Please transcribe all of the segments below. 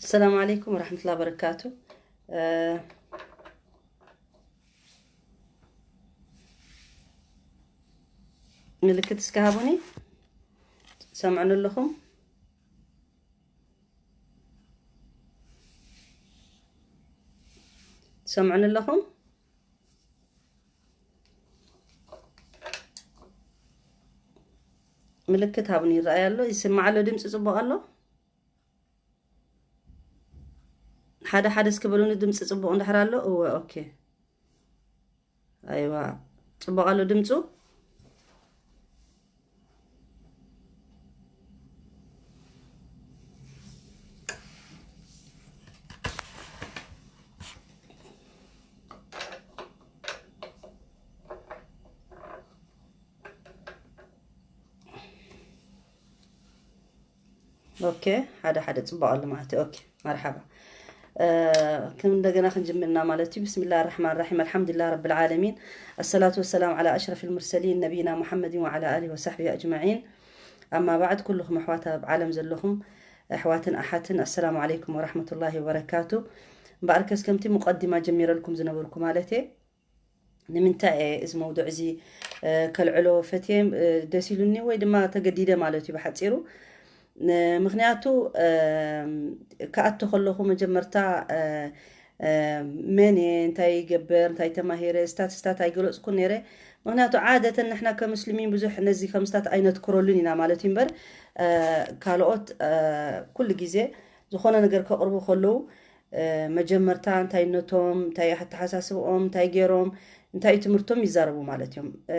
السلام عليكم ورحمة الله وبركاته. آه، ምልክት እስከ ሃቡኒ። ትሰምዑኒ ኣለኹም? ትሰምዑኒ ኣለኹም? ምልክት ሃቡኒ። ይረኣይ ኣሎ? ይስማዕ ኣሎ? ድምፂ ፅቡቕ ኣሎ? ሓደ ሓደ እስኪ በሉኒ፣ ድምፂ ፅቡቕ እንድሕር ኣሎ። እወ፣ ኦኬ። ኣይዋ፣ ፅቡቕ ኣሎ ድምፁ። ኦኬ፣ ሓደ ሓደ ፅቡቕ ኣሎ ማለት እዩ። ኦኬ፣ መርሓባ። እ፣ ከም እንደገና ክንጅምርና ማለት እዩ። ብስሚላህ ራሕማን ራሒም፣ ኣልሓምዱሊላህ ረብል ዓለሚን፣ ኣሰላቱ ወሰላም ዓላ ኣሽረፊል ሙርሰሊን ነቢይና ሙሐመድን ወዓላ ኣሊሂ ወሳሕቢሂ ኣጅማዒን። ኣማ ባዕድ፣ ኩልኹም ኣሕዋት ኣብ ዓለም ዘለኹም ኣሕዋትን ኣሓትን፣ ኣሰላሙ ዓለይኩም ወራሕመቱላሂ ወበረካቱ። እምበኣርከስ ከምቲ ሙቀዲማ ጀሚረልኩም ዝነበርኩ ማለት እየ፣ ንምንታይ እየ እዚ መውዱዕ እዚ፣ እ፣ ከልዕሎ ፈትየ፣ እ፣ ደስ ኢሉኒ ወይ ድማ ተገዲደ ማለት እዩ ብሓፂሩ። እ፣ ምኽንያቱ፣ እ፣ ክኣቱ ከለኹ መጀመርታ፣ እ፣ እ፣ መን እየ፣ እንታይ ይገብር፣ እንታይ ተማሂረ፣ ስታትስታት ኣይገለፅኩን ነይረ። ምኽንያቱ ዓደተን ንሕና ከሙስሊሚን ብዙሕ ነዚ ከምስታት ኣይነትኩረሉን ኢና ማለት እዩ እምበር፣ እ፣ ካልኦት፣ እ፣ ኩሉ ግዜ ዝኾነ ነገር ከቕርቡ ከለዉ፣ እ፣ መጀመርታ እንታይነቶም፣ እንታይ ኣተሓሳስብኦም፣ እንታይ ገይሮም፣ እንታይ እዩ ትምህርቶም ይዛረቡ ማለት እዮም። እ፣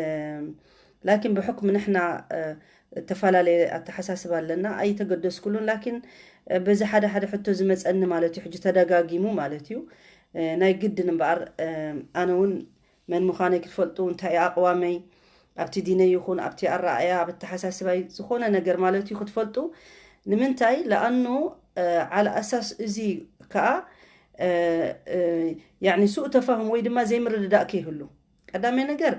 ላኪን ብሕክም ንሕና፣ እ፣ እተፈላለየ ኣተሓሳስባ ኣለና፣ ኣይተገደስኩሉን። ላኪን፣ እ፣ በዚ ሓደ ሓደ ሕቶ ዝመጸኒ ማለት እዩ፣ ሕጂ ተደጋጊሙ ማለት እዩ። እ፣ ናይ ግድን እምበኣር፣ እ፣ ኣነ እውን መን ምዃነይ ክትፈልጡ፣ እንታይ ኣቕዋመይ ኣብቲ ዲነይ ይኹን ኣብቲ ኣረኣእያ፣ ኣብ ኣተሓሳስባይ ዝኾነ ነገር ማለት እዩ ክትፈልጡ። ንምንታይ? ለኣኑ፣ እ፣ ዓላ ኣሳስ እዚ ከኣ፣ እ፣ እ፣ ያዕኒ ሱእ ተፋሁም ወይ ድማ ዘይምርድዳእ ከይህሉ። ቀዳማይ ነገር፣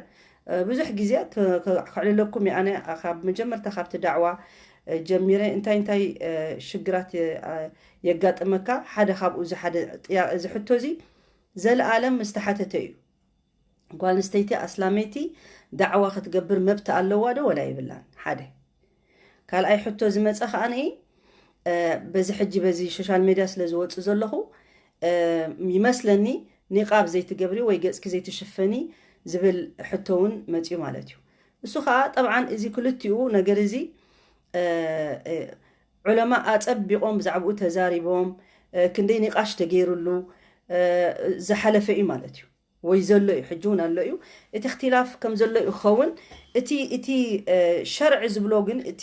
እ፣ ብዙሕ ግዜ ክ-፣ ክ-፣ ከዕልለኩም እየ። ኣነ ካብ መጀመርታ ካብቲ ዳዕዋ፣ እ፣ ጀሚረ እንታይ እንታይ፣ እ፣ ሽግራት የ-፣ ኣ-፣ የጋጥመካ፣ ሓደ ካብኡ እዚ ሓደ ጥያ-፣ እዚ ሕቶ እዚ ዘለኣለም ዝተሓተተ እዩ። ጓል ኣንስተይቲ ኣስላመይቲ ዳዕዋ ክትገብር መብት ኣለዋ ዶ ወላ የብላን? ሓደ። ካልኣይ ሕቶ ዝመጸ ከኣ ንኢ፣ እ፣ በዚ ሕጂ በዚ ሶሻል ሜድያ ስለ ዝወጽእ ዘለኹ፣ እ፣ ይመስለኒ ኒቓብ ዘይትገብሪ ወይ ገጽኪ ዘይትሽፈኒ ዝብል ሕቶ እውን መጽዩ ማለት እዩ። እሱ ከኣ ጠብዓን እዚ ክልቲኡ ነገር እዚ፣ እ፣ እ፣ ዑለማ ኣጸቢቖም ብዛዕባኡ ተዛሪቦም፣ እ፣ ክንደይ ኒቃሽ ተገይሩሉ፣ እ፣ ዝሓለፈ እዩ ማለት እዩ። ወይ ዘሎ እዩ፣ ሕጂ እውን ኣሎ እዩ። እቲ እክትላፍ ከም ዘሎ እዩ ክኸውን። እቲ፣ እቲ፣ እ፣ ሸርዒ ዝብሎ ግን፣ እቲ፣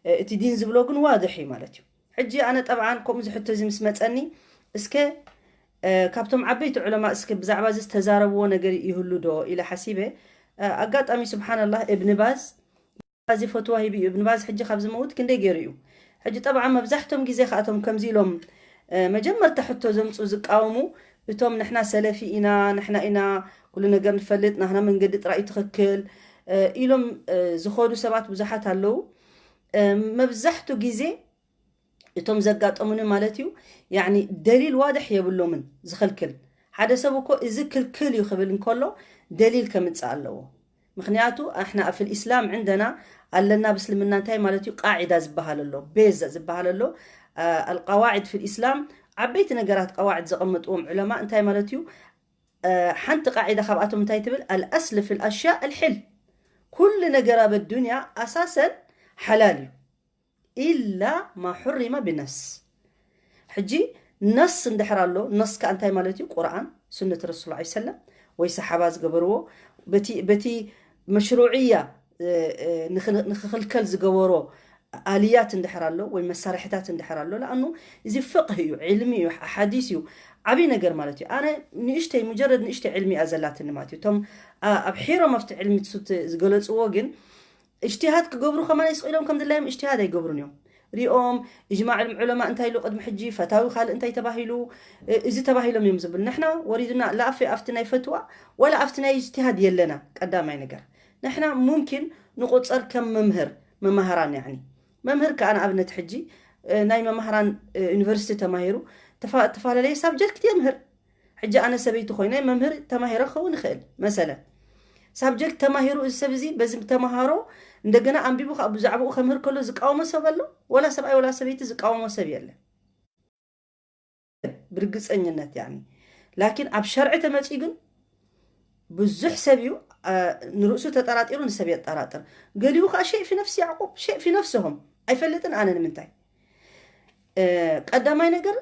እ፣ እቲ ዲን ዝብሎ ግን ዋድሕ እዩ ማለት እዩ። ሕጂ ኣነ ጠብዓን ከምኡ ዝሕቶ እዚ ምስ መጸኒ፣ እስከ፣ እ፣ ካብቶም ዓበይቲ ዑለማ እስከ ብዛዕባ እዚ ዝተዛረብዎ ነገር ይህሉ ዶ ኢለ ሓሲበ። እ፣ ኣጋጣሚ ስብሓንላህ እብን ባዝ እዚ ፈትዋ ሂቡ እዩ። እብን ባዝ ሕጂ ካብ ዝመውት ክንደይ ገይሩ እዩ። ሕጂ ጠብዓ መብዛሕቶም ግዜ ከኣቶም ከምዚ ኢሎም፣ እ፣ መጀመርታ ሕቶ ዘምፁ ዝቃወሙ፣ እቶም ንሕና ሰለፊ ኢና፣ ንሕና ኢና ኩሉ ነገር ንፈልጥ፣ ናህና መንገዲ ጥራይ እዩ ትኽክል፣ እ፣ ኢሎም፣ እ፣ ዝኸዱ ሰባት ብዙሓት ኣለዉ። እ፣ መብዛሕቱ ግዜ እቶም ዘጋጠሙኒ ማለት እዩ፣ ያዕኒ ደሊል ዋድሕ የብሎምን ዝኽልክል። ሓደ ሰብ እኮ እዚ ክልክል እዩ ክብል እንከሎ ደሊል ከምጽእ ኣለዎ። ምኽንያቱ ኣሕና ፊል ኢስላም ዕንደና ኣለና፣ ብእስልምና እንታይ ማለት እዩ፣ ቃዒዳ ዝበሃል ኣሎ፣ ቤዝ ዝበሃል ኣሎ። አ፣ ኣልቀዋዒድ ፊል ኢስላም፣ ዓበይቲ ነገራት ቀዋዒድ ዘቐመጥዎም ዑለማ እንታይ ማለት እዩ? አ፣ ሓንቲ ቃዒዳ ካብኣቶም እንታይ ትብል? ኣልኣስል ፊል ኣሽያእ ኣልሕል። ኩሉ ነገር ኣብ ኣዱንያ ኣሳሰን ሓላል እዩ። ኢላ ማ ሑሪመ ብነስ። ሕጂ ነስ እንድሕር ኣሎ፣ ነስ ከኣ እንታይ ማለት እዩ? ቁርኣን፣ ሱነት ረሱል ዐለይሂ ሰለም ወይ ሰሓባ ዝገበርዎ፣ በቲ፣ በቲ መሽሩዕያ፣ እ፣ እ፣ ንኽ-፣ ንኽኽልከል ዝገበሮ ኣልያት እንድሕር ኣሎ ወይ መሳርሕታት እንድሕር ኣሎ፣ ለኣኑ እዚ ፍቕህ እዩ፣ ዕልሚ እዩ፣ ሓዲስ እዩ፣ ዓብዪ ነገር ማለት እዩ። ኣነ ንእሽተይ፣ ሙጀረድ ንእሽተይ ዕልሚ እያ ዘላትኒ ማለት እዩ። እቶም፣ ኣ-፣ ኣብሒሮም ኣብቲ ዕልሚ ትሱት ዝገለጽዎ ግን፣ እጅትሃድ ክገብሩ ከማን ይስቕ ኢሎም ከም ድላዮም እጅትሃድ ኣይገብሩን እዮም። ሪኦም፣ እጅማዕ ዑለማ እንታይ ኢሉ ቅድሚ ሕጂ፣ ፈታዊ ካልእ እንታይ ተባሂሉ፣ እ-፣ እዚ ተባሂሎም እዮም ዝብል። ንሕና ወሪድና ላኣፈ ኣብቲ ናይ ፈትዋ፣ ወላ ኣብቲ ናይ እጅትሃድ የለና። ቀዳማይ ነገር፣ ንሕና ሙምኪን ንቁጸር ከም መምህር፣ መማህራን ያዕኒ። መምህር ከኣ ንኣብነት ሕጂ እ፣ ናይ መምህራን፣ እ፣ ዩኒቨርሲቲ ተማሂሩ፣ ተፋ-፣ ተፈላለየ ሳብጀክት የምህር። ሕጂ ኣነ ሰበይቲ ኮይነ መምህር ተማሂረ ክኸውን ይኽእል። መሰለ ሳብጀክት ተማሂሩ፣ እዚ ሰብ እዚ በዚ ተማሃሮ እንደገና ኣንቢቡ ከዓ ብዛዕባኡ ከምህር ከሎ ዝቃወሞ ሰብ ኣሎ? ወላ ሰብኣይ ወላ ሰበይቲ ዝቃወሞ ሰብ የለን። ብርግፀኝነት ያኒ። ላኪን ኣብ ሸርዒ ተመፅኡ ግን ብዙሕ ሰብ እዩ፣ አ፣ ንርእሱ ተጠራጢሩ ንሰብ የጠራጥር። ገሊኡ ከዓ ሸይእ ፊ ነፍሲ ያዕቁብ፣ ሸይእ ፊ ነፍስሆም። ኣይፈልጥን ኣነ ንምንታይ። እ፣ ቀዳማይ ነገር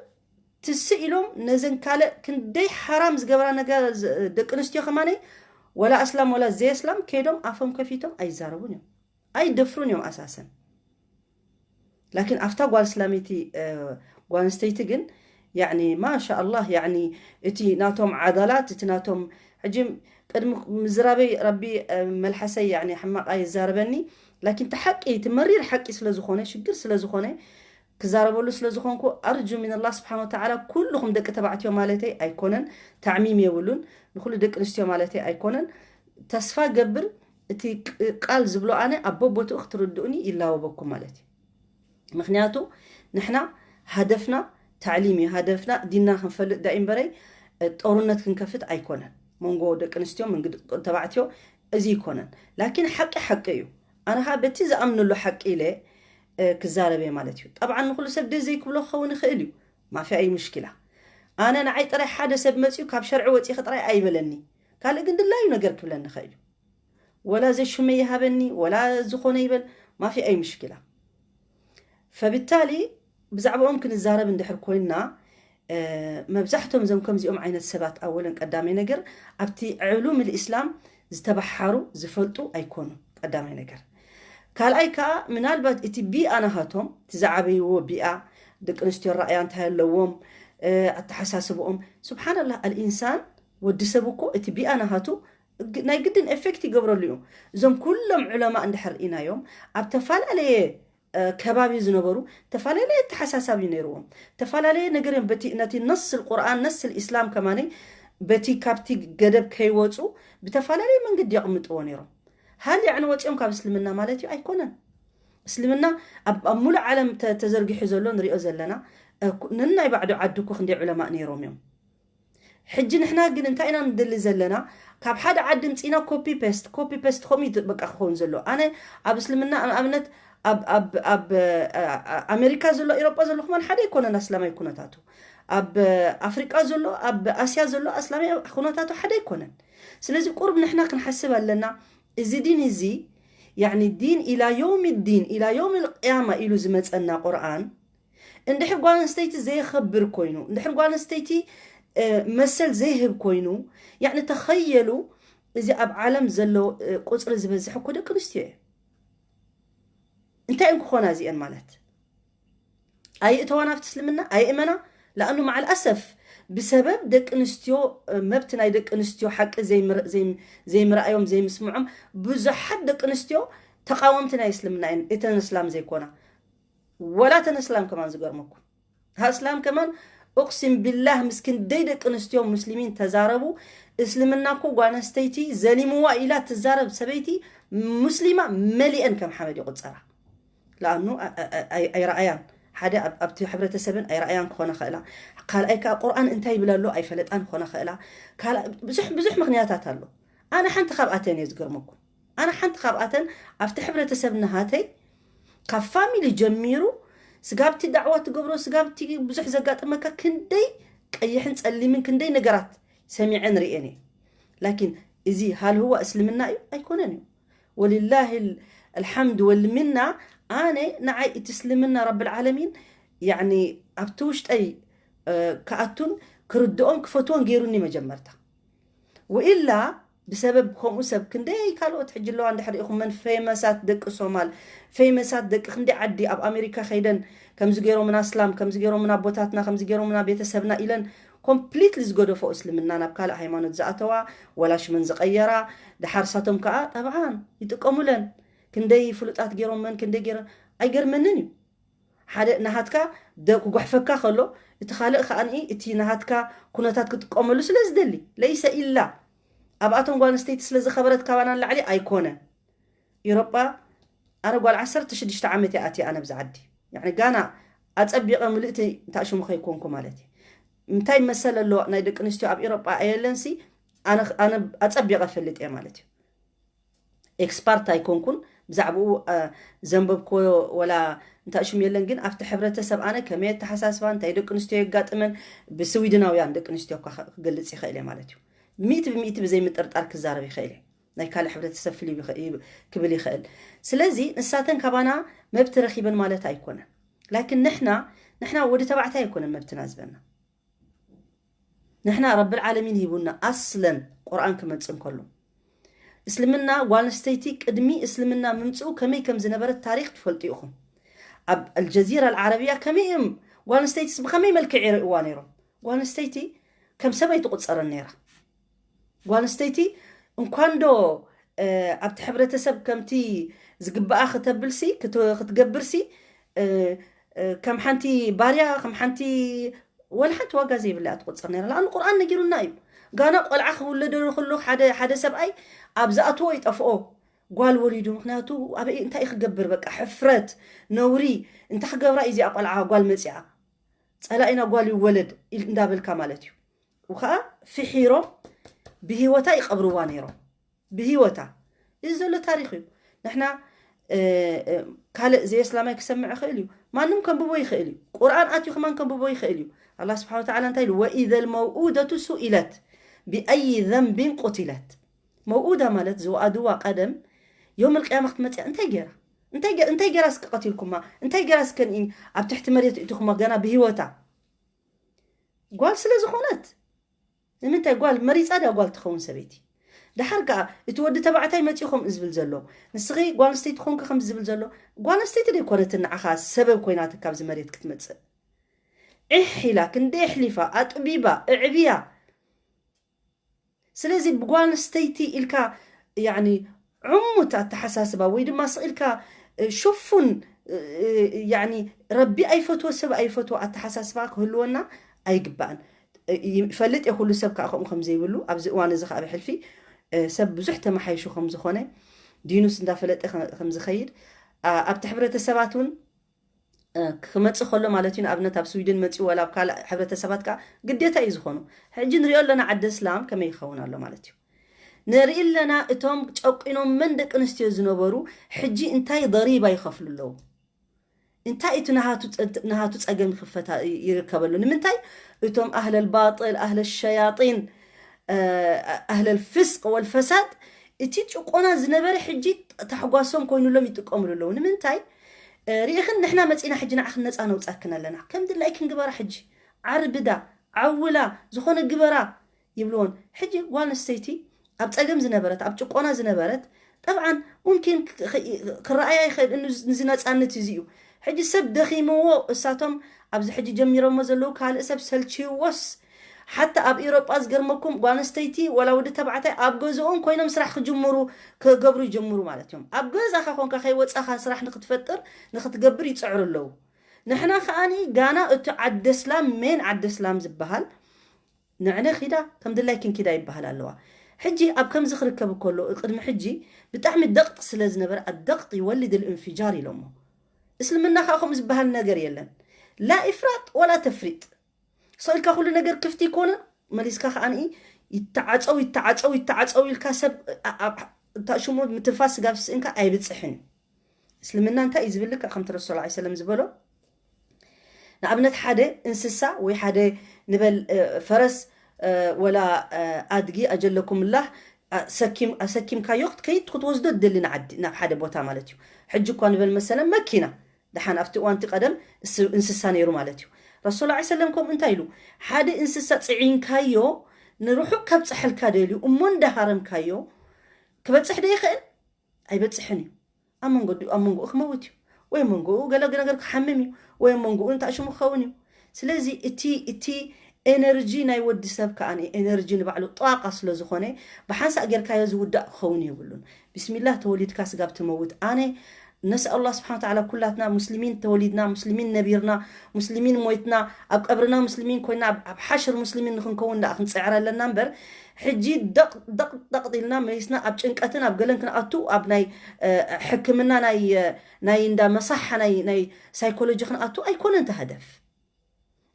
ትስእ ኢሎም ነዘን ካልእ ክንደይ ሓራም ዝገብራ ነገር ዝ-፣ ደቂ ኣንስትዮ ከማነይ ወላ ኣስላም ወላ ዘይ ኣስላም ከይዶም ኣፎም ከፊቶም ኣይዛረቡን እዮም። ኣይደፍሩን እዮም ኣሳሰን። ላኪን ኣብታ ጓል እስላመይቲ፣ እ፣ ጓል ኣንስተይቲ ግን ያኒ ማሻ ኣላህ ያኒ እቲ ናቶም ዓዳላት፣ እቲ ናቶም ሕጂ ቅድሚ ምዝራበይ ረቢ፣ እ፣ መልሓሰይ ያኒ ሕማቕ ኣይዛረበኒ። ላኪን እቲ ሓቂ፣ እቲ መሪር ሓቂ ስለ ዝኾነ፣ ሽግር ስለ ዝኾነ ክዛረበሉ ስለ ዝኾንኩ፣ ኣርጁ ሚን ኣላህ ስብሓን ወተዓላ ኩልኹም ደቂ ተባዕትዮ ማለተይ ኣይኮነን፣ ታዕሚም የብሉን፣ ንኹሉ ደቂ ኣንስትዮ ማለተይ ኣይኮነን። ተስፋ ገብር እቲ ቅ-፣ ቃል ዝብሎ ኣነ ኣብ በቦትኡ ክትርድኡኒ ይላወበኩም ማለት እዩ። ምክንያቱ ንሕና ሃደፍና ታዕሊም እዩ፣ ሃደፍና ዲንና ክንፈልጥ ዳኢ እምበረይ፣ እ፣ ጦርነት ክንከፍት ኣይኮነን። መንጎ ደቂ ኣንስትዮ መንጎ ደቂ ተባዕትዮ እዚ ይኮነን። ላኪን ሓቂ ሓቂ እዩ። ኣነ ከዓ በቲ ዝኣምነሉ ሓቂ ኢለ፣ እ፣ ክዛረብ እየ ማለት እዩ። ጠብዓን ንኩሉ ሰብ ደስ ዘይክብሎ ክኸውን ይኽእል እዩ። ማፊ ኣይ ሙሽኪላ። ኣነ ንዓይ ጥራይ ሓደ ሰብ መፅዩ ካብ ሸርዒ ወፂኺ ጥራይ ኣይበለኒ። ካልእ ግን ድላዩ ነገር ክብለኒ ይኽእል እዩ። ወላ ዘይ ሹመይ ይሃበኒ፣ ወላ ዝኾነ ይበል፣ ማፊ ኣይ ሙሽኪላ። ፈብታሊ ብዛዕባኦም ክንዛረብ እንድሕር ኮይንና፣ እ፣ መብዛሕቶም እዞም ከምዚኦም ዓይነት ሰባት ኣወለን ቀዳማይ ነገር ኣብቲ ዕሉም ልእስላም ዝተበሓሩ ዝፈልጡ ኣይኮኑን። ቀዳማይ ነገር። ካልኣይ ከዓ ምናልባት እቲ ቢኣ ናሃቶም፣ እቲ ዝዓበይዎ ቢኣ፣ ደቂ ኣንስትዮ ራእያ እንታይ ኣለዎም፣ እ፣ ኣተሓሳስብኦም። ስብሓንላህ፣ ኣልኢንሳን፣ ወዲ ሰብ እኮ እቲ ቢኣ ናሃቱ ግ-፣ ናይ ግድን ኤፌክት ይገብረሉ እዩ። እዞም ኩሎም ዑለማ እንድሕር ርኢናዮም፣ ኣብ ተፈላለየ፣ እ፣ ከባቢ ዝነበሩ ተፈላለየ ኣተሓሳሳቢ ነይርዎም። ተፈላለየ ነገር እዮም። በቲ፣ ነቲ ነስ ቁርኣን፣ ነስ ኢስላም ከማነይ በቲ ካብቲ ገደብ ከይወፁ ብተፈላለየ መንገዲ የቕምጥዎ ነይሮም። ሃል ያዕኒ ወፂኦም ካብ እስልምና ማለት እዩ? ኣይኮነን። እስልምና ኣብ፣ ኣብ ሙሉእ ዓለም ተ-፣ ተዘርጊሑ ዘሎ ንሪኦ ዘለና፣ እ፣ ኩ-፣ ነናይ ባዕዱ ዓዲ እኮ ክንደይ ዑለማእ ነይሮም እዮም። ሕጂ ንሕና ግን እንታይ ኢና ንደሊ ዘለና? ካብ ሓደ ዓዲ ምፂና ኮፒ ፔስት፣ ኮፒ ፔስት ከምኡ እዩ በቃ ክኸውን ዘሎ። ኣነ ኣብ እስልምና ንኣብነት ኣብ፣ ኣብ፣ ኣብ፣ እ፣ እ፣ ኣሜሪካ ዘሎ፣ ኤሮጳ ዘሎ ከማን ሓደ ኣይኮነን ኣስላማይ ኩነታቱ። ኣብ ኣፍሪቃ ዘሎ፣ ኣብ ኣስያ ዘሎ ኣስላማይ ኩነታቱ ሓደ ኣይኮነን። ስለዚ ቁሩብ ንሕና ክንሓስብ ኣለና። እዚ ዲን እዚ ያኒ ዲን ኢላ ዮውም ዲን፣ ኢላ ዮውም ልቅያማ ኢሉ ዝመፀና ቁርኣን እንድሕር ጓል ኣንስተይቲ ዘየኸብር ኮይኑ፣ እንድሕር ጓል ኣንስተይቲ፣ እ፣ መሰል ዘይህብ ኮይኑ፣ ያኒ ተኸየሉ፣ እዚ ኣብ ዓለም ዘሎ፣ እ፣ ቁፅሪ ዝበዝሕ እኮ ደቂ ኣንስትዮ እየ። እንታይ እየን ክኾና እዚአን ማለት? ኣይእተዋን ኣብቲ እስልምና፣ ኣይእመና። ለኣኑ መዓል ኣሰፍ ብሰበብ ደቂ ኣንስትዮ፣ እ፣ መብቲ ናይ ደቂ ኣንስትዮ ሓቂ ዘይምር-፣ ዘይም-፣ ዘይምርኣዮም፣ ዘይምስምዖም ብዙሓት ደቂ ኣንስትዮ ተቃወምቲ ናይ እስልምና እየን፣ እተን እስላም ዘይኮና። ወላ እተን እስላም ከማን ዝገርመኩም። እታ እስላም ከማን እቅሲም ቢላህ ምስ ክንደይ ደቂ ኣንስትዮ ሙስሊሚን ተዛረቡ። እስልምና እኮ ጓል ኣንስተይቲ ዘሊምዋ ኢላ ትዛረብ ሰበይቲ ሙስሊማ መሊአን ከም ሓመድ ይቁፀራ። ለኣኑ ኣ-፣ ኣ-፣ ኣ-፣ ኣይ-፣ ኣይረኣያን። ሓደ ኣብ-፣ ኣብቲ ሕብረተሰብን ኣይረኣያን ክኾነ ኽእላ። ካልኣይ ከዓ ቁርኣን እንታይ ይብል ኣሎ ኣይፈለጣን ክኾነ ኽእላ። ካልኣ-፣ ብዙሕ፣ ብዙሕ ምኽንያታት ኣሎ። ኣነ ሓንቲ ካብኣተን እየ ዝገርመኩም። ኣነ ሓንቲ ካብኣተን ኣብቲ ሕብረተሰብ ናሃተይ ካብ ፋሚሊ ጀሚሩ ስጋብቲ ዳዕዋ ትገብሮ፣ ስጋብቲ ብዙሕ ዘጋጥመካ ክንደይ ቀይሕን ጸሊምን ክንደይ ነገራት ሰሚዐን ርእየን እየ። ላኪን እዚ ሃልህዋ እስልምና እዩ? ኣይኮነን እዩ። ወሊላሂ ኣልሓምድ ወልሚና፣ ኣነ ንዓይ እቲ እስልምና ረብል ዓለሚን፣ ያኒ ኣብቲ ውሽጠይ፣ እ፣ ክኣቱን ክርድኦን ክፈትዎን ገይሩኒ መጀመርታ። ወኢላ ብሰበብ ከምኡ ሰብ ክንደይ ካልኦት ሕጂ ኣለዋ እንድሕር ኢኹም መን ፌመሳት ደቂ ሶማል፣ ፌመሳት ደቂ ክንደይ ዓዲ ኣብ ኣሜሪካ ከይደን ከምዚ ገይሮምና እስላም፣ ከምዚ ገይሮምና ኣቦታትና፣ ከምዚ ገይሮምና ቤተሰብና ኢለን ኮምፕሊትሊ ዝገደፎ እስልምና ናብ ካልእ ሃይማኖት ዝኣተዋ፣ ወላ ሽመን ዝቐየራ፣ ደሓር ሳቶም ከኣ ጠብዓን ይጥቀሙለን። ክንደይ ፍሉጣት ገይሮመን፣ ክንደይ ገይረ-፣ ኣይገርመንን እዩ። ሓደ ናሃትካ ደ-፣ ክጓሕፈካ ከሎ፣ እቲ ካልእ ከኣ እቲ ናሃትካ ኩነታት ክጥቀመሉ ስለ ዝደሊ፣ ለይሰ ኢላ ኣብኣቶም ጓል ኣንስተይቲ ስለ ዝኸበረት ካባና ንላዕሊ ኣይኮነ። ኢሮጳ፣ ኣነ ጓል ዓሰርተ ሽዱሽተ ዓመት እየ ኣትየ ኣነ ብዛ ዓዲ። ያዕኒ ጋና ኣጸቢቐ ምልእቲ እንታሽሙ ከይኮንኩ ማለት እዩ። እንታይ መሰል ኣለዋ ናይ ደቂ ኣንስትዮ ኣብ ኤሮጳ ኣየለንሲ ኣነ ኣነ ኣጸቢቐ ፈልጥ እየ ማለት እዩ። ኤክስፓርት ኣይኮንኩን ብዛዕባኡ። ዘንበብኮ ወላ እንታሽሙ የለን፣ ግን ኣብቲ ሕብረተሰብ ኣነ ከመይ ኣተሓሳስባ እንታይ ደቂ ኣንስትዮ የጋጥመን ብስዊድናውያን ደቂ ኣንስትዮ እኳ ክገልጽ ይኽእል እየ ማለት እዩ። ሚእቲ ብሚእቲ ብዘይ ምጥርጣር ክዛረብ ይኽእል እየ። ናይ ካልእ ሕብረተሰብ ፍልይ ክብል ይኽእል። ስለዚ ንሳተን ካባና መብት ረኺበን ማለት ኣይኮነን። ላኪን ንሕና ንሕና ወዲ ተባዕታይ ኣይኮነን መብትና ዝበና። ንሕና ረብል ዓለሚን ሂቡና ኣስለን ቁርኣን ክመጽእ እንከሎ እስልምና ጓል ኣንስተይቲ ቅድሚ እስልምና ምምፅኡ ከመይ ከም ዝነበረት ታሪክ ትፈልጡ ኢኹም። ኣብ ኣልጀዚራ ኣልዓረብያ ከመይ እዮም ጓል ኣንስተይትስ ብኸመይ መልክዕ ይርእዋ ነይሮም? ጓል ኣንስተይቲ ከም ሰብ ኣይትቁፀርን ነይራ። ጓል ኣንስተይቲ እንኳን ዶ ኣብቲ ሕብረተሰብ ከምቲ ዝግባኣ ክተብልሲ ክትገብርሲ ከም ሓንቲ ባርያ ከም ሓንቲ ወላ ሓንቲ ዋጋ ዘይብላ እያ ትቆፀር ነይራ። ለኣኑ ቁርኣን ነጊሩና እዩ። ጋና ቆልዓ ክውለደሉ ከሎ ሓደ ሓደ ሰብኣይ ኣብ ዝኣትዎ ይጠፍኦ ጓል ወሊዱ። ምክንያቱ ኣበይ እንታይ ክገብር በቃ ሕፍረት ነውሪ እንታይ ክገብራ እዩ እዚኣ ቆልዓ ጓል መፂኣ ፀላኢና ጓል ይወለድ ኢል- እንዳበልካ ማለት እዩ። ውኸዓ ፍሒሮም ብሂወታ ይቐብርዋ ነይሮም። ብሂወታ እዚ ዘሎ ታሪክ እዩ። ንሕና ካልእ ዘየስላማይ ክሰምዕ ይኽእል እዩ። ማንም ከንብቦ ይኽእል እዩ። ቁርኣን ኣትዩ ከማን ከንብቦ ይኽእል እዩ። ኣላ ስብሓን ወተዓላ እንታይ ኢሉ? ወኢዘ ልመውኡደቱ ሱኢለት ብኣይ ዘንቢን ቁትለት። መውኡዳ ማለት ዝወኣድዋ ቀደም ዮም ልቅያማ ክትመፅያ እንታይ ገይራ እንታይ ገይራ እስከ ቀቲልኩማ እንታይ ገይራ እስከ ንኢን ኣብ ትሕቲ መሬት እትኹማ ገና ብሂወታ ጓል ስለ ዝኾነት ንምንታይ ጓል መሪፃ ድያ ጓል ትኸውን ሰበይቲ? ደሓር ከዓ እቲ ወዲ ተባዕታይ መፂኡ ከምኡ ዝብል ዘሎ ንስኺ ጓል ኣንስተይቲ ኮንኪ ከም ዝብል ዘሎ ጓል ኣንስተይቲ ደይኮነትን ንዓኻ ሰበብ ኮይናትካ ኣብዚ መሬት ክትመፅእ ዒሕ ኢላ ክንደይ ኣሕሊፋ ኣጥቢባ እዕብያ ስለዚ ብጓል ኣንስተይቲ ኢልካ ያኒ ዕሙት ኣተሓሳስባ ወይ ድማ ስቕ ኢልካ ሽፉን ያኒ ረቢ ኣይፈትዎ ሰብ ኣይፈትዎ ኣተሓሳስባ ክህልወና ኣይግባእን። ይፈልጥ እየ ኩሉ ሰብ ከዓ ከምኡ ከም ዘይብሉ ኣብዚ እዋን እዚ ከዓ ብሕልፊ ሰብ ብዙሕ ተመሓይሹ ከም ዝኾነ ዲኑስ እንዳፈለጠ ከም ዝኸይድ ኣብቲ ሕብረተሰባት እውን ክመፅእ ከሎ ማለት እዩ ንኣብነት ኣብ ስዊድን መፅኡ ወላ ኣብ ካልእ ሕብረተሰባት ከዓ ግዴታ እዩ ዝኾኑ ሕጂ ንሪኦ ኣለና ዓዲ እስላም ከመይ ይኸውን ኣሎ ማለት እዩ ንርኢ ኣለና እቶም ጨቂኖም መን ደቂ ኣንስትዮ ዝነበሩ ሕጂ እንታይ ضريبة ይኸፍሉ ኣለዉ እንታይ እቲ ናሃቱ ፀገም ይኽፈታ ይርከበሉ ንምንታይ እቶም ኣህለል ባጥል ኣህለ ሸያጢን ኣህለል ፍስቅ ወልፈሳድ እቲ ጭቆና ዝነበረ ሕጂ ታሕጓሶም ኮይኑሎም ይጥቀምሉ ኣለዉ ንምንታይ ርኢኽን ንሕና መፂና ሕጂ ንዓኽን ነፃ ነውፃክን ኣለና ከም ድላይክን ግበራ ሕጂ ዓርብዳ ዓውላ ዝኾነ ግበራ ይብልዎን ሕጂ ጓል ኣንስተይቲ ኣብ ፀገም ዝነበረት ኣብ ጭቆና ዝነበረት ጠብዓን ሙምኪን ክረኣያ ይኽእል ንዚ ነፃነት እዚ እዩ ሕጂ ሰብ ደኺምዎ እሳቶም ኣብዚ ሕጂ ጀሚሮሞ ዘለዉ ካልእ ሰብ ሰልችይዎስ ሓታ ኣብ ኤውሮጳ ዝገርመኩም ጓል ኣንስተይቲ ወላ ወዲ ተባዕታይ ኣብ ገዝኦም ኮይኖም ስራሕ ክጅምሩ ክገብሩ ይጀምሩ ማለት እዮም ኣብ ገዛኻ ኮንካ ከይወፃኻ ስራሕ ንክትፈጥር ንክትገብር ይፅዕሩ ኣለዉ ንሕና ከዓኒ ጋና እቲ ዓዲ እስላም ሜን ዓዲ እስላም ዝበሃል ንዕነ ኪዳ ከም ድላይ ክንኪዳ ይበሃል ኣለዋ ሕጂ ኣብ ከምዚ ክርከብ ከሎ ቅድሚ ሕጂ ብጣዕሚ ደቕጥ ስለ ዝነበረ ኣደቕጥ ይወልድ الانفجار ኢሎሞ እስልምና ከዓ ከምኡ ዝበሃል ነገር የለን ላ ኢፍራጥ ወላ ተፍሪጥ ሰው ኢልካ ኩሉ ነገር ክፍቲ ይኮነ መሊስካ ከዓ ይተዓፀው ይተዓፀው ይተዓፀው ኢልካ ሰብ እንታ ሽሙ ምትንፋስ ስጋብ ስእንካ ኣይብፅሕን እዩ እስልምና እንታይ እዩ ዝብል ልክዕ ከምቲ ረሱል ላ ሰለም ዝበሎ ንኣብነት ሓደ እንስሳ ወይ ሓደ ንበል ፈረስ ወላ ኣድጊ ኣጀለኩምላህ ኣሰኪምካዮ ክትከይድ ክትወስዶ ትደሊ ንዓዲ ናብ ሓደ ቦታ ማለት እዩ ሕጂ እኳ ንበል መሰለን መኪና ደሓን ኣብቲ እዋንቲ ቀደም እንስሳ ነይሩ ማለት እዩ ረሱል ላ ሰለም ከምኡ እንታይ ኢሉ ሓደ እንስሳ ፅዒንካዮ ንርሑቅ ከብፅሐልካ ደልዩ እሞ እንዳሃረምካዮ ክበፅሕ ዶ ይኽእል ኣይበፅሕን እዩ ኣብ መንገዲኡ ኣብ መንጎኡ ክመውት እዩ ወይ መንጎኡ ገለ ነገር ክሓምም እዩ ወይ መንጎኡ እንታይ ሽሙ ክኸውን እዩ ስለዚ እቲ እቲ ኤነርጂ ናይ ወዲ ሰብ ከዓ ኤነርጂ ንባዕሉ ጣቃ ስለ ዝኾነ ብሓንሳእ ጌርካዮ ዝውዳእ ክኸውን የብሉን ቢስሚላህ ተወሊድካ ስጋብ ትመውት ኣነ ነስኣል ኣላህ ስብሓን ወተዓላ ኩላትና ሙስሊሚን ተወሊድና፣ ሙስሊሚን ነቢርና፣ ሙስሊሚን ሞይትና፣ ኣብ ቀብርና ሙስሊሚን ኮይና፣ ኣብ፣ ኣብ ሓሽር ሙስሊሚን ንክንከውን ደኣ ክንፅዕር ኣለና እምበር፣ ሕጂ ደቕ፣ ደቕ፣ ደቕ ኢልና መሊስና ኣብ ጭንቀትን ኣብ ገለን ክንኣቱ፣ ኣብ ናይ፣ እ፣ ሕክምና ናይ፣ እ፣ ናይ እንዳ መሳሓ ናይ፣ ናይ ሳይኮሎጂ ክንኣቱ ኣይኮነን እቲ ሃደፍ።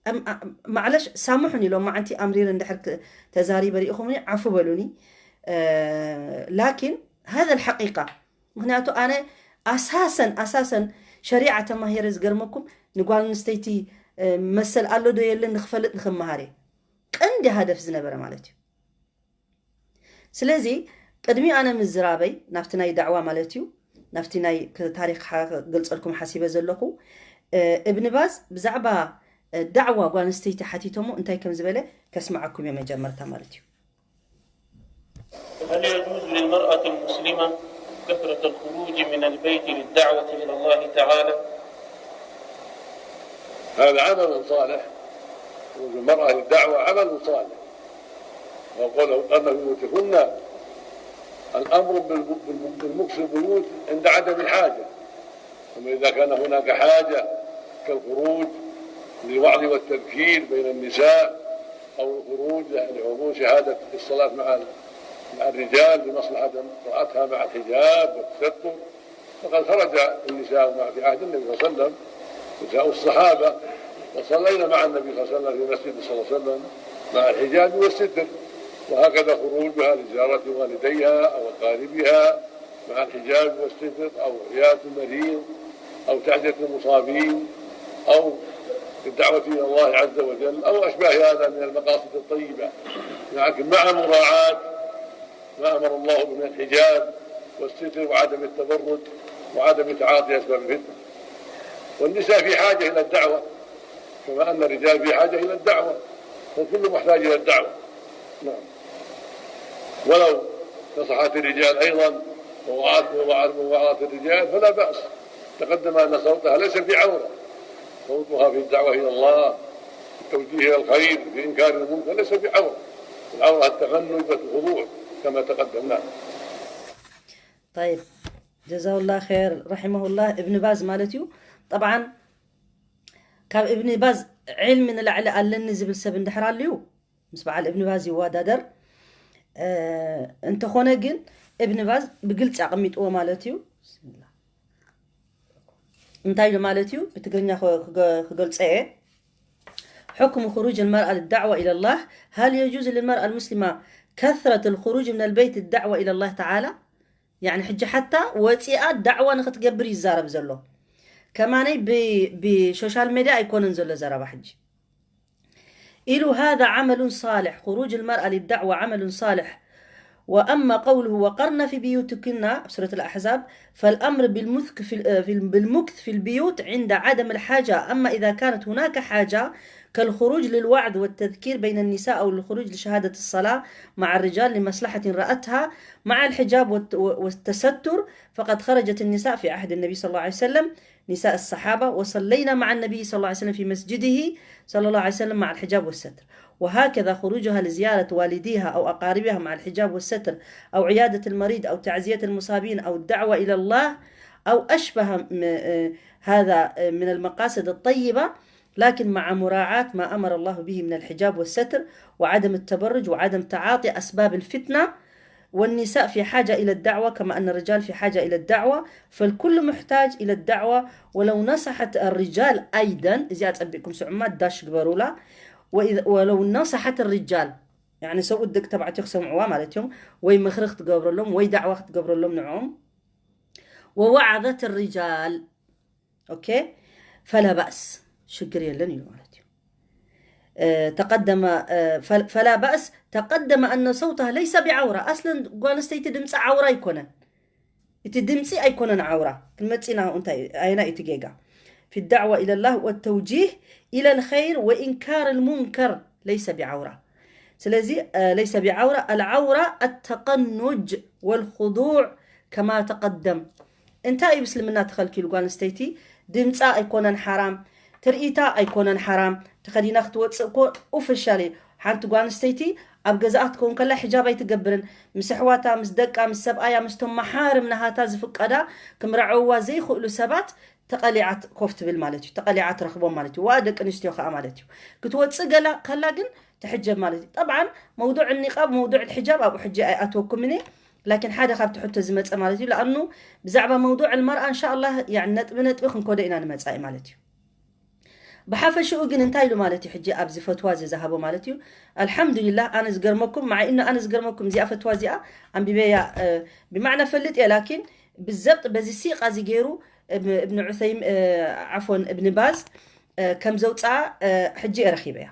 أم-، أ-، معلش سامحوني لو ما عندي أمرير እንድሕር ክ-، ተዛሪበ ሪኢኹምኒ ዓፉ በሉኒ። እ፣ ላኪን هذا الحقيقة። ምክንያቱ ኣነ ኣሳሰን፣ ኣሳሰን ሸሪዓ ተማሂረ ዝገርመኩም ንጓል ኣንስተይቲ፣ እ፣ መሰል ኣሎ ዶ የለን ንክፈልጥ ንክመሃር እየ። ቀንዲ ሃደፍ ዝነበረ ማለት እዩ። ስለዚ ቅድሚ ኣነ ምዝራበይ ናብቲ ናይ ዳዕዋ ማለት እዩ፣ ናብቲ ናይ ክ-፣ ታሪክ ሓ-፣ ክገልጸልኩም ሓሲበ ዘለኹ፣ እ፣ እብን ባዝ ብዛዕባ፣ እ፣ ዳዕዋ ጓል ኣንስተይቲ ሓቲቶሞ እንታይ ከም ዝበለ ከስምዓኩም እየ መጀመርታ ማለት እዩ። هل يجوز للمرأة المسلمة كثرة الخروج من البيت للدعوة إلى الله تعالى؟ هذا عمل صالح. خروج المرأة للدعوة عمل صالح. وقوله قرن في بيوتكن، الأمر بالم-، بالم-، بالمكث البيوت عند عدم الحاجة. أما إذا كان هناك حاجة كالخروج للوعظ والتذكير بين النساء، أو الخروج لحضور شهادة الصلاة مع ال-، مع الرجال لمصلحة امرأتها مع الحجاب والتستر، فقد خرج النساء مع، في عهد النبي صلى الله عليه وسلم، نساء الصحابة، وصلين مع النبي صلى الله عليه وسلم في مسجد صلى الله عليه وسلم مع الحجاب والستر، وهكذا خروجها لزيارة والديها أو أقاربها مع الحجاب والستر، أو عيادة المريض، أو تعزية المصابين، أو الدعوة إلى الله عز وجل، أو أشباه هذا من المقاصد الطيبة، لكن مع مراعاة ما أمر الله به من الحجاب والستر وعدم التبرج وعدم تعاطي أسباب الفتنة. والنساء في حاجة إلى الدعوة، كما أن الرجال في حاجة إلى الدعوة، فالكل محتاج إلى الدعوة. نعم. ولو نصحت الرجال أيضا ووعظت، ووعظت، ووعظت الرجال فلا بأس. تقدم أن صوتها ليس بعورة، صوتها في الدعوة إلى الله، في التوجيه إلى الخير، في إنكار المنكر، ليس بعورة. العورة التفنج والخضوع كما تقدم. نعم. طيب، جزاه الله خير، رحمه الله، እብን ባዝ ማለት እዩ። ጠብዓን ካብ እብን ባዝ ዕልሚ ንላዕሊ ኣለኒ ዝብል ሰብ እንድሕር ኣልዩ ምስ በዓል እብን ባዝ ይወዳደር። እ፣ እንተኾነ ግን እብን ባዝ ብግልፂ ኣቐሚጥዎ ማለት እዩ። እንታይ ኢሉ ማለት እዩ? ብትግርኛ ክ-፣ ክገ-፣ ክገልፀ እየ። حكم خروج المرأة للدعوة إلى الله، هل يجوز للمرأة المسلمة كثرة الخروج من البيت للدعوة إلى الله تعالى؟ يعني ሕጂ ሓታ ወፂኣ ዳዕዋ ንክትገብር ይዛረብ ዘሎ። ከማነይ ብ-፣ ብሶሻል ሜድያ ኣይኮነን ዘሎ ዘረባ ሕጂ። ኢሉ هذا عمل صالح، خروج المرأة للدعوة عمل صالح. وأما قوله وقرن في بيوتكن، سورة الأحزاب، فالأمر بالمكث في ال-، في ال-، بالمكث في البيوت عند عدم الحاجة. أما إذا كانت هناك حاجة كالخروج للوعظ والتذكير بين النساء أو للخروج لشهادة الصلاة مع الرجال لمصلحة رأتها مع الحجاب والت-، والتستر، فقد خرجت النساء في عهد النبي صلى الله عليه وسلم، نساء الصحابة، وصلين مع النبي صلى الله عليه وسلم في مسجده صلى الله عليه وسلم مع الحجاب والستر، وهكذا خروجها لزيارة والديها أو أقاربها مع الحجاب والستر، أو عيادة المريض، أو تعزية المصابين، أو الدعوة إلى الله، أو أشبه م-، آه، هذا، آه، من المقاصد الطيبة، لكن مع مراعاة ما أمر الله به من الحجاب والستر وعدم التبرج وعدم تعاطي أسباب الفتنة. والنساء في حاجة إلى الدعوة كما أن الرجال في حاجة إلى الدعوة، فالكل محتاج إلى الدعوة ولو نصحت الرجال أيضا. እዚኣ ጸቢቕኩም ስዑማ ዳሽ ግበሩላ። وإذا، ولو نصحت الرجال، يعني ሰብኡት ደቂ ተባዕትዮ ክሰምዕዋ ማለት እዮም፣ ወይ ምኽሪ ክትገብረሎም ወይ ዳዕዋ ክትገብረሎም ንዕኦም። ووعظت الرجال، أوكي، فلا بأس، ሽግር የለን እዩ ማለት እዩ። እ፣ تقدم، እ፣ ፈ-፣ فلا بأس، تقدم أن صوتها ليس بعورة. ኣስለን ጓል ኣንስተይቲ ድምፂ ዓውራ ኣይኮነን። እቲ ድምፂ ኣይኮነን ዓውራ። ክንመፂ ኢና እንታይ፣ ኣየናይ እቲ ጌጋ? في الدعوة إلى الله والتوجيه إلى الخير وإنكار المنكر ليس بعورة. ስለዚ፣ እ፣ ليس بعورة، العورة التقنج والخضوع كما تقدم. እንታይ እዩ ብእስልምና ተኸልኪሉ? ጓል ኣንስተይቲ ድምፃ ኣይኮነን ሓራም፣ ትርኢታ ኣይኮነን ሓራም፣ ተኸዲና ክትወፅእ እኮ ኦፊሻል እዩ። ሓንቲ ጓል ኣንስተይቲ ኣብ ገዛኣ ክትከውን ከላ ሕጃብ ኣይትገብርን። ምስ ኣሕዋታ፣ ምስ ደቃ፣ ምስ ሰብኣያ፣ ምስቶም መሓርም ናሃታ ዝፍቀዳ ክምርዐውዋ ዘይኽእሉ ሰባት ተቐሊዓት ኮፍ ትብል ማለት እዩ። ተቐሊዓ ትረኽቦም ማለት እዩ። ዋ ደቂ ኣንስትዮ ከዓ ማለት እዩ። ክትወፅእ ገላ ከላ ግን ትሕጀብ ማለት እዩ። ጠብዓን መውዱዕ ኒቃብ፣ መውዱዕ ሕጃብ ኣብኡ ሕጂ ኣይኣትወኩምን እየ። ላኪን ሓደ ካብቲ ሕቶ ዝመፀ ማለት እዩ። ለኣኑ ብዛዕባ መውዱዕ ልመርኣ እንሻ ኣላህ፣ ያዕ ነጥቢ ነጥቢ ክንኮዶ ኢና ንመፃኢ ማለት እዩ። ብሓፈሽኡ ግን እንታይ ኢሉ ማለት እዩ? ሕጂ ኣብዚ ፈትዋ እዚ ዝሃቦ ማለት እዩ። ኣልሓምዱሊላህ፣ ኣነ ዝገርመኩም፣ ማዓይ እነ ኣነ ዝገርመኩም፣ እዚኣ ፈትዋ እዚኣ ኣንቢበያ፣ እ፣ ብማዕና ፈልጥ እየ፣ ላኪን ብዘብጥ በዚ ሲቃ እዚ ገይሩ እብ-፣ እብን ዑሰይም፣ እ፣ ዓፎን፣ እብን ባዝ፣ እ፣ ከም ዘውፅኣ፣ እ፣ ሕጂ እየ ረኺበያ።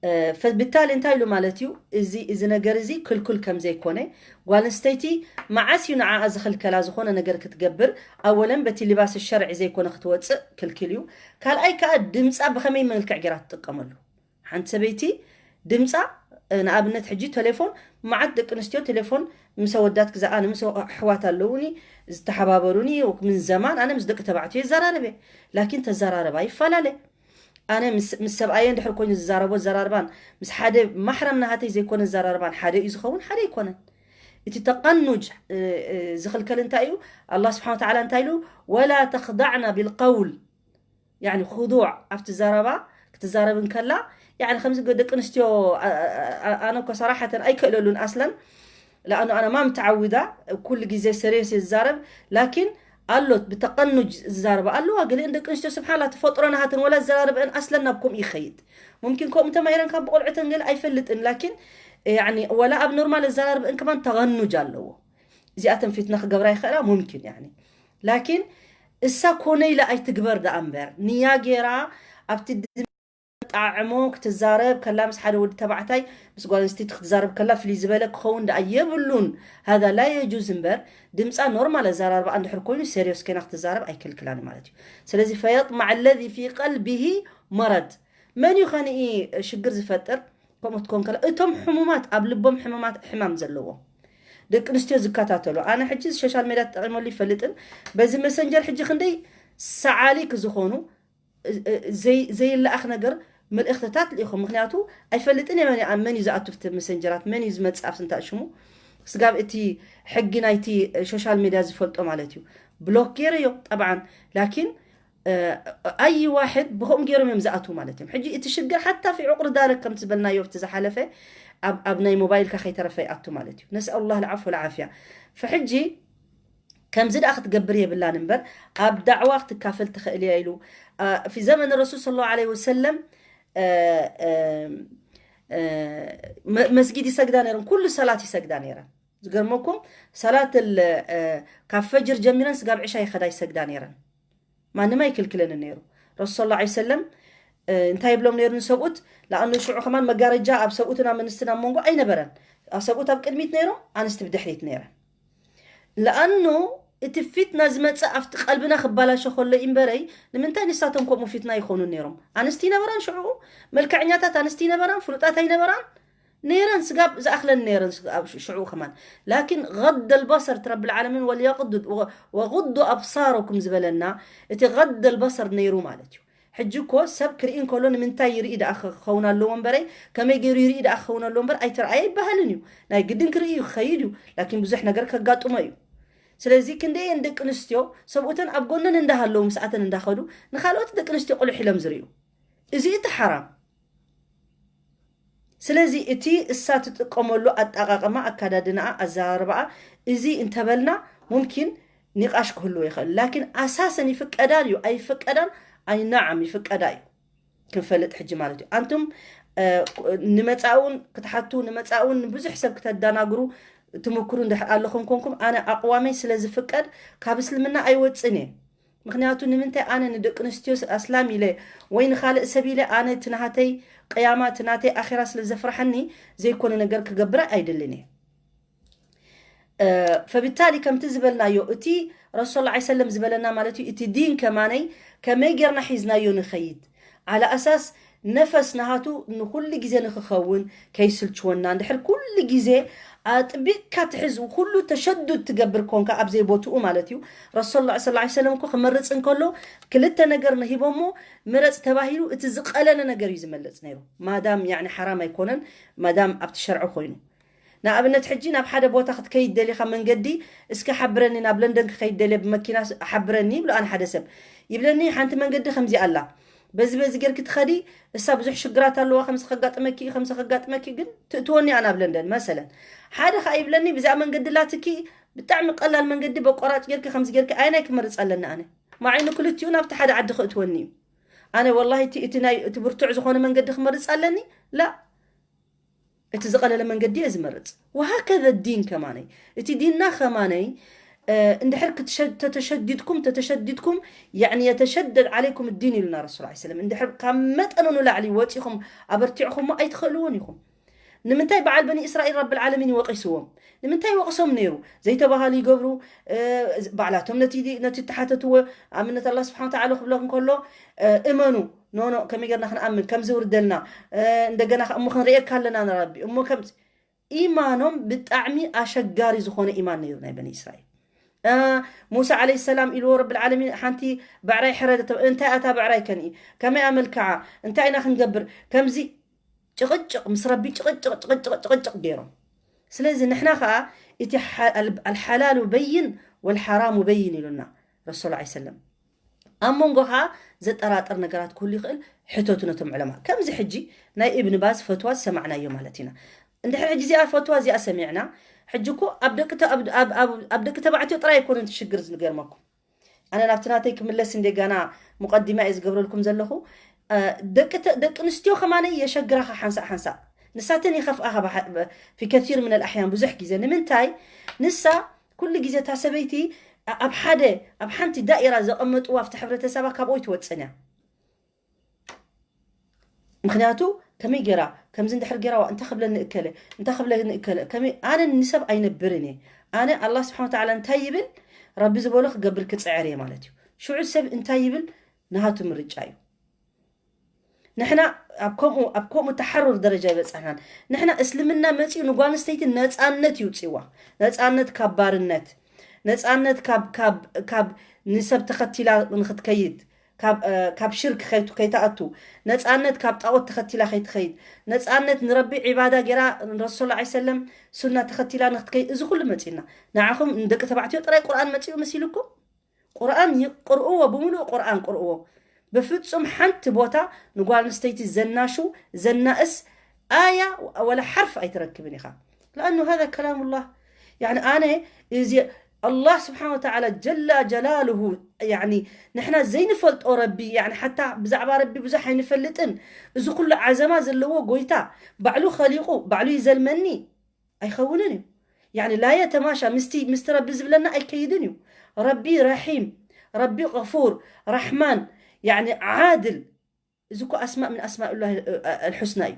እ፣ ፈ-፣ ብታሊ እንታይ ኢሉ ማለት እዩ? እዚ፣ እዚ ነገር እዚ ክልኩል ከም ዘይኮነ፣ ጓል ኣንስተይቲ መዓስ እዩ ንዓኣ ዝኽልከላ ዝኾነ ነገር ክትገብር? ኣወለን በቲ ሊባስ ሸርዒ ዘይኮነ ክትወፅእ ክልክል እዩ። ካልኣይ ከዓ ድምፃ ብኸመይ መልክዕ ገይራ ትጥቀመሉ? ሓንቲ ሰበይቲ ድምፃ፣ እ፣ ንኣብነት ሕጂ ቴሌፎን፣ መዓት ደቂ ኣንስትዮ ቴሌፎን ምስ ኣወዳት ክዛኣ፣ ኣነ ምስ ኣሕዋት ኣለዉኒ፣ ዝተሓባበሩኒ፣ ምን ዘማን ኣነ ምስ ደቂ ተባዕትዮ ይዘራረብ እየ። ላኪን ተዘራረባ ይፈላለ። ኣነ ምስ፣ ምስ ሰብኣየ እንድሕር ኮይኑ ዝዛረቦ ዘራርባን ምስ ሓደ ማሕረም ናሃተይ ዘይኮነ ዘራርባን ሓደ እዩ ዝኸውን፣ ሓደ ኣይኮነን። እቲ ተቐኑጅ፣ እ፣ እ፣ ዝኽልከል እንታይ እዩ? ኣላህ ስብሓን ወተዓላ እንታይ ኢሉ? "ወላ ተኽዳዕና ቢልቀውል"፣ ያዕኒ፣ ኹዱዕ ኣብቲ ዘረባ ክትዛረብ እንከላ፣ ያዕኒ፣ ከምዚ ገ-፣ ደቂ ኣንስትዮ፣ ኣ-፣ ኣ-፣ ኣ-፣ ኣነ እኮ ሰራሓተን ኣይክእለሉን ኣስለን። ለኣኑ ኣነ ማ ምትዓውዳ፣ ኩሉ ግዜ ሰሪየስ እየ ዝዛረብ። ላኪን ኣሎት ብተቐኑጅ ዝዛረባ ኣለዋ። ገሊአን ደቂ ኣንስትዮ ስብሓንላ ተፈጥሮ ናሃተን ወላ ዘራርበአን ኣስለን ናብ ከምኡ ይኸይድ። ሙምኪን ከምኡ ተማሂረን ካብ ብቆልዑተን ገለ ኣይፈልጥን። ላኪን፣ ያዕኒ፣ ወላ ኣብ ኖርማል ኣዘራርበአን ከማን ተቐኑጅ ኣለዎ። እዚኣተን ፊትና ክገብራ ይኽእላ፣ ሙምኪን፣ ያዕኒ። ላኪን እሳ ኮነ ኢላ ኣይትግበር ደኣ እምበር፣ ንያ ጌራ ኣብቲ ጣዕሞ ክትዛረብ ከላ ምስ ሓደ ወዲ ተባዕታይ፣ ምስ ጓል ኣንስተይቲ ክትዛረብ ከላ ፍልይ ዝበለ ክኸውን ደኣ የብሉን። ሃዛ ላ የጁዝ እምበር፣ ድምፃ ኖርማል ኣዘራርባ እንድሕር ኮይኑ፣ ሴሪዮስ ኮይና ክትዛረብ ኣይክልክላን ማለት እዩ። ስለዚ፣ ፈየጥማዕ ለዚ ፊ ቀልቢሂ መረድ። መን እዩ ኸንኢ ሽግር ዝፈጥር? ከምኡ ትኮን ከላ፣ እቶም ሕሙማት፣ ኣብ ልቦም ሕሙማት፣ ሕማም ዘለዎም ደቂ ኣንስትዮ ዝከታተሉ። ኣነ ሕጂ ሶሻል ሜድያ ተጠቒመሉ ይፈልጥን፣ በዚ መሰንጀር ሕጂ ክንደይ ሰዓሊክ ዝኾኑ፣ እ-፣ እ-፣ ዘይ-፣ ዘይለኣኽ ነገር፣ መልእኽትታት ልኢኹም። ምኽንያቱ ኣይፈልጥን እየ መን፣ መን እዩ ዝኣቱ ኣብቲ መሰንጀራት፣ መን እዩ ዝመጽእ ኣብ ስንታ ሽሙ። ስጋብ እቲ ሕጊ ናይቲ ሶሻል ሜድያ ዝፈልጦ ማለት እዩ። ብሎክ ገይረዮ ጠብዓን፣ ላኪን፣ እ፣ ኣይ ዋሕድ ብኸምኡ ገይሮም እዮም ዝኣትዉ ማለት እዮም። ሕጂ እቲ ሽግር ሓታ ፊ ዑቕሪ ዳረግ ከምቲ ዝበልናዮ ኣብቲ ዝሓለፈ ኣብ፣ ኣብ ናይ ሞባይልካ ከይተረፈ ይኣቱ ማለት እዩ። ነስኣሉላህ ልዓፍ ወልዓፍያ። ፈሕጂ ከምዚ ደኣ ክትገብር የብላን እምበር፣ ኣብ ዳዕዋ ክትካፈል ትኽእል እያ ኢሉ። አ፣ ፊ ዘመን ረሱል ሰለላሁ ዐለይሂ ወሰለም፣ እ፣ እ፣ እ፣ መ-፣ መስጊድ ይሰግዳ ነይረን፣ ኩሉ ሰላት ይሰግዳ ነይረን። ዝገርመኩም፣ ሰላት ል-፣ እ፣ ካብ ፈጅር ጀሚረን ስጋብ ዕሻ ይኸዳ ይሰግዳ ነይረን። ማንም ኣይክልክለንን ነይሩ። ረሱል ሰለላሁ ዐለይሂ ወሰለም፣ እ፣ እንታይ ይብሎም ነይሩ ንሰብኡት? ለኣኑ ሽዑ ከማን መጋረጃ ኣብ ሰብኡትን ኣብ ኣንስትን ኣብ መንጎ ኣይነበረን። ኣብ ሰብኡት ኣብ ቅድሚት ነይሮም፣ ኣንስቲ ብድሕሪት ነይረን። ለኣኑ እቲ ፊትና ዝመጽእ ኣብቲ ቀልብና ክባላሾ ከሎ እዩ እምበረይ፣ ንምንታይ ንሳቶም ከምኡ ፊትና ይኾኑ ነይሮም? ኣንስቲ ይነበራን ሽዑ፣ መልክዐኛታት ኣንስቲ ይነበራን፣ ፍሉጣት ኣይነበራን? ነይረን፣ ስጋብ ዝኣኽለን ነይረን፣ ስጋ-፣ ኣብ ሽ-፣ ሽዑ ከማን። ላኪን غض البصر፣ እቲ ረብል ዓለሚን ወልየቕዱ-፣ ወ-፣ ወغضوا أبصاركم ዝበለና፣ እቲ غض البصر ነይሩ ማለት እዩ። ሕጂ እኮ ሰብ ክርኢ እንከሎ ንምንታይ ይርኢ ደኣ ክኸውን ኣለዎ እምበረይ፣ ከመይ ገይሩ ይርኢ ደኣ ክኸውን ኣለዎ እምበር ኣይተረኣየ ኣይበሃልን እዩ። ናይ ግድን ክርኢ እዩ፣ ክኸይድ እዩ። ላኪን ብዙሕ ነገር ከጋጥሞ እዩ። ስለዚ ክንደየን ደቂ ኣንስትዮ ሰብኡተን ኣብ ጎነን እንዳሃለዉ ምስኣተን እንዳኸዱ ንኻልኦት ደቂ ኣንስትዮ ቁልሕ ኢሎም ዝርእዩ። እዚ እቲ ሓራም። ስለዚ እቲ እሳ ትጥቀመሉ ኣጠቓቕማ፣ ኣከዳድናኣ፣ ኣዘራርባኣ፣ እዚ እንተበልና ሙምኪን ኒቃሽ ክህልዎ ይኽእል። ላኪን ኣሳሰን ይፍቀዳን እዩ ኣይፍቀዳን ኣይ ናዓም ይፍቀዳ እዩ። ክንፈልጥ ሕጂ ማለት እዩ። ኣንቱም፣ እ፣ ንመጻእውን ክትሓቱ፣ ንመጻእውን ንብዙሕ ሰብ ክተደናግሩ ትምክሩ እንድሕር ኣለኹም ኮንኩም፣ ኣነ ኣቕዋመይ ስለ ዝፍቀድ ካብ እስልምና ኣይወጽን እየ። ምኽንያቱ ንምንታይ ኣነ ንደቂ ኣንስትዮ ስ-፣ ኣስላም ኢለ ወይ ንኻልእ ሰብ ኢለ ኣነ እቲ ናሃተይ ቅያማ፣ እቲ ናተይ ኣኼራ ስለ ዘፍርሐኒ ዘይኮነ ነገር ክገብር ኣይደልን እየ። እ፣ ፈብታሊ ከምቲ ዝበልናዮ፣ እቲ ረሱል ሰለላሁ ዐለይሂ ወሰለም ዝበለና ማለት እዩ፣ እቲ ዲን ከማነይ ከመይ ጌርና ሒዝናዮ ንኸይድ፣ ዓላ ኣሳስ ነፈስ ናሃቱ ንኹሉ ግዜ ንኽኸውን ከይስልችወና፣ እንድሕር ኩሉ ግዜ ኣጥቢቅካ ትሕዝ፣ ኩሉ ተሸዱድ ትገብር ኮንካ ኣብ ዘይቦትኡ ማለት እዩ። ረሱል ላ ሰለላሁ ዐለይሂ ወሰለም እኮ ክመርፅ እንከሎ ክልተ ነገር ነሂቦሞ፣ ምረፅ ተባሂሉ እቲ ዝቐለለ ነገር እዩ ዝመለፅ ነይሩ። ማዳም ያኒ ሓራም ኣይኮነን፣ ማዳም ኣብቲ ሸርዒ ኮይኑ። ንኣብነት ሕጂ ናብ ሓደ ቦታ ክትከይድ ደሊኻ መንገዲ እስኪ ሓብረኒ፣ ናብ ለንደን ክኸይድ ደልየ ብመኪና ስ- ሓብረኒ ይብሎ ኣነ ሓደ ሰብ። ይብለኒ ሓንቲ መንገዲ ከምዚ ኣላ፣ በዚ በዚ ጌርኪ ትኸዲ፣ እሳ ብዙሕ ሽግራት ኣለዋ፣ ከምዚ ከጋጥመኪ ከምዚ ከጋጥመኪ፣ ግን ትእትወኒ ኣና ኣብ ለንደን መሰለን። ሓደ ከዓ ይብለኒ ብዚኣ መንገዲ ላትኪ ብጣዕሚ ቀላል መንገዲ በቆራጭ ጌርኪ ከምዚ ጌርኪ ኣይናይ ክመርፅ ኣለኒ ኣነ ማዓይኑ ክልቲኡ ናብቲ ሓደ ዓዲ ክእትወኒ እዩ። ኣነ ወላሂ እቲ እቲ ናይ እቲ ብርቱዕ ዝኾነ መንገዲ ክመርፅ ኣለኒ ላ፣ እቲ ዝቐለለ መንገዲ እየ ዝመርፅ። وهكذا الدين ከማነይ፣ እቲ ዲንና ከማነይ እንድሕር ተተሸዲድኩም ተተሸዲድኩም يعني يتشدد عليكم الدين ኢሉና ረሱል ላ ሰለም። እንድሕር ካብ መጠኑ ንላዕሊ ወፂኹም ኣበርቲዕኹሞ ኣይትኽእልዎን ኢኹም። ንምንታይ በዓል በኒ እስራኤል ረብል ዓለሚን ይወቂስዎም? ንምንታይ ይወቅሶም ነይሩ? ዘይተባሃሉ ይገብሩ። ባዕላቶም ነቲ ነቲ ተሓተትዎ ኣብነት ኣላ ስብሓን ተዓላ ክብሎም ከሎ እመኑ ኖኖ ከመይ ጌርና ክንኣምን ከም ዝውርደልና እንደገና እሞ ክንርእየካ ኣለና ንረቢ እሞ ከም ኢማኖም ብጣዕሚ ኣሸጋሪ ዝኾነ ኢማን ነይሩ ናይ በኒ እስራኤል። ሙሳ ዓለይሂ ሰላም ኢልዎ ረብል ዓለሚን ሓንቲ ባዕራይ ሕረደ እንታይ ኣታ ባዕራይ ከንኢ ከመይ ኣመልክዓ እንታይ ኢና ክንገብር ከምዚ ጭቕጭቕ ምስ ረቢ ጭቕጭቕ ጭቕጭቕ ጭቕጭቕ ገይሮም። ስለዚ ንሕና ከዓ እቲ ኣልሓላሉ በይን ወልሓራሙ በይን ኢሉና ረሱል ላ ሰለም። ኣብ መንጎኻ ዘጠራጥር ነገራት ክህሉ ይኽእል፣ ሕተቱ ነቶም ዕለማ። ከምዚ ሕጂ ናይ እብን ባዝ ፈትዋ ዝሰማዕናዮ ማለት ኢና። እንድሕር ሕጂ እዚኣ ፈትዋ እዚኣ ሰሚዕና፣ ሕጂ እኮ ኣብ ደቂ ተ- ኣብ- ኣብ- ኣብ- ኣብ ደቂ ተባዕትዮ ጥራይ ኣይኮነን እቲ ሽግር ዝገርመኩም። ኣነ ናብቲ ናተይ ክምለስ እንደገና ሙቀዲማ እየ ዝገብረልኩም ዘለኹ። ደቂ ኣንስትዮ ከማነይ የሸግራኻ ሓንሳእ ሓንሳእ ንሳተን ይኸፍኣኻ في كثير من الأحيان ብዙሕ ግዜ ንምንታይ ንሳ ኩሉ ግዜ እታ ሰበይቲ ኣብ ሓደ ኣብ ሓንቲ ዳኢራ ዘቐመጥዋ ኣብቲ ሕብረተሰባ ካብኡ ኣይትወፅን እያ። ምክንያቱ ከመይ ገይራ ከምዚ እንድሕር ገይራዋ እንታይ ክብለኒ እከለ እንታይ ክብለኒ እከለ ከመይ ኣነ ንሰብ ኣይነብርን እየ። ኣነ ኣላ ስብሓን ተዓላ እንታይ ይብል ረቢ ዝበሎ ክገብር ክፅዕር እየ ማለት እዩ። ሽዑ ሰብ እንታይ ይብል ንሃቱ ምርጫ እዩ። ንሕና ኣብ ከምኡ ኣብ ከምኡ ተሓሩር ደረጃ ይበፃሕናን ንሕና እስልምና መፂኡ ንጓል ኣንስተይቲ ነፃነት ይውፅዋ። ነፃነት ካብ ባርነት፣ ነፃነት ካብ ካብ ካብ ንሰብ ተኸቲላ ንክትከይድ፣ ካብ ሽርክ ከይትኣቱ፣ ነፃነት ካብ ጣዖት ተኸቲላ ከይትኸይድ፣ ነፃነት ንረቢ ዒባዳ ገይራ ንረሱል ላ ሰለም ሱና ተኸቲላ ንክትከይድ። እዚ ኩሉ መፂና ንዓኹም ንደቂ ተባዕትዮ ጥራይ ቁርኣን መፂኡ መሲልኩም? ቁርኣን ይቅርእዎ ብምሉእ ቁርኣን ቅርእዎ። በፍጹም ሓንቲ ቦታ ንጓል ኣንስተይቲ ዘናሹ ዘናእስ ኣያ ወላ ሓርፍ ኣይትረክብን ኢኻ። لأنه هذا كلام الله. يعني ኣነ እዚ ኣላህ ስብሓን ወተዓላ ጀላ ጀላልሁ ያኒ ንሕና ዘይንፈልጦ ረቢ ያኒ ሓታ ብዛዕባ ረቢ ብዙሕ ኣይንፈልጥን። እዚ ኩሉ ዓዘማ ዘለዎ ጎይታ ባዕሉ ኸሊቁ ባዕሉ ይዘልመኒ ኣይኸውንን እዩ። ያኒ ላ የተማሻ ምስቲ ምስቲ ረቢ ዝብለና ኣይከይድን እዩ። ረቢ ረሒም፣ ረቢ غفور፣ ራሕማን፣ ያኒ ዓድል። እዚ እኮ ኣስማእ ምን ኣስማኡላህ ኣልሑስና እዩ።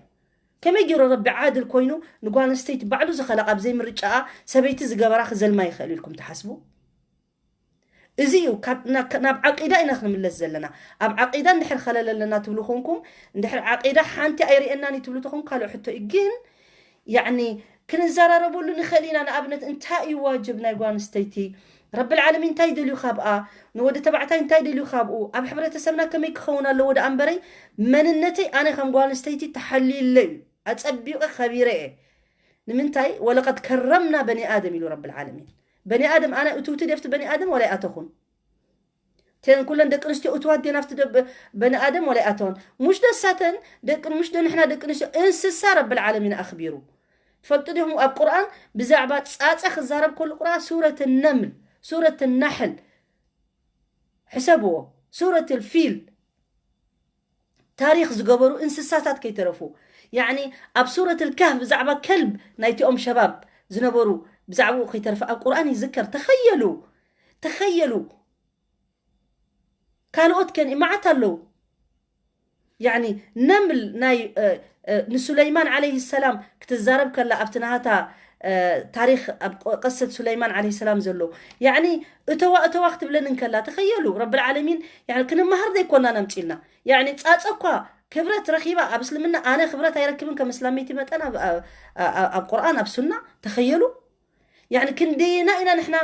ከመይ ገይሩ ረቢ ዓድል ኮይኑ ንጓል ኣንስተይቲ ባዕሉ ዝኸለቓ ብዘይ ምርጫኣ ሰበይቲ ዝገበራ ክዘልማ ይኽእል ኢልኩም ትሓስቡ? እዚ እዩ ካብ ናብ ዓቂዳ ኢና ክንምለስ ዘለና። ኣብ ዓቂዳ እንድሕር ኸለል ኣለና ትብሉ ኮንኩም እንድሕር ዓቂዳ ሓንቲ ኣይርእየናን እዩ ትብሉ ተኾንኩም ካልእ ሕቶ እዩ። ግን ያኒ ክንዘራረበሉ ንኽእል ኢና። ንኣብነት እንታይ እዩ ዋጅብ ናይ ጓል ኣንስተይቲ? ረብል ዓለሚን እንታይ ደልዩ ካብኣ? ንወዲ ተባዕታይ እንታይ ደልዩ ካብኡ? ኣብ ሕብረተሰብና ከመይ ክኸውን ኣለዎ ደኣ እምበረይ መንነተይ ኣነ ከም ጓል ኣንስተይቲ ተሓልዩለ እዩ። ኣጸቢቐ ከቢረ እየ። ንምንታይ ወለቀድ ከረምና በኒ ኣደም ኢሉ ረብል ዓለሚን። በኒ ኣደም ኣነ እትውቲ ደፍቲ በኒ ኣደም ወላይ ኣተኹን። ተን ኩለን ደቂ ኣንስትዮ እትዋት ደን ኣብቲ በኒ ኣደም ወላይ ኣተውን። ሙሽ ደሳተን ደቂ ሙሽ ደንሕና ደቂ ኣንስትዮ እንስሳ ረብል ዓለሚን ኣኽቢሩ። ፈልጡ ዲኹም ኣብ ቁርኣን ብዛዕባ ጻጸ ክዛረብ ከሉ ቁርኣን ሱረት ነምል ሱረት ናሕል ሕሰብዎ ሱረት ፊል ታሪኽ ዝገበሩ እንስሳታት ከይተረፉ ያኒ ኣብ ሱረት ልካህፍ ብዛዕባ ከልብ ናይቲኦም ሸባብ ዝነበሩ ብዛዕባኡ ከይተረፈ ኣብ ቁርኣን ይዝከር። ተኸየሉ ተኸየሉ ካልኦት ከን መዓት ኣለዉ። ያኒ ነምል ናይ ንሱለይማን ዓለይሂ ሰላም ክትዛረብ ከላ ኣብቲ ናሃታ ታሪኽ ኣብ ቀሰት ሱለይማን ዓለይሂ ሰላም ዘሎ ያኒ እተዋ እተዋ ክትብለን እንከላ ተኸየሉ ረብል ዓለሚን ያኒ ክንመሃር ዘይኮና ነምፂልና ያኒ ፃፀ እኳ ክብረት ረኺባ ኣብ እስልምና ኣነ ክብረት ኣይረክብን ከም እስላመይቲ መጠን ኣብ ቁርኣን ኣብ ሱና ተኸየሉ። ያኒ ክንደየና ኢና ንሕና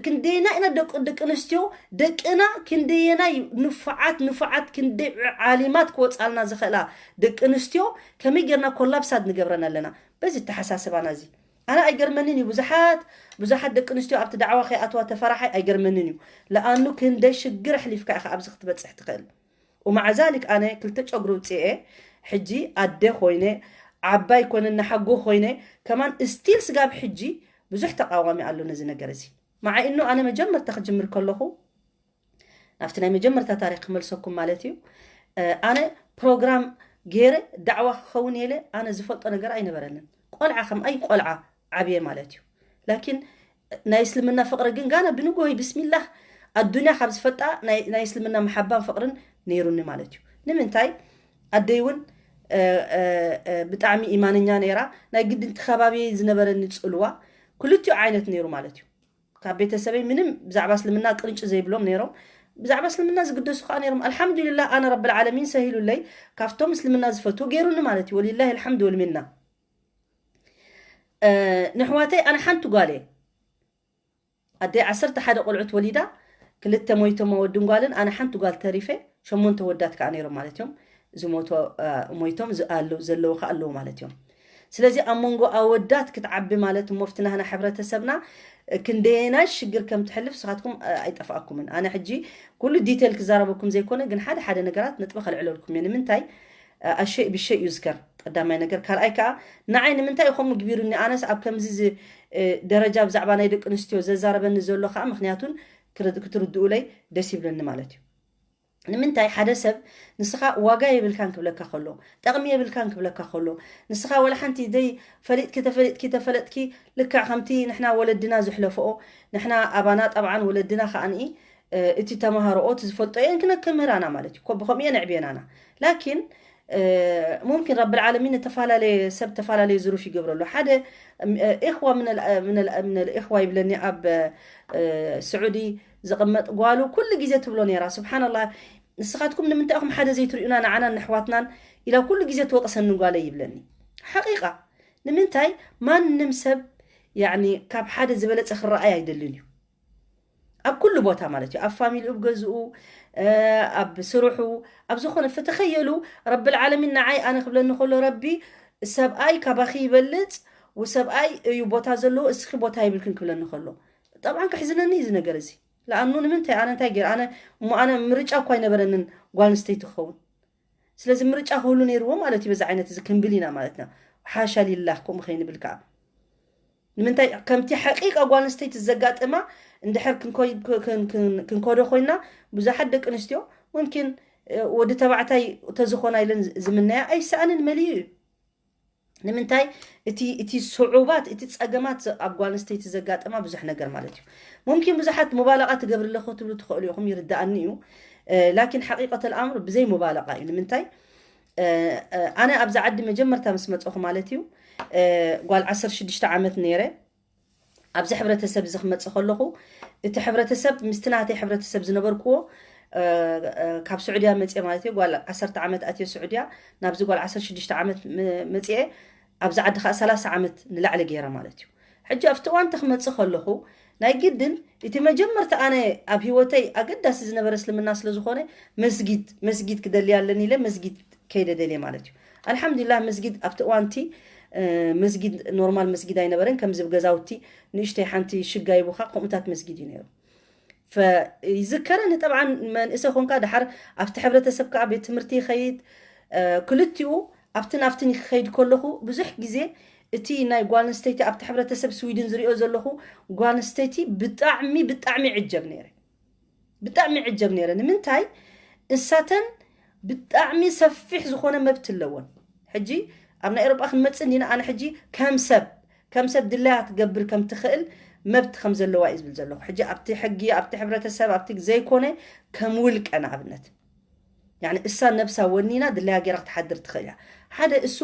ክንደየና ኢና ደቂ ደቂ ኣንስትዮ ደቅና ክንደየናይ ንፉዓት ንፉዓት ክንደይ ዓሊማት ክወፃልና ዝኽእላ ደቂ ኣንስትዮ ከመይ ጌርና ኮላፕሳት ንገብረን ኣለና። በዚ ተሓሳስባና እዚ ኣነ ኣይገርመንን እዩ። ብዙሓት ብዙሓት ደቂ ኣንስትዮ ኣብቲ ዳዕዋ ከይኣትዋ ተፈራሓይ ኣይገርመንን እዩ። ለኣኑ ክንደይ ሽግር ኣሕሊፍካ ኢኻ ኣብዚ ክትበፅሕ ትኽእል። ومع ذلك ኣነ ክልተ ጨጉሪ ውፅኤ ሕጂ ኣደ ኮይነ ዓባይ ኮነ እናሓጎ ኮይነ ከማን ስቲል ስጋብ ሕጂ ብዙሕ ተቃዋሚ ኣሎ ነዚ ነገር እዚ። ማዓ እኖ ኣነ መጀመርታ ክጅምር ከለኹ ናብቲ ናይ መጀመርታ ታሪክ ክመልሰኩም ማለት እዩ። ኣነ ፕሮግራም ገይረ ዳዕዋ ክኸውን የለ ኣነ ዝፈልጦ ነገር ኣይነበረንን። ቆልዓ ከም ኣይ ቆልዓ ዓብየ ማለት እዩ። ላኪን ናይ እስልምና ፍቅሪ ግን ጋና ብንጎይ ብስሚላህ ኣዱንያ ካብ ዝፈልጣ ናይ እስልምና መሓባን ፍቅርን ነይሩኒ ማለት እዩ። ንምንታይ ኣደይ እውን ብጣዕሚ ኢማንኛ ነይራ። ናይ ግድንቲ ከባቢ ዝነበረኒ ፅልዋ ክልቲኡ ዓይነት ነይሩ ማለት እዩ። ካብ ቤተሰበይ ምንም ብዛዕባ እስልምና ቅንጭ ዘይብሎም ነይሮም። ብዛዕባ እስልምና ዝግደሱ ከዓ ነይሮም። ኣልሓምዱሊላህ ኣነ ረብል ዓለሚን ሰሂሉለይ ካብቶም እስልምና ዝፈትዉ ገይሩኒ ማለት እዩ። ወሊላሂ ኣልሓምዱ ወልሚና። ንሕዋተይ ኣነ ሓንቲ ጓል እየ። ኣደይ ዓሰርተ ሓደ ቆልዑት ወሊዳ ክልተ ሞይቶም ወድን ጓልን ኣነ ሓንቲ ጓል ተሪፈ። ሸሞንተ ወዳት ከዓ ነይሮም ማለት እዮም። ዝሞቶ ሞይቶም ዘለዉ ከዓ ኣለዉ ማለት እዮም። ስለዚ ኣብ መንጎ ኣወዳት ክትዓቢ ማለት እሞ ፍቲ ናህና ሕብረተሰብና ክንደየናይ ሽግር ከም ትሕልፍ ንስኻትኩም ኣይጠፍኣኩምን። ኣነ ሕጂ ኩሉ ዲቴል ክዛረበኩም ዘይኮነ ግን ሓደ ሓደ ነገራት ነጥቢ ከልዕለልኩም እየ። ንምንታይ ኣሸይ ብሸይ እዩ ዝከር ቀዳማይ ነገር። ካልኣይ ከዓ ንዓይ ንምንታይ ከምኡ ግቢሩኒ ኣነስ ኣብ ከምዚ ደረጃ ብዛዕባ ናይ ደቂ ኣንስትዮ ዘዛረበኒ ዘሎ ከዓ ምክንያቱን ክትርድኡለይ ደስ ይብለኒ ማለት እዩ። ንምንታይ ሓደ ሰብ ንስኻ ዋጋ የብልካን ክብለካ ከሎ ጠቕሚ የብልካን ክብለካ ከሎ ንስኻ ወላ ሓንቲ ዘይ ፈሊጥኪ ተፈሊጥኪ ተፈለጥኪ ልክዕ ከምቲ ንሕና ወለድና ዝሕለፈኦ ንሕና ኣባና ጠብዓን ወለድና ከዓንኢ እቲ ተማሃሮኦ እቲ ዝፈልጦ እየን ክነከምህራና ማለት እዩ። ኮ ብኸምኡ እየን ኣዕብየናና። ላኪን ሙምኪን ረብል ዓለሚን ዝተፈላለየ ሰብ ዝተፈላለየ ዝሩፍ ይገብረሉ። ሓደ ኢኽዋ ምነል ኢኽዋ ይብለኒ ኣብ ስዑዲ ዝቕመጥ ጓሉ ኩሉ ግዜ ትብሎ ነይራ። ስብሓንላ ንስኻትኩም ንምንታይ ኢኹም ሓደ ዘይትርእዩና ንዓናን ንሕዋትናን ኢላ ኩሉ ግዜ ትወቕሰኒ ጓለይ ይብለኒ። ሓቂቃ ንምንታይ ማንም ሰብ ያኒ ካብ ሓደ ዝበለፀ ክረኣይ ኣይደልን እዩ። ኣብ ኩሉ ቦታ ማለት እዩ ኣብ ፋሚሊ ኣብ ገዝኡ ኣብ ስርሑ ኣብ ዝኾነ ፈተኸየሉ ረብል ዓለሚን ንዓይ ኣነ ክብለኒ ከሎ ረቢ ሰብኣይ ካባኺ ይበልፅ ወሰብኣይ እዩ ቦታ ዘለዎ እስኺ ቦታ ይብልክን ክብለኒ ከሎ ጠብዓን ከሕዝነኒ እዚ ነገር እዚ ለኣኑ ንምንታይ ኣነ እንታይ ገይር ኣነ እሞ ኣነ ምርጫ እኳ ኣይነበረንን ጓል ኣንስተይቲ ክኸውን ስለዚ ምርጫ ክህሉ ነይርዎ ማለት እዩ በዚ ዓይነት እዚ ክንብል ኢና ማለት ኢና ሓሻ ሊላህ ከምኡ ከይንብል ከዓ ንምንታይ ከምቲ ሓቂቃ ጓል ኣንስተይቲ ዘጋጥማ እንድሕር ክንኮዶ ኮይና ብዙሓት ደቂ ኣንስትዮ ሙምኪን ወዲ ተባዕታይ ተዝኾና ኢለን ዝምነያ ኣይሰኣንን መሊኡ እዩ ንምንታይ እቲ እቲ ስዑባት እቲ ፀገማት ኣብ ጓል ኣንስተይቲ ዘጋጠማ ብዙሕ ነገር ማለት እዩ ሙምኪን ብዙሓት ሙባለቃ ትገብሪ ኣለኹ ትብሉ ትኽእሉ ኢኹም ይርዳኣኒ እዩ ላኪን ሓቂቀት ኣልኣምር ብዘይ ሙባለቃ እዩ ንምንታይ ኣነ ኣብዚ ዓዲ መጀመርታ ምስ መፀኹ ማለት እዩ ጓል ዓሰርተ ሽዱሽተ ዓመት ነይረ ኣብዚ ሕብረተሰብ እዚ ክመፅእ ከለኹ እቲ ሕብረተሰብ ምስቲ ናተይ ሕብረተሰብ ዝነበርክዎ ካብ ስዑድያ መፅአ ማለት እዩ ጓል ዓሰርተ ዓመት ኣትዮ ስዑድያ ናብዚ ጓል ዓሰርተ ሽዱሽተ ዓመት መፅአ ኣብዚ ዓዲ ከዓ ሰላሳ ዓመት ንላዕሊ ገይረ ማለት እዩ ሕጂ ኣብቲ እዋን ክመፅእ ከለኹ ናይ ግድን እቲ መጀመርታ ኣነ ኣብ ህይወተይ ኣገዳሲ ዝነበረ እስልምና ስለ ዝኾነ መስጊድ መስጊድ ክደልያ ኣለኒ ኢለ መስጊድ ከይደ ደልየ ማለት እዩ ኣልሓምዱሊላህ መስጊድ ኣብቲ እዋንቲ መስጊድ ኖርማል መስጊድ ኣይነበረን ከምዚ ብገዛውቲ ንእሽተይ ሓንቲ ሽጋ ይቡኻ ከምኡታት መስጊድ እዩ ነይሩ ይዝከረኒ ጠብዓን መንእሰ ኮንካ ድሓር ኣብቲ ሕብረተሰብ ከዓ ቤት ትምህርቲ ይኸይድ ክልቲኡ ኣብትን ኣብትን ክኸይድ ከለኹ ብዙሕ ግዜ እቲ ናይ ጓል ኣንስተይቲ ኣብቲ ሕብረተሰብ ስዊድን ዝሪኦ ዘለኹ ጓል ኣንስተይቲ ብጣዕሚ ብጣዕሚ ዕጀብ ነይረ ብጣዕሚ ዕጀብ ነይረ ንምንታይ እሳተን ብጣዕሚ ሰፊሕ ዝኾነ መብት ኣለወን ሕጂ ኣብ ናይ ኤሮጳ ክንመፅእ እንዲና ኣነ ሕጂ ከም ሰብ ከም ሰብ ድላያ ትገብር ከም ትኽእል መብት ከም ዘለዋ እዩ ዝብል ዘለኹ ሕጂ ኣብቲ ሕጊ ኣብቲ ሕብረተሰብ ኣብቲ ዘይኮነ ከም ውልቀ ንኣብነት ያኒ እሳ ነብሳ ወኒና ድላያ ገይራ ክትሓድር ትኽእል እያ ሓደ እሱ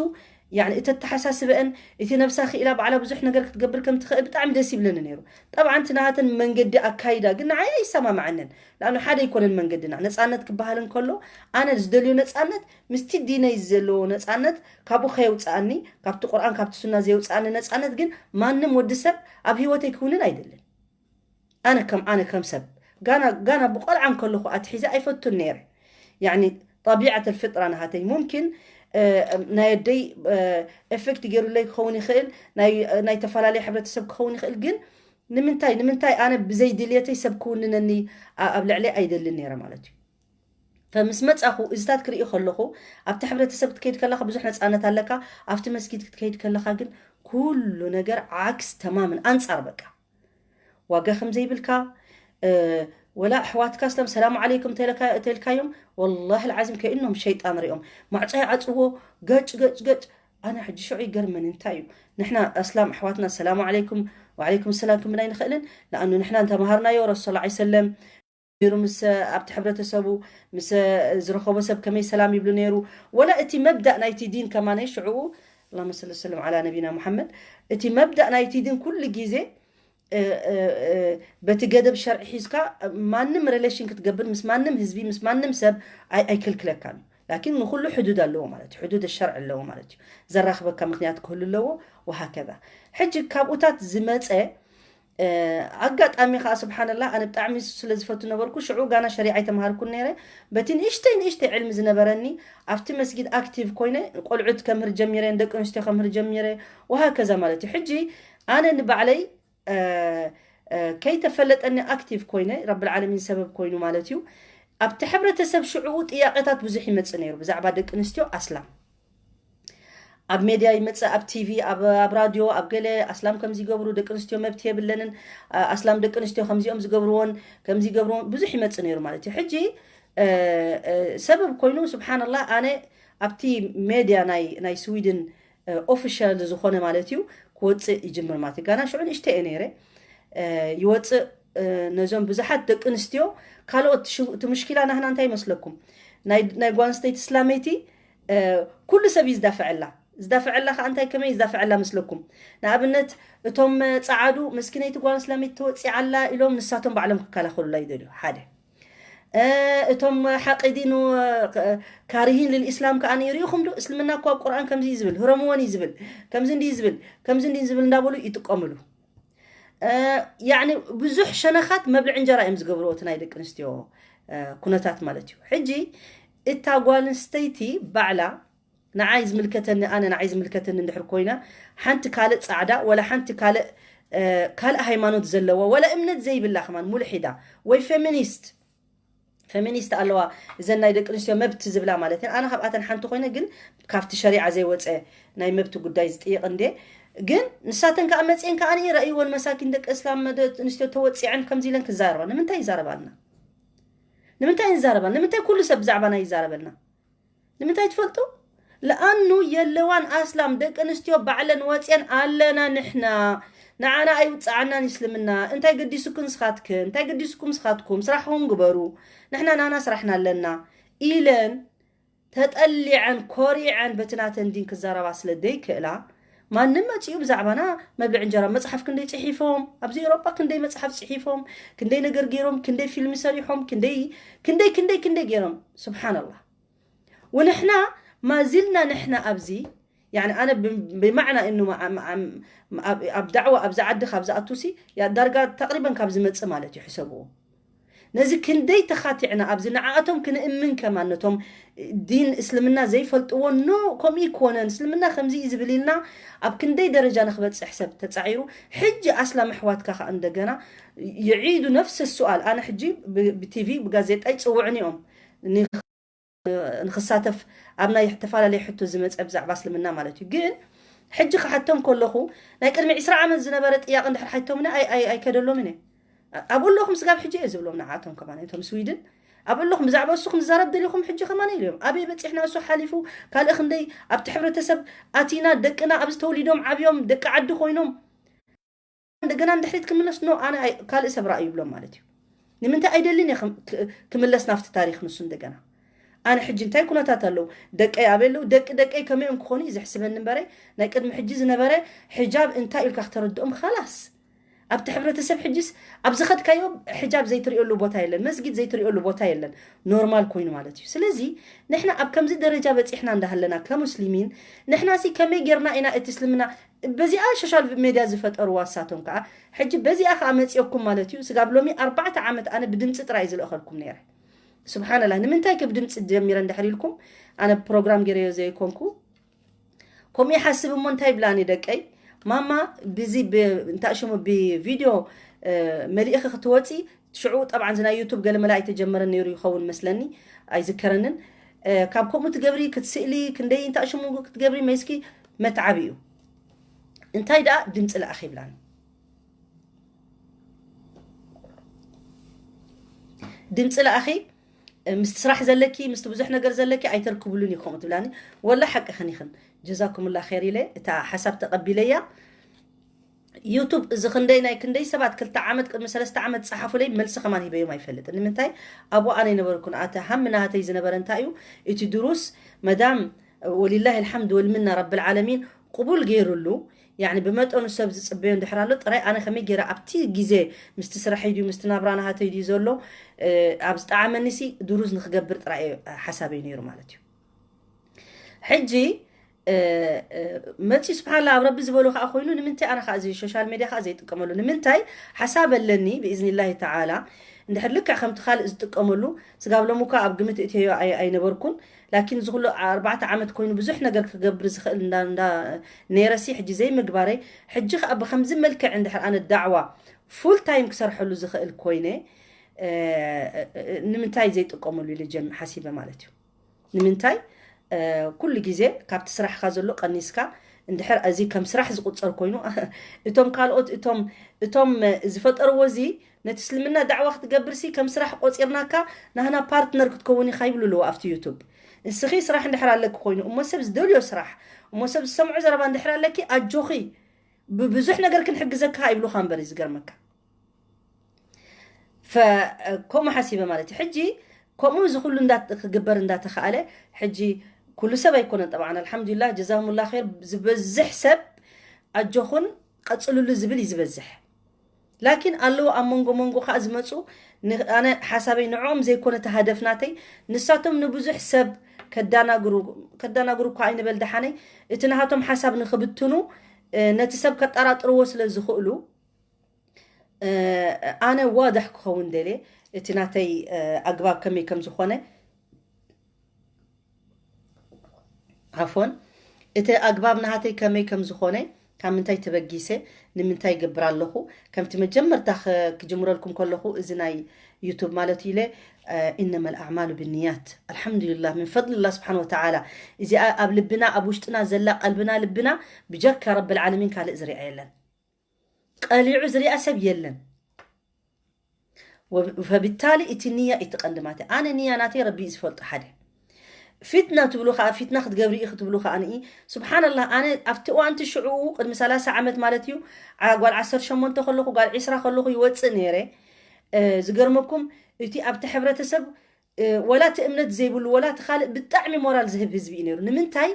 ያኒ እቲ ኣተሓሳስበአን፣ እቲ ነብሳ ክኢላ ባዕላ ብዙሕ ነገር ክትገብር ከም ትኽእል ብጣዕሚ ደስ ይብለኒ ነይሩ። ጠብዓ እቲ ናሃተን መንገዲ ኣካይዳ ግን ንዓይ ኣይሰማማዓንን። ንኣኑ ሓደ ኣይኮነን መንገድና። ነፃነት ክበሃል እንከሎ ኣነ ዝደልዮ ነፃነት ምስቲ ዲነይ ዘለዎ ነፃነት ካብኡ ከየውፅኣኒ፣ ካብቲ ቁርኣን ካብቲ ሱና ዘየውፅኣኒ ነፃነት ግን ማንም ወዲ ሰብ ኣብ ህይወተይ ክውንን ኣይደልን። ኣነ ከም ኣነ ከም ሰብ ጋና ጋና ብቆልዓ እንከለኹ ኣትሒዘ ኣይፈቱን ነይረ። ያኒ ጠቢዓት ልፍጥራ ናሃተይ ሙምኪን ናይ ኣደይ ኤፌክት ገይሩለይ ክኸውን ይኽእል፣ ናይ ናይ ተፈላለየ ሕብረተሰብ ክኸውን ይኽእል። ግን ንምንታይ ንምንታይ ኣነ ብዘይ ድልየተይ ሰብ ክውንነኒ ኣ- ኣብ ልዕለይ ኣይደልን ነይረ ማለት እዩ። ፈምስ መጻኹ እዚታት ክርኢ ከለኹ ኣብቲ ሕብረተሰብ ክትከይድ ከለኻ ብዙሕ ነፃነት ኣለካ። ኣብቲ መስጊድ ክትከይድ ከለኻ ግን ኩሉ ነገር ዓክስ ተማምን ኣንጻር በቃ ዋጋ ከም ዘይብልካ ወላ ኣሕዋትካ ስለም ሰላም ዓለይኩም ተልካዮም ወላሂ ልዓዚም ከእኖም ሸይጣን ሪኦም ማዕፃ ይዓፅዎ ገጭ ገጭ ገጭ። ኣነ ሕጂ ሽዑ ይገርመን እንታይ እዩ ንሕና ኣስላም ኣሕዋትና ሰላም ዓለይኩም ወዓለይኩም ሰላም ክንብል ኣይንኽእልን። ንኣኑ ንሕና እንተምሃርናዮ ረሱ ላ ሰለም ሩ ምስ ኣብቲ ሕብረተሰቡ ምስ ዝረኸቦ ሰብ ከመይ ሰላም ይብሉ ነይሩ። ወላ እቲ መብዳእ ናይቲ ዲን ከማነይ ሽዕኡ اللهم صل وسلم على نبينا محمد እቲ መብዳእ ናይቲ ዲን ኩሉ ግዜ በቲ ገደብ ሸርዒ ሒዝካ ማንም ሬሌሽን ክትገብር ምስ ማንም ህዝቢ ምስ ማንም ሰብ ኣይክልክለካን። ላኪን ንኩሉ ሕዱድ ኣለዎ ማለት እዩ። ሕዱድ ሸርዒ ኣለዎ ማለት እዩ። ዘራኽበካ ምክንያት ክህሉ ኣለዎ። ወሃከዛ ሕጂ ካብኡታት ዝመፀ ኣጋጣሚ ከዓ ስብሓንላ ኣነ ብጣዕሚ ስለ ዝፈቱ ነበርኩ። ሽዑ ጋና ሸሪዓ ኣይተምሃርኩን ነይረ። በቲ ንእሽተይ ንእሽተይ ዕልሚ ዝነበረኒ ኣብቲ መስጊድ ኣክቲቭ ኮይነ ቆልዑት ከምህር ጀሚረ፣ ንደቂ ኣንስትዮ ከምህር ጀሚረ። ወሃከዛ ማለት እዩ። ሕጂ ኣነ ንባዕለይ ከይተፈለጠኒ ኣክቲቭ ኮይነ ረብልዓለሚን ሰበብ ኮይኑ ማለት እዩ። ኣብቲ ሕብረተሰብ ሽዕኡ ጥያቄታት ብዙሕ ይመፅእ ነይሩ ብዛዕባ ደቂ ኣንስትዮ ኣስላም ኣብ ሜድያ ይመፅእ ኣብ ቲቪ ኣብ ራድዮ ኣብ ገለ ኣስላም ከምዚ ይገብሩ ደቂ ኣንስትዮ መብት የብለንን። ኣስላም ደቂ ኣንስትዮ ከምዚኦም ዝገብርዎን ከምዚ ይገብርዎን ብዙሕ ይመፅእ ነይሩ ማለት እዩ። ሕጂ ሰበብ ኮይኑ ስብሓንላ ኣነ ኣብቲ ሜድያ ናይ ስዊድን ኦፊሻል ዝኾነ ማለት እዩ ክወፅእ ይጅምር ማለት እዩ። ጋና ሽዑ ንእሽተ እየ ነይረ ይወፅእ ነዞም ብዙሓት ደቂ ኣንስትዮ ካልኦት እቲ ምሽኪላ ናህና እንታይ ይመስለኩም? ናይ ጓንስተይቲ እስላመይቲ ኩሉ ሰብ እዩ ዝዳፈዐላ። ዝዳፈዐላ ከዓ እንታይ ከመይ ዝዳፈዐላ መስለኩም? ንኣብነት እቶም ፀዓዱ መስኪነይቲ ጓል እስላመይቲ ተወፂዓላ ኢሎም ንሳቶም ባዕሎም ክከላኸሉላ ይደልዩ ሓደ እቶም ሓቂዲን ካሪሂን ልልእስላም ከዓ ሪኢኹም ዶ እስልምና እኮ ኣብ ቁርኣን ከምዚ እዩ ዝብል ህረምዎን እዩ ዝብል ከምዚ እንዲ ዝብል ከምዚ እንዲ ዝብል እንዳበሉ ይጥቀምሉ። ያኒ ብዙሕ ሸነኻት መብልዒ እንጀራ እዮም ዝገብርዎ እቲ ናይ ደቂ ኣንስትዮ ኩነታት ማለት እዩ። ሕጂ እታ ጓል ኣንስተይቲ ባዕላ ንዓይ ዝምልከተኒ ኣነ ንዓይ ዝምልከተኒ እንድሕር ኮይና ሓንቲ ካልእ ፃዕዳ ወላ ሓንቲ ካልእ ካልእ ሃይማኖት ዘለዋ ወላ እምነት ዘይብላ ከማን ሙልሒዳ ወይ ፌሚኒስት ፌሚኒስት ኣለዋ እዘን ናይ ደቂ ኣንስትዮ መብት ዝብላ ማለት እየን። ኣነ ካብኣተን ሓንቲ ኮይነ ግን ካብቲ ሸሪዓ ዘይወፀ ናይ መብት ጉዳይ ዝጥይቕ እንዴ ግን ንሳተን ከዓ መፅኤን ከዓ ረእይዎን መሳኪን ደቂ እስላም ደቂ ኣንስትዮ ተወፂዐን ከምዚ ኢለን ክዛረባ ንምንታይ ይዛረባልና? ንምንታይ ንዛረባ? ንምንታይ ኩሉ ሰብ ብዛዕባና ይዛረበልና? ንምንታይ ትፈልጡ? ለኣኑ የለዋን ኣስላም ደቂ ኣንስትዮ ባዕለን ወፅየን ኣለና ንሕና ንዓና ኣይውፅዓናን እስልምና እንታይ ገዲሱክን ስኻትክን እንታይ ገዲሱኩም ስኻትኩም ስራሕኹም ግበሩ ንሕና ናና ስራሕና ኣለና ኢለን ተጠሊዐን ኮሪዐን በቲ ናተን ዲን ክዛረባ ስለ ደይክእላ ማንም መፂኡ ብዛዕባና መብልዕ እንጀራ መፅሓፍ ክንደይ ፅሒፎም ኣብዚ ኤሮጳ ክንደይ መፅሓፍ ፅሒፎም ክንደይ ነገር ገይሮም ክንደይ ፊልሚ ሰሪሖም ክንደይ ክንደይ ክንደይ ክንደይ ገይሮም ስብሓንላህ ወንሕና ማዚልና ንሕና ኣብዚ ያኒ ኣነ ብማዕና እኑ ኣብ ዳዕዋ ኣብዚ ዓዲ ካብ ዝኣቱሲ ዳርጋ ተቅሪበን ካብ ዝመፅእ ማለት እዩ ሕሰብዎ ነዚ ክንደይ ተኻቲዕና ኣብዚ ንዓኣቶም ክንእምን ከማን ነቶም ዲን እስልምና ዘይፈልጥዎ ኖ ከምኡ ይኮነን እስልምና ከምዚ እዩ ዝብል ኢልና ኣብ ክንደይ ደረጃ ንክበፅሕ ሰብ ተፃዒሩ ሕጂ ኣስላም ኣሕዋትካ ከዓ እንደገና ይዒዱ ነፍሰ ሱኣል ኣነ ሕጂ ብቲቪ ብጋዜጣ ይፅውዕን እዮም ንክሳተፍ ኣብ ናይ ተፈላለየ ሕቶ ዝመፀ ብዛዕባ እስልምና ማለት እዩ ግን ሕጂ ክሓቶም ከለኹ ናይ ቅድሚ ዕስራ ዓመት ዝነበረ ጥያቄ እንድሕር ሓይቶምኒ ኣይከደሎምን እየ ኣብኡ ኣለኹም ስጋብ ሕጂ እየ ዝብሎም ንዓቶም ከማን እቶም ስዊድን ኣብኡ ኣለኹም ብዛዕባ እሱ ክንዛረብ ደሊኹም ሕጂ ከማን ኢልዮም ኣበይ በፂሕና እሱ ሓሊፉ ካልእ ክንደይ ኣብቲ ሕብረተሰብ ኣቲና ደቅና ኣብዚ ተወሊዶም ዓብዮም ደቂ ዓዲ ኮይኖም እንደገና ንድሕሪት ክምለስ ኖ ኣነ ካልእ ሰብ ራእዩ ይብሎም ማለት እዩ ንምንታይ ኣይደልን እየ ክምለስ ናብቲ ታሪክ ንሱ እንደገና ኣነ ሕጂ እንታይ ኩነታት ኣለዉ ደቀይ ኣበይ ኣለዉ? ደቂ ደቀይ ከመይ እዮም ክኾኑ እዩ ዘሕስበኒ እምበረ፣ ናይ ቅድሚ ሕጂ ዝነበረ ሕጃብ እንታይ ኢልካ ክተረድኦም? ኻላስ ኣብቲ ሕብረተሰብ ሕጅስ ኣብ ዝኸድካዮ ሕጃብ ዘይትርእየሉ ቦታ የለን፣ መስጊድ ዘይትርእየሉ ቦታ የለን። ኖርማል ኮይኑ ማለት እዩ። ስለዚ ንሕና ኣብ ከምዚ ደረጃ በፂሕና እንዳሃለና ከሙስሊሚን ንሕናሲ ከመይ ጌርና ኢና እቲ እስልምና በዚኣ ሶሻል ሜድያ ዝፈጠርዋ እሳቶም ከዓ ሕጂ በዚኣ ከዓ መፂኦኩም ማለት እዩ። ስጋብ ሎሚ ኣርባዕተ ዓመት ኣነ ብድምፂ ጥራይ ዝልእኸልኩም ነይረ። ስብሓንላ ንምንታይ ከ ብድምፂ ጀሚረ እንድሕር ኢልኩም ኣነ ፕሮግራም ገይረዮ ዘይኮንኩ ከምኡ ይሓስብ እሞ እንታይ ይብላኒ ደቀይ ማማ ብዚ እንታይ ሽሙ ብቪድዮ መሊእኺ ክትወፂ ሽዑ ጠብዓን ዝናይ ዩቱብ ገለ መላ ኣይተጀመረን ነይሩ ይኸውን መስለኒ ኣይዝከረንን ካብ ከምኡ ትገብሪ ክትስእሊ ክንደይ እንታይ ሽሙ ክትገብሪ መይስኪ መትዓቢ እዩ እንታይ ደኣ ድምፂ ለኣኺ ይብላኒ ድምፂ ለኣኺ ምስቲ ስራሕ ዘለኪ ምስቲ ብዙሕ ነገር ዘለኪ ኣይተርክብሉን ኢኹም ትብላኒ ወላ ሓቅኽን ኢኽን ጀዛኩምላ ኸይር ኢለ እታ ሓሳብ ተቐቢለያ ዩቱብ እዚ ክንደይ ናይ ክንደይ ሰባት ክልተ ዓመት ቅድሚ ሰለስተ ዓመት ፀሓፉለይ መልሲ ከማን ሂበዮም ኣይፈልጥን ንምንታይ ኣብኡ ኣነ ይነበርኩን ኣተ ሃም ናሃተይ ዝነበረ እንታይ እዩ እቲ ድሩስ መዳም ወሊላህ ልሓምድ ወልምና ረብል ዓለሚን ቅቡል ገይሩሉ ያኒ ብመጠኑ ሰብ ዝፅበዮ እንድሕር ኣሎ ጥራይ ኣነ ከመይ ገይረ ኣብቲ ግዜ ምስቲ ስራሐይ ድዩ ምስቲ ናብራ ናሃተይ ድዩ ዘሎ ኣብ ዝጠዓመኒሲ ድሩዝ ንክገብር ጥራይ ሓሳበይ ነይሩ ማለት እዩ ሕጂ መፂ ስብሓላ ኣብ ረቢ ዝበሎ ከዓ ኮይኑ ንምንታይ ኣነ ከዓ እዚ ሶሻል ሜድያ ከዓ ዘይጥቀመሉ ንምንታይ ሓሳብ ኣለኒ ብእዝኒላሂ ተዓላ እንድሕር ልክዕ ከምቲ ካልእ ዝጥቀመሉ ስጋብ ሎሚ እኳ ኣብ ግምት እትዮ ኣይነበርኩን ላኪን እዚ ኩሉ ኣርባዕተ ዓመት ኮይኑ ብዙሕ ነገር ክገብር ዝኽእል እንዳ እንዳ ነይረሲ ሕጂ ዘይምግባረይ ሕጂ ከዓ ብከምዚ መልክዕ እንድሕር ኣነ ዳዕዋ ፉል ታይም ክሰርሐሉ ዝኽእል ኮይነ ንምንታይ ዘይጥቀመሉ ኢለ ጀም ሓሲበ ማለት እዩ ንምንታይ ኩሉ ግዜ ካብቲ ስራሕካ ዘሎ ቀኒስካ እንድሕር እዚ ከም ስራሕ ዝቁፀር ኮይኑ እቶም ካልኦት እቶም እቶም ዝፈጠርዎ እዚ ነቲ እስልምና ዳዕዋ ክትገብርሲ ከም ስራሕ ቆፂርናካ ናህና ፓርትነር ክትከውን ኢኻ ይብሉ ኣለዎ ኣብቲ ዩቱብ እስኺ ስራሕ እንድሕር ኣለኪ ኮይኑ እሞ ሰብ ዝደልዮ ስራሕ እሞ ሰብ ዝሰምዖ ዘረባ እንድሕር ኣለኪ ኣጆኺ ብብዙሕ ነገር ክንሕግዘካ ይብሉካ እምበር እዩ ዝገርመካ ከምኡ ሓሲበ ማለት እዩ ሕጂ ከምኡ እዚ ኩሉ ክግበር እንዳተኸኣለ ሕጂ ኩሉ ሰብ ኣይኮነን ጠብዓን ኣልሓምዱሊላህ ጀዛሁሙላ ር ዝበዝሕ ሰብ ኣጆኹን ቀፅሉሉ ዝብል እዩ ዝበዝሕ ላኪን ኣለዉ ኣብ መንጎ መንጎ ከዓ ዝመፁ ኣነ ሓሳበይ ንዕኦም ዘይኮነ ተሃደፍ ናተይ ንሳቶም ንብዙሕ ሰብ ከዳናግሩ ከዳናግሩ እኳ ኣይንበል ደሓነይ እቲ ናሃቶም ሓሳብ ንክብትኑ ነቲ ሰብ ከጠራጥርዎ ስለ ዝኽእሉ ኣነ ዋድሕ ክኸውን ደልየ እቲ ናተይ ኣግባብ ከመይ ከም ዝኾነ ዓፎን እቲ ኣግባብ ናሃተይ ከመይ ከም ዝኾነ ካብ ምንታይ ተበጊሰ ንምንታይ ይገብር ኣለኹ ከምቲ መጀመርታ ክጅምረልኩም ከለኹ እዚ ናይ ዩቱብ ማለት ኢለ إنما الأعمال بالنيات الحمد لله من فضل الله سبحانه وتعالى እዚኣ ኣብ ልብና ኣብ ውሽጥና ዘላ ቀልብና ልብና ብጀካ ረብል ዓለሚን ካልእ ዝሪኣ የለን ቀሊዑ ዝሪኣ ሰብ የለን ፈብታሊ እቲ ንያ እቲ ቀንዲ ማተ ኣነ ንያ ናተይ ረቢ ዝፈልጦ ሓደ ፊትና ትብሉ ከዓ ፊትና ክትገብሪ ኢኺ ትብሉ ከዓ ንኢ ስብሓንላህ ኣነ ኣብቲ እዋንቲ ሽዑኡ ቅድሚ ሰላሳ ዓመት ማለት እዩ ጓል ዓሰርተ ሸሞንተ ከለኹ ጓል ዒስራ ከለኹ ይወፅእ ነይረ ዝገርመኩም እቲ ኣብቲ ሕብረተሰብ ወላ እቲ እምነት ዘይብሉ ወላ እቲ ካልእ ብጣዕሚ ሞራል ዝህብ ህዝቢ እዩ ነይሩ ንምንታይ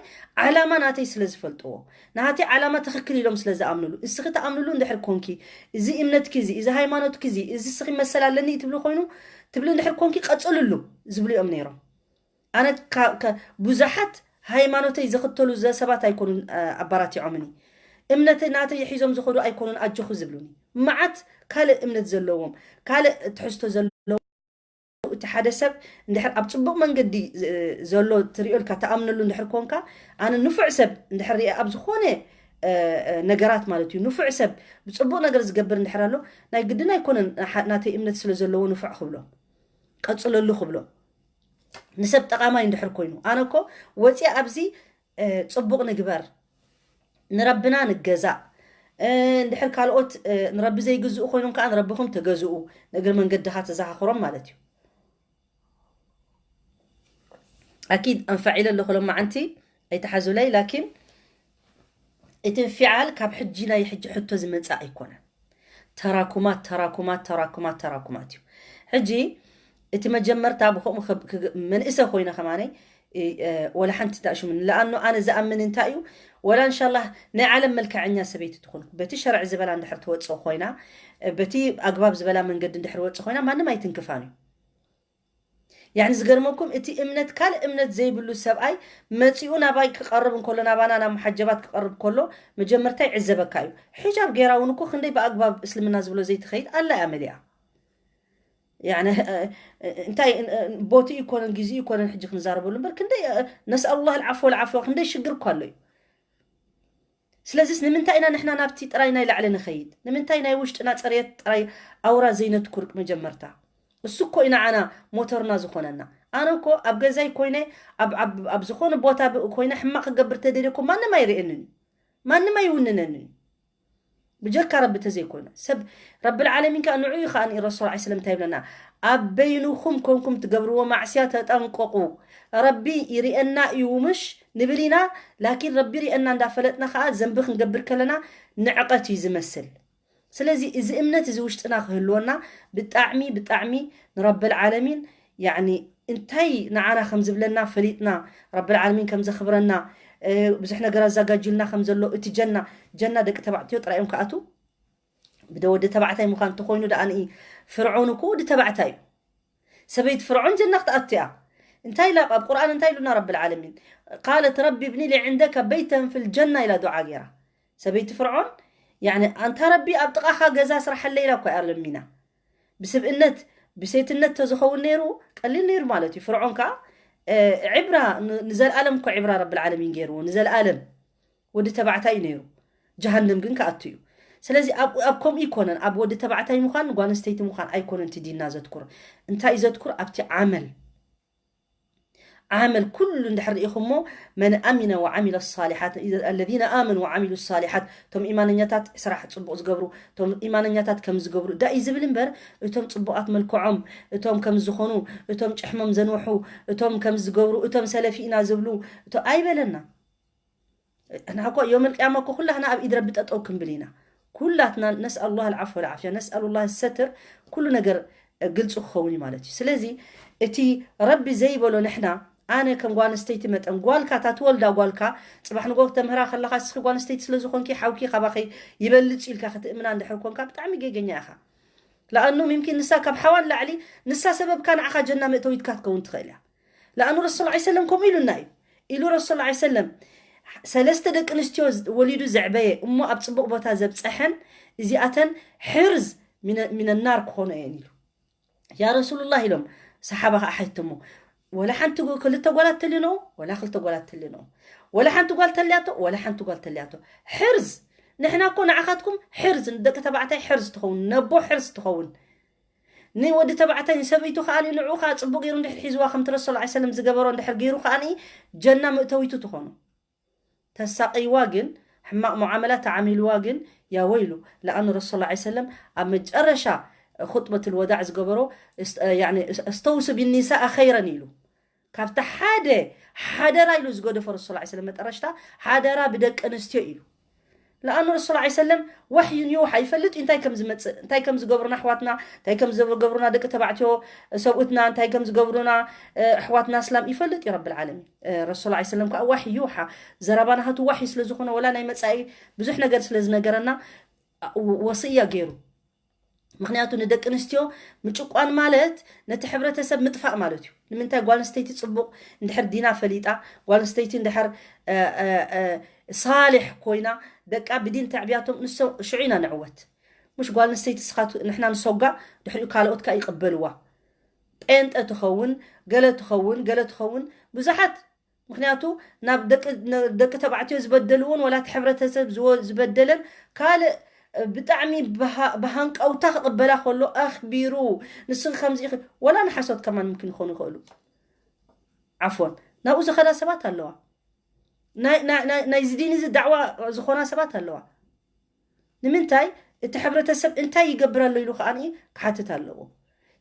ዓላማ ናተይ ስለ ዝፈልጥዎ ናሃተይ ዓላማ ትኽክል ኢሎም ስለ ዝኣምንሉ እስኺ ተኣምንሉ እንድሕር ኮንኪ እዚ እምነትኪ እዚ እዚ ሃይማኖትኪ እዚ እዚ እስኺ መሰል ኣለኒ ትብሉ ኮይኑ ትብሉ እንድሕር ኮንኪ ቀፅልሉ ዝብሉ እዮም ነይሮም ኣነ ብዙሓት ሃይማኖተይ ዝኽተሉ ሰባት ኣይኮኑን ኣባራቲዖምኒ እምነተይ ናተይ ሒዞም ዝኸዱ ኣይኮኑን ኣጆኹ ዝብሉኒ መዓት ካልእ እምነት ዘለዎም ካልእ ትሕዝቶ ዘለዎ እቲ ሓደ ሰብ እንድሕር ኣብ ፅቡቅ መንገዲ ዘሎ ትሪኦልካ ተኣምነሉ እንድሕር ኮንካ ኣነ ንፉዕ ሰብ እንድሕር ሪአ ኣብ ዝኾነ ነገራት ማለት እዩ ንፉዕ ሰብ ብፅቡቅ ነገር ዝገብር እንድሕር ኣሎ ናይ ግድን ኣይኮነን ናተይ እምነት ስለ ዘለዎ ንፉዕ ክብሎ ቀፅለሉ ክብሎ ንሰብ ጠቓማይ እንድሕር ኮይኑ ኣነ እኮ ወፂ ኣብዚ ፅቡቕ ንግበር ንረብና ንገዛእ እንድሕር ካልኦት ንረቢ ዘይግዝኡ ኮይኖም ከዓ ንረብኹም ተገዝኡ ንእግሪ መንገድኻ ተዘኻኽሮም ማለት እዩ ኣኪድ ኣንፋዒለ ኣለኹ ሎማዓንቲ ኣይተሓዙለይ ላኪን እቲ እንፊዓል ካብ ሕጂ ናይ ሕጂ ሕቶ ዝመፅእ ኣይኮነን ተራኩማት ተራኩማት ተራኩማት ተራኩማት እዩ ሕጂ እቲ መጀመርታ ብኸምኡ ክብ- ክግ- መንእሰ ኮይነ ከማነይ እ፣ እ፣ ወላ ሓንቲ ታእሽሙን ለኣኖ ኣነ ዝኣምን እንታይ እዩ ወላ እንሻላህ ናይ ዓለም መልክዐኛ ሰበይቲ ትኹን በቲ ሸርዕ ዝበላ እንድሕር ትወፅእ ኮይና እ፣ በቲ ኣግባብ ዝበላ መንገዲ እንድሕር ወፅእ ኮይና ማንም ኣይትንክፋን እዩ። ያኒ ዝገርመኩም እቲ እምነት ካልእ እምነት ዘይብሉ ሰብኣይ መፂኡ ናባይ ክቐርብ እንከሎ ናባና ናብ መሓጀባት ክቐርብ ከሎ መጀመርታ ይዕዘበካ እዩ። ሒጃብ ገይራ እውን እኮ ክንደይ ብኣግባብ እስልምና ዝብሎ ዘይትኸይድ ኣላ እያ መሊኣ። ያኒ እንታይ ቦቲ ይኮነን ግዜ ይኮነን ሕጂ ክንዛረበሉ እምበር ክንደይ ነስኣሉላህ ልዓፎ ልዓፎ ክንደይ ሽግር እኳ ኣሎ እዩ። ስለዚስ ንምንታይ ኢና ንሕና ናብቲ ጥራይ ናይ ላዕሊ ንኸይድ? ንምንታይ ናይ ውሽጥና ፅሬት ጥራይ ኣውራ ዘይነትኩር መጀመርታ? እሱ እኮ ኢና ዓና ሞተርና ዝኾነና። ኣነ እኮ ኣብ ገዛይ ኮይነ ኣብ ዝኾነ ቦታ ኮይነ ሕማቕ ክገብር ተደልየ እኮ ማንም ኣይርእየንን እዩ። ማንም ኣይውንነንን እዩ። ብጀካ ረቢ ተዘይኮይኑ ሰብ ረቢ ልዓለሚን ከዓ ንዑ እዩ ከዓ ረሱል ዓ ስለም እንታይ ይብለና ኣብ በይንኹም ኮንኩም ትገብርዎ ማዕስያ ተጠንቀቁ። ረቢ ይርእየና እዩ ምሽ ንብል ኢና። ላኪን ረቢ ርእየና እንዳፈለጥና ከዓ ዘንቢ ክንገብር ከለና ንዕቀት እዩ ዝመስል። ስለዚ እዚ እምነት እዚ ውሽጥና ክህልወና ብጣዕሚ ብጣዕሚ ንረቢ ልዓለሚን ያኒ እንታይ ንዓና ከም ዝብለና ፈሊጥና ረቢ ልዓለሚን ከም ዘኽብረና ብዙሕ ነገር ኣዘጋጅልና ከም ዘሎ እቲ ጀና ጀና ደቂ ተባዕትዮ ጥራይ እዮም ክኣትው። ብደ ወዲ ተባዕታይ ምዃን እንተኾይኑ ደኣ ንኢ ፍርዖን እኮ ወዲ ተባዕታይ እዩ። ሰበይቲ ፍርዖን ጀና ክትኣቱ እያ። እንታይ ኢላ ኣብ ቁርኣን እንታይ ኢሉና ረቢ ልዓለሚን ቃለት ረቢ ብኒ ሊ ዕንደከ በይተን ፊል ጀና ኢላ ዱዓ ገይራ። ሰበይቲ ፍርዖን ያኒ ኣንታ ረቢ ኣብ ጥቓኻ ገዛ ስራሐለይ ኢላ እኮ እያ ለሚና። ብስብእነት ብሴትነት ተዝኸውን ነይሩ ቀሊል ነይሩ ማለት እዩ። ፍርዖን ከዓ ዕብራ ንዘለኣለም እኮ ዕብራ ረቢ ልዓለሚን ገይርዎ ንዘለኣለም ወዲ ተባዕታይ እዩ ነይሩ። ጀሃንም ግን ክኣቱ እዩ። ስለዚ ኣብ ከምኡ ይኮነን ኣብ ወዲ ተባዕታይ ምዃን ጓል ኣንስተይቲ ምዃን ኣይኮነን እቲ ዲንና ዘትኩር። እንታይ እዩ ዘትኩር ኣብቲ ዓመል ዓመል ኩሉ እንድሕር ርኢኹሞ መን ኣሚነ ወዓሚለ ሳሊሓት ኣለዚነ ኣመኑ ወዓሚሉ ሳሊሓት እቶም ኢማነኛታት ስራሕ ፅቡቕ ዝገብሩ እቶም ኢማነኛታት ከም ዝገብሩ ዳኢ ዝብል እምበር እቶም ፅቡቓት መልክዖም እቶም ከም ዝኾኑ እቶም ጭሕሞም ዘንውሑ እቶም ከም ዝገብሩ እቶም ሰለፊ ኢና ዝብሉ እቶ ኣይበለና። ንሓኮ ዮም ልቅያማ እኮ ኩላትና ኣብ ኢድ ረቢ ጠጠው ክንብል ኢና። ኩላትና ነስኣሉላህ ልዓፎ ልዓፍያ ነስኣሉላህ ሰትር ኩሉ ነገር ግልፂ ክኸውን እዩ ማለት እዩ። ስለዚ እቲ ረቢ ዘይበሎ ንሕና ኣነ ከም ጓል ኣንስተይቲ መጠን ጓልካ እታ ትወልዳ ጓልካ ፅባሕ ንጎ ክተምህራ ከለካ እስኪ ጓል ኣንስተይቲ ስለዝኮንኪ ሓውኪ ካባኸይ ይበልፅ ኢልካ ክትእምና እንድሕር ኮንካ ብጣዕሚ ጌገኛ ኢኻ። ለኣኑ ሚምኪን ንሳ ካብ ሓዋ ንላዕሊ ንሳ ሰበብካ ንዓኻ ጀና መእተዊትካ ትከውን ትኽእል እያ። ለኣኑ ረሱል ላ ሰለም ከምኡ ኢሉና እዩ ኢሉ ረሱል ላ ሰለም ሰለስተ ደቂ ኣንስትዮ ወሊዱ ዘዕበየ እሞ ኣብ ፅቡቕ ቦታ ዘብፀሐን እዚኣተን ሕርዝ ሚነናር ክኾኑ እየን ኢሉ። ያ ረሱሉላህ ኢሎም ሰሓባ ከዓ ሓይተሞ ወላ ሓንቲ ክልተ ጓላት ተልንኦ ወላ ክልተ ጓላት ተልንኦ ወላ ሓንቲ ጓል ተልያቶ ወላ ሓንቲ ጓል ተልያቶ ሕርዝ ንሕና እኮ ንዓኻትኩም ሕርዝ ንደቂ ተባዕታይ ሕርዝ ትኸውን ነቦ ሕርዝ ትኸውን ንወዲ ተባዕታይ ንሰበይቱ ከዓ ንዑ ከዓ ፅቡቅ ገይሩ እንድሕር ሒዝዋ ከምቲ ረሱል ላ ሰለም ዝገበሮ እንድሕር ገይሩ ከዓ ጀና ምእተዊቱ ትኾኑ ተሳቂይዋ ግን ሕማቅ ሙዓመላ ተዓሚልዋ ግን ያወይሉ ለኣኑ ረሱል ላ ሰለም ኣብ መጨረሻ ኹጥበት ልወዳዕ ዝገበሮ እስተውሱ ቢኒሳእ ኸይረን ኢሉ ካብቲ ሓደ ሓደራ ኢሉ ዝገደፎ ረሱል ላ ሰለም መጠረሽታ ሓደራ ብደቂ ኣንስትዮ ኢሉ ለኣኑ ረሱል ላ ሰለም ዋሕዩን ይውሓ ይፈልጥ እዩ እንታይ ከም ዝመፅእ እንታይ ከም ዝገብሩና ኣሕዋትና እንታይ ከም ዝገብሩና ደቂ ተባዕትዮ ሰብኡትና እንታይ ከም ዝገብሩና ኣሕዋትና እስላም ይፈልጥ እዩ ረብል ዓለሚን ረሱል ላ ሰለም ከዓ ዋሕዩ ይውሓ ዘረባ ናሃቱ ዋሕዩ ስለ ዝኾነ ወላ ናይ መፃኢ ብዙሕ ነገር ስለ ዝነገረና ወስያ ገይሩ ምክንያቱ ንደቂ ኣንስትዮ ምጭቋን ማለት ነቲ ሕብረተሰብ ምጥፋእ ማለት እዩ ንምንታይ ጓል ኣንስተይቲ ፅቡቕ እንድሕር ዲና ፈሊጣ ጓል ኣንስተይቲ እንድሕር ሳልሕ ኮይና ደቃ ብዲን ተዕብያቶም ንሶ ሽዑ ኢና ንዕወት ምሽ ጓል ኣንስተይቲ ስኻት ንሕና ንሶጋ ድሕሪኡ ካልኦት ከዓ ይቕበልዋ ጴንጠ ትኸውን ገለ ትኸውን ገለ ትኸውን ብዙሓት ምክንያቱ ናብ ደቂ ተባዕትዮ ዝበደልዎን ወላ እቲ ሕብረተሰብ ዝበደለን ካልእ ብጣዕሚ ብሃንቀውታ ክቕበላ ከሎ ኣኽቢሩ ንስኺ ከምዚ ኢኺ ወላ ንሓሶት ከማን ምምክን ይኾኑ ይኽእሉ ዓፎን ናብኡ ዝኸዳ ሰባት ኣለዋ ናይዚ ዲን እዚ ዳዕዋ ዝኾና ሰባት ኣለዋ ንምንታይ እቲ ሕብረተሰብ እንታይ ይገብር ኣሎ ኢሉ ከዓ ክሓትት ኣለዎ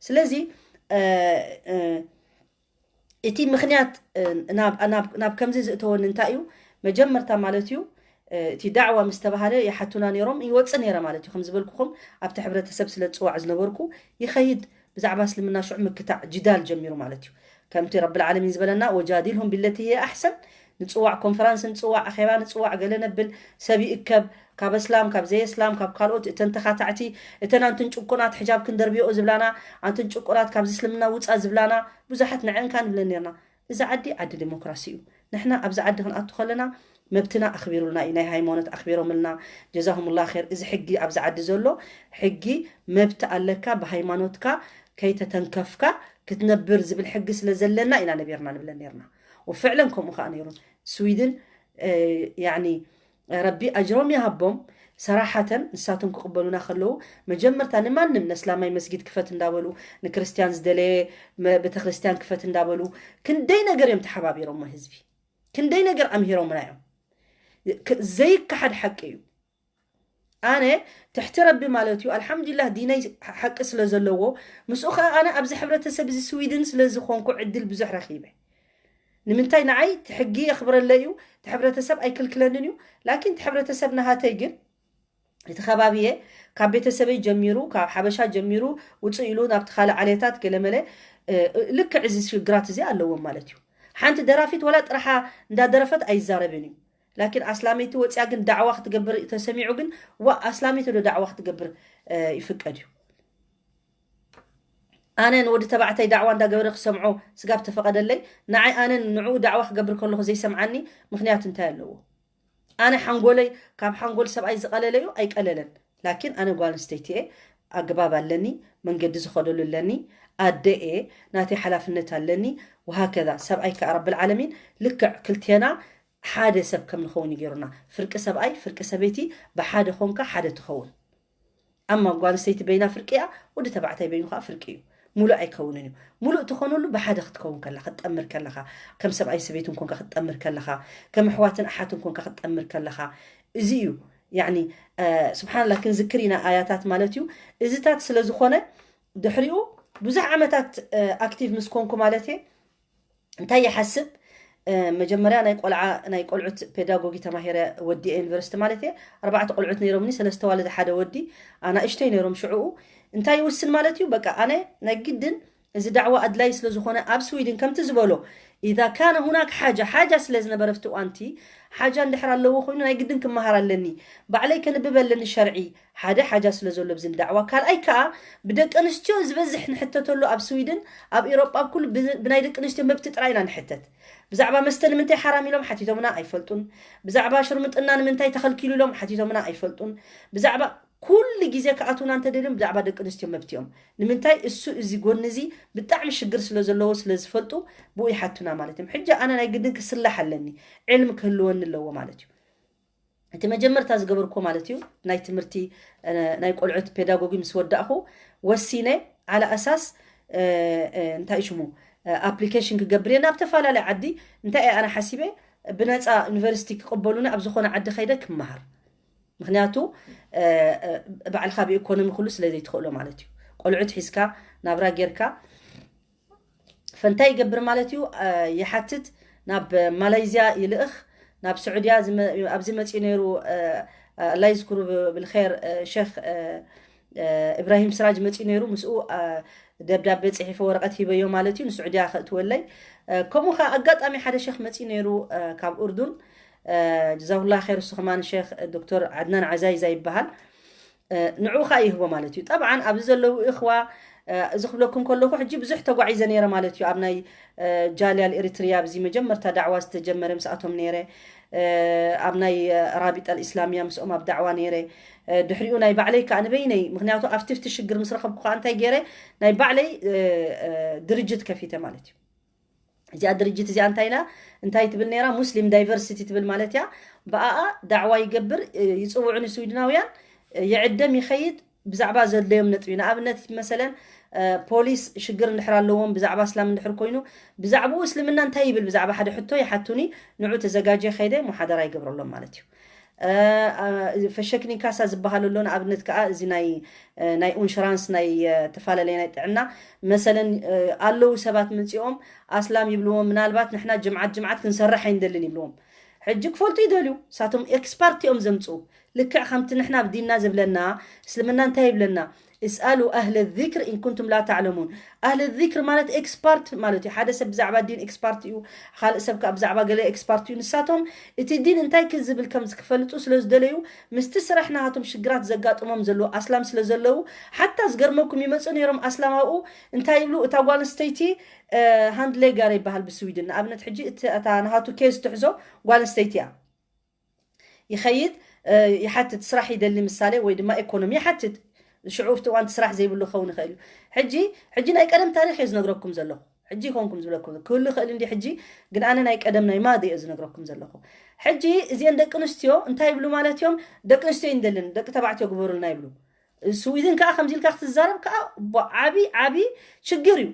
ስለዚ እቲ ምክንያት ናብ ከምዚ ዝእተወኒ እንታይ እዩ መጀመርታ ማለት እዩ እቲ ዳዕዋ ምስ ተባሃለ ይሓቱና ነይሮም ይወፅእ ነይረ ማለት እዩ ከም ዝበልኩኹም ኣብቲ ሕብረተሰብ ስለ ዝፅዋዕ ዝነበርኩ ይኸይድ ብዛዕባ እስልምና ሽዑ ምክታዕ ጅዳል ጀሚሩ ማለት እዩ። ከምቲ ረብል ዓለሚን ዝበለና ወጃዲልሁም ቢለቲ ሂየ ኣሕሰን፣ ንፅዋዕ ኮንፈራንስ፣ ንፅዋዕ ኣኼባ፣ ንፅዋዕ ገለ ነብል፣ ሰብ ይእከብ፣ ካብ እስላም፣ ካብ ዘየስላም፣ ካብ ካልኦት፣ እተን ተኻታዕቲ፣ እተን ኣንትን ጭቁናት ሕጃብ ክንደርብዮ ዝብላና፣ ኣንትን ጭቁናት ካብዚ እስልምና ውፃ ዝብላና ብዙሓት ንዐንካ ንብለን ነርና። እዛ ዓዲ ዓዲ ዲሞክራሲ እዩ። ንሕና ኣብዚ ዓዲ ክንኣቱ ከለና መብትና ኣኽቢሩልና እዩ። ናይ ሃይማኖት ኣኽቢሮምልና፣ ጀዛሁሙላ ር። እዚ ሕጊ ኣብዚ ዓዲ ዘሎ ሕጊ፣ መብቲ ኣለካ ብሃይማኖትካ ከይተተንከፍካ ክትነብር ዝብል ሕጊ ስለ ዘለና ኢና ነቢርና ንብለን ነርና። ወፍዕለን ከምኡ ከዓ ነይሩ። ስዊድን ያኒ ረቢ ኣጅሮም ይሃቦም። ሰራሓተን ንሳቶም ክቕበሉና ከለዉ መጀመርታ ንማንም ነስላማይ መስጊድ ክፈት እንዳበሉ፣ ንክርስትያን ዝደለየ ቤተክርስትያን ክፈት እንዳበሉ ክንደይ ነገር እዮም ተሓባቢሮሞ ህዝቢ፣ ክንደይ ነገር ኣምሂሮምና እዮም። ዘይከሓድ ሓቂ እዩ። ኣነ ትሕቲ ረቢ ማለት እዩ ኣልሓምዱሊላህ ዲነይ ሓቂ ስለ ዘለዎ ምስኡ ከዓ ኣነ ኣብዚ ሕብረተሰብ እዚ ስዊድን ስለ ዝኾንኩ ዕድል ብዙሕ ረኺበ። ንምንታይ ንዓይ እቲ ሕጊ የኽብረለይ እዩ፣ እቲ ሕብረተሰብ ኣይክልክለንን እዩ። ላኪን እቲ ሕብረተሰብ ናሃተይ ግን እቲ ከባቢየ ካብ ቤተሰበይ ጀሚሩ ካብ ሓበሻ ጀሚሩ ውፅእ ኢሉ ናብቲ ካልእ ዓሌታት ገለመለ ልክዕ እዚ ሽግራት እዚ ኣለዎም ማለት እዩ። ሓንቲ ደራፊት ወላ ጥራሓ እንዳደረፈት ኣይዛረብን እዩ። ላኪን ኣስላመይቲ ወፅያ ግን ዳዕዋ ክትገብር ተሰሚዑ ግን ዋ ኣስላመይቲ ዶ ዳዕዋ ክትገብር ይፍቀድ እዩ። ኣነ ንወዲ ተባዕታይ ዳዕዋ እንዳገበረ ክሰምዖ ስጋብ ተፈቐደለይ ንዓይ ኣነ ንዕኡ ዳዕዋ ክገብር ከለኹ ዘይሰምዓኒ ምኽንያት እንታይ ኣለዎ? ኣነ ሓንጎለይ ካብ ሓንጎል ሰብኣይ ዝቐለለ እዩ ኣይቀለለን። ላኪን ኣነ ጓል ኣንስተይቲ እየ፣ ኣግባብ ኣለኒ፣ መንገዲ ዝኸደሉ ኣለኒ፣ ኣደ እየ፣ ናተይ ሓላፍነት ኣለኒ። ወሃከዛ ሰብኣይ ከዓ ረብል ዓለሚን ልክዕ ክልቴና ሓደ ሰብ ከም ንኸውን ይገይሩና። ፍርቂ ሰብኣይ ፍርቂ ሰበይቲ ብሓደ ኾንካ ሓደ ትኸውን። ኣማ ጓል ኣንስተይቲ በይና ፍርቂ እያ፣ ወዲ ተባዕታይ በይኑ ከዓ ፍርቂ እዩ። ሙሉእ ኣይከውንን እዩ። ሙሉእ ትኾነሉ ብሓደ ክትከውን ከላ ክትጠምር ከለኻ፣ ከም ሰብኣይ ሰበይትን ኮንካ ክትጠምር ከለኻ፣ ከም ኣሕዋትን ኣሓትን ኮንካ ክትጠምር ከለኻ፣ እዚ እዩ ያኒ ስብሓንላ ክንዝክር ኢና ኣያታት ማለት እዩ። እዚታት ስለ ዝኾነ ድሕሪኡ ብዙሕ ዓመታት ኣክቲቭ ምስ ኮንኩ ማለት እየ እንታይ ይሓስብ መጀመርያ ናይ ቆልዓ ናይ ቆልዑት ፔዳጎጊ ተማሂረ ወዲኤ ዩኒቨርሲቲ ማለት እየ። ኣርባዕተ ቆልዑት ነይሮምኒ፣ ሰለስተ ዋልድ ሓደ ወዲ ኣናእሽተይ ነይሮም ሽዕኡ። እንታይ ይውስን ማለት እዩ በቃ ኣነ ናይ ግድን እዚ ዳዕዋ ኣድላይ ስለ ዝኾነ ኣብ ስዊድን ከምቲ ዝበሎ ኢዛ ካነ ሁናክ ሓጃ ሓጃ ስለ ዝነበረ ኣብቲ እዋንቲ ሓጃ እንድሕር ኣለዎ ኮይኑ ናይ ግድን ክመሃር ኣለኒ። ባዕለይ ከንብብ ኣለኒ ሸርዒ ሓደ ሓጃ ስለ ዘሎ ብዝን ዳዕዋ ካልኣይ ከዓ ብደቂ ኣንስትዮ ዝበዝሕ ንሕተተሉ ኣብ ስዊድን ኣብ ኤሮጳ ኣብ ኩሉ ብናይ ደቂ ኣንስትዮ መብቲ ጥራይ ኢና ንሕተት። ብዛዕባ መስተ ንምንታይ ሓራም ኢሎም ሓቲቶምና ኣይፈልጡን። ብዛዕባ ሽርምጥና ንምንታይ ተኸልኪሉ ኢሎም ሓቲቶምና ኣይፈልጡን። ብዛዕባ ኩሉ ግዜ ክኣትውና እንተደልዮም ብዛዕባ ደቂ ኣንስትዮ መብት እዮም። ንምንታይ እሱ እዚ ጎኒ እዚ ብጣዕሚ ሽግር ስለ ዘለዎ ስለ ዝፈልጡ ብኡ ይሓቱና ማለት እዮም። ሕጂ ኣነ ናይ ግድን ክስላሕ ኣለኒ፣ ዕልም ክህልወኒ ኣለዎ ማለት እዩ። እቲ መጀመርታ ዝገበርኩዎ ማለት እዩ ናይ ትምህርቲ ናይ ቆልዑት ፔዳጎጊ ምስ ወዳእኹ ወሲነ ዓላ ኣሳስ እንታይ ሽሙ ኣፕሊኬሽን ክገብር እየ ናብ ተፈላለየ ዓዲ እንታይ እየ ኣነ ሓሲበ ብነፃ ዩኒቨርሲቲ ክቕበሉኒ ኣብ ዝኾነ ዓዲ ከይደ ክመሃር ምክንያቱ ባዕልካ ብኢኮኖሚ ኩሉ ስለ ዘይትኽእሎ ማለት እዩ። ቆልዑት ሒዝካ ናብራ ጌርካ ፈንታይ ይገብር ማለት እዩ። ይሓትት ናብ ማላይዝያ ይልእኽ ናብ ስዑድያ ኣብዚ መፂኡ ነይሩ ኣላ ይዝክሩ ብልር ሸክ እብራሂም ስራጅ መፂኡ ነይሩ ምስኡ ደብዳቤ ፅሒፈ ወረቐት ሂበዮ ማለት እዩ ንስዑድያ ከእትወለይ። ከምኡ ከዓ ኣጋጣሚ ሓደ ሸክ መፂኡ ነይሩ ካብ ኡርዱን ጀዛሁላ ር እሱ ከማን ሸክ ዶክተር ዓድናን ዓዛይዛ ይበሃል። ንዑ ከዓ ይህቦ ማለት እዩ። ጠብዓን ኣብዚ ዘለዉ እኽዋ እዚ ክብለኩም ከለኹ ሕጂ ብዙሕ ተጓዒዘ ነይረ ማለት እዩ። ኣብ ናይ ጃልያ ኤሪትሪያ ኣብዚ መጀመርታ ዳዕዋ ዝተጀመረ ምስኣቶም ነይረ። ኣብ ናይ ራቢጣ ኢስላሚያ ምስኦም ኣብ ዳዕዋ ነይረ። ድሕሪኡ ናይ ባዕለይ ከዓ ንበይነይ ምክንያቱ ኣብቲ ፍቲ ሽግር ምስ ረኸብኩ ከዓ እንታይ ገይረ ናይ ባዕለይ ድርጅት ከፊተ ማለት እዩ። እዚኣ ድርጅት እዚኣ እንታይ ኢላ እንታይ ትብል ነይራ ሙስሊም ዳይቨርሲቲ ትብል ማለት እያ። ብኣኣ ዳዕዋ ይገብር ይፅውዑ ንስዊድናውያን ይዕደም ይኸይድ ብዛዕባ ዘድለዮም ነጥቢ ንኣብነት መሰለን ፖሊስ ሽግር እንድሕር ኣለዎም ብዛዕባ እስላም እንድሕር ኮይኑ ብዛዕባኡ እስልምና እንታይ ይብል ብዛዕባ ሓደ ሕቶ ይሓቱኒ ንዑ ተዘጋጀ ከይደ ሙሓደራ ይገብረሎም ማለት እዩ። ፈሸክኒ ካሳ ዝበሃል ኣሎ ንኣብነት ከዓ እዚ ናይ ናይ ኡንሽራንስ ናይ ተፈላለየ ናይ ጥዕና መሰለን ኣለዉ ሰባት መፂኦም ኣስላም ይብልዎም ምናልባት ንሕና ጅምዓት ጅምዓት ክንሰርሕ ኣይንደልን ይብልዎም። ሕጂ ክፈልጡ ይደልዩ ሳቶም ኤክስፓርት እዮም ዘምፅኡ ልክዕ ከምቲ ንሕና ኣብ ዲንና ዝብለና እስልምና እንታይ ይብለና اسألوا أهل الذكر إن كنتم لا تعلمون። ኣህል ዚክር ማለት ኤክስፓርት ማለት እዩ። ሓደ ሰብ ብዛዕባ ዲን ኤክስፓርት እዩ፣ ካልእ ሰብ ከዓ ብዛዕባ ገለ ኤክስፓርት እዩ። ንሳቶም እቲ ዲን እንታይ ክዝብል ከም ክፈልጡ ስለ ዝደለዩ ምስቲ ስራሕ ናሃቶም ሽግራት ዘጋጥሞም ዘለዉ ኣስላም ስለ ዘለዉ፣ ሓታ ዝገርመኩም ይመፁ ነይሮም ኣስላም ኣብኡ እንታይ ይብሉ፣ እታ ጓል ኣንስተይቲ ሃንድሌጋር ይበሃል ብስዊድን። ንኣብነት ሕጂ እቲ እታ ናሃቱ ኬዝ ትሕዞ ጓል ኣንስተይቲ እያ። ይኸይድ ይሓትት፣ ስራሕ ይደሊ ምሳሌ ወይ ድማ ኢኮኖሚ ይሓትት። ሽዑ ኣብቲ እዋንቲ ስራሕ ዘይብሉ ክኸውን ይኽእል እዩ። ሕጂ ሕጂ ናይ ቀደም ታሪኽ እየ ዝነግረኩም ዘለኹ። ሕጂ ይኮንኩም ዝብለኩም ክህሉ ይኽእል እንዲ ሕጂ፣ ግን ኣነ ናይ ቀደም ናይ ማዲ እየ ዝነግረኩም ዘለኹ። ሕጂ እዚአን ደቂ ኣንስትዮ እንታይ ይብሉ ማለት እዮም? ደቂ ኣንስትዮ ይንደልን ደቂ ተባዕትዮ ግበሩልና ይብሉ። ስዊድን ከዓ ከምዚ ኢልካ ክትዛረብ ከዓ ዓብዪ ዓብዪ ችግር እዩ።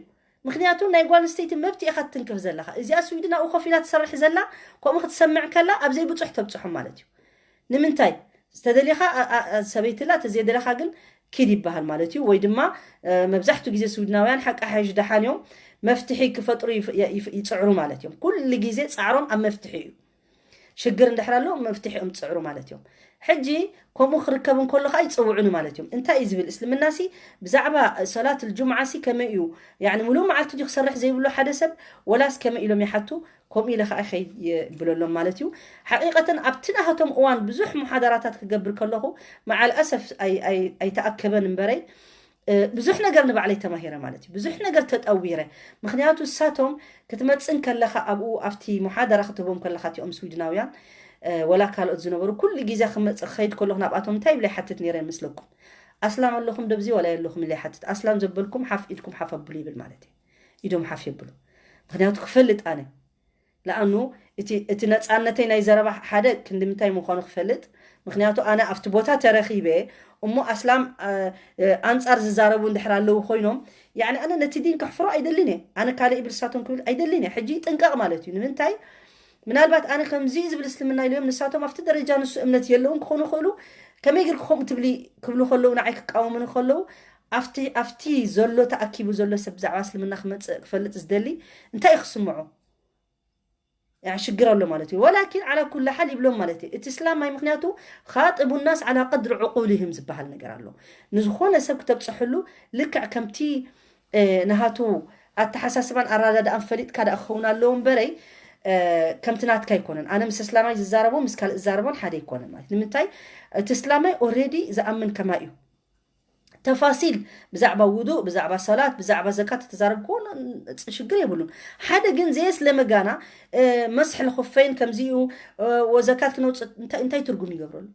ምክንያቱ ናይ ጓል ኣንስተይቲ መብት ኢኻ ትንክፍ ዘለኻ። እዚኣ ስዊድን ኣብኡ ኮፍ ኢላ ትሰርሕ ዘላ ከምኡ ክትሰምዕ ከላ ኣብ ዘይብፁሕ ተብፅሖም ማለት እዩ። ንምንታይ ዝተደሊኻ ሰበይትላ ተዘየደለኻ ግን ኪድ ይበሃል ማለት እዩ። ወይ ድማ መብዛሕትኡ ግዜ ስዊድናውያን ሓቂ ሓይሽ ደሓን እዮም መፍትሒ ክፈጥሩ ይፅዕሩ ማለት እዮም። ኩሉ ግዜ ፃዕሮም ኣብ መፍትሒ እዩ። ሽግር እንድሕር ኣሎ መፍትሒኦም ዝፅዕሩ ማለት እዮም። ሕጂ ከምኡ ክርከብ እንከሎ ከዓ ይፅውዑኒ ማለት እዮም። እንታይ እዩ ዝብል እስልምና ሲ ብዛዕባ ሰላት ልጁምዓ ሲ ከመይ እዩ? ያኒ ሙሉእ መዓልቲ ድዩ ክሰርሕ ዘይብሉ ሓደ ሰብ ወላስ ከመይ ኢሎም ይሓቱ? ከምኡ ኢለ ከዓ ይኸይድ ይብለሎም ማለት እዩ። ሓቂቀተን ኣብቲ ናሃቶም እዋን ብዙሕ ሙሓደራታት ክገብር ከለኹ መዓል ኣሰፍ ኣይተኣከበን እምበረይ ብዙሕ ነገር ንባዕለይ ተማሂረ ማለት እዩ። ብዙሕ ነገር ተጠዊረ። ምክንያቱ እሳቶም ክትመፅእ ከለኻ ኣብኡ ኣብቲ ሙሓደራ ክትህቦም ከለኻ እቲኦም ስዊድናውያን ወላ ካልኦት ዝነበሩ ኩሉ ግዜ ክመፅእ ክኸይድ ከለኹ ናብኣቶም እንታይ ይብለ ይሓትት ነይረ ይመስለኩም? ኣስላም ኣለኹም ዶ ኣብዚ ዋላ የለኹም ኢለ ይሓትት። ኣስላም ዘበልኩም ሓፍ ኢድኩም ሓፍ ኣብሉ ይብል ማለት እዩ። ኢዶም ሓፍ የብሉ። ምክንያቱ ክፈልጥ ኣነ ለኣኑ እቲ ነፃነተይ ናይ ዘረባ ሓደ ክንዲ ምንታይ ምዃኑ ክፈልጥ። ምክንያቱ ኣነ ኣብቲ ቦታ ተረኺበ እሞ ኣስላም ኣንፃር ዝዛረቡ እንድሕር ኣለዉ ኮይኖም ያኒ ኣነ ነቲ ዲን ከሕፍሮ ኣይደልን እየ። ኣነ ካልእ ይብል ንሳቶም ክብል ኣይደልን እየ። ሕጂ ይጥንቀቕ ማለት እዩ። ንምንታይ ምናልባት ኣነ ከምዚ ዝብል እስልምና ኢሎም ንሳቶም ኣብቲ ደረጃ ንሱ እምነት የለውን ክኾኑ ይኽእሉ። ከመይ ግርኪ ከምኡ ትብሊ ክብሉ ከለዉ ንዓይ ክቃወሙኒ ከለዉ ኣብቲ ኣብቲ ዘሎ ተኣኪቡ ዘሎ ሰብ ብዛዕባ እስልምና ክመፅእ ክፈልጥ ዝደሊ እንታይ እዩ ክስምዖ? ሽግር ኣሎ ማለት እዩ። ወላኪን ዓላ ኩሉ ሓል ይብሎም ማለት እዩ። እቲ እስላማይ ምክንያቱ ካጥቡ ናስ ዓላ ቀድሪ ዕቁልህም ዝበሃል ነገር ኣሎ። ንዝኾነ ሰብ ክተብፅሐሉ ልክዕ ከምቲ ናሃቱ ኣተሓሳስባን ኣረዳድኣን ፈሊጥካ ደኣ ክኸውን ኣለዎ እምበረይ ከምቲ ናትካ ኣይኮነን። ኣነ ምስ እስላማይ ዝዛረቦ ምስ ካልእ ዝዛረቦን ሓደ ኣይኮነን ማለት ንምንታይ እቲ እስላማይ ኦሬዲ ዝኣምን ከማ እዩ። ተፋሲል ብዛዕባ ውዱእ ብዛዕባ ሰላት ብዛዕባ ዘካት ተዛረብክዎ ሽግር የብሉን። ሓደ ግን ዘየስለመ ጋና መስሕ ልኽፈይን ከምዚኡ ወዘካት ክነውፅእ እንታይ ትርጉም ይገብረሉ?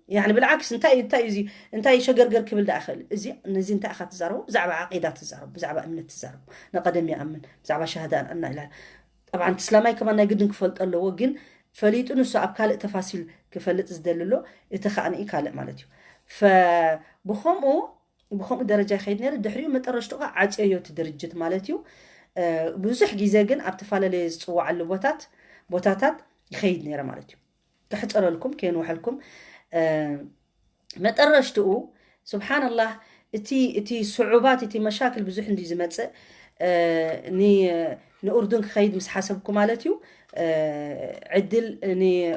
ያኒ ብልዓክስ እንታይ እንታይ እዚ እንታይ ሸገርገር ክብል ደኣ ይኽእል? እዚ ነዚ እንታይ ኢኻ ትዛረቡ? ብዛዕባ ዓቂዳ ትዛረቡ፣ ብዛዕባ እምነት ትዛረቡ። ንቐደም ይኣምን ብዛዕባ ሻሃዳ እና ኢላ ጠብዓን እስላማይ ከማን ናይ ግድን ክፈልጦ ኣለዎ። ግን ፈሊጡ ንሱ ኣብ ካልእ ተፋሲል ክፈልጥ ዝደሊ ኣሎ። እቲ ከኣ ንኢ ካልእ ማለት እዩ። ብኸምኡ ብኸምኡ ደረጃ ይኸይድ ነይረ። ድሕሪኡ መጠረሽትኡ ከዓ ዓፅዮ እቲ ድርጅት ማለት እዩ። ብዙሕ ግዜ ግን ኣብ ተፈላለየ ዝፅዋዓሉ ቦታት ቦታታት ይኸይድ ነይረ ማለት እዩ። ከሕፀረልኩም ከየንውሐልኩም መጠረሽትኡ ስብሓንላህ እቲ እቲ ስዑባት እቲ መሻክል ብዙሕ እንዲ ዝመፅእ ንኡርዱን ክኸይድ ምስ ሓሰብኩ ማለት እዩ። ዕድል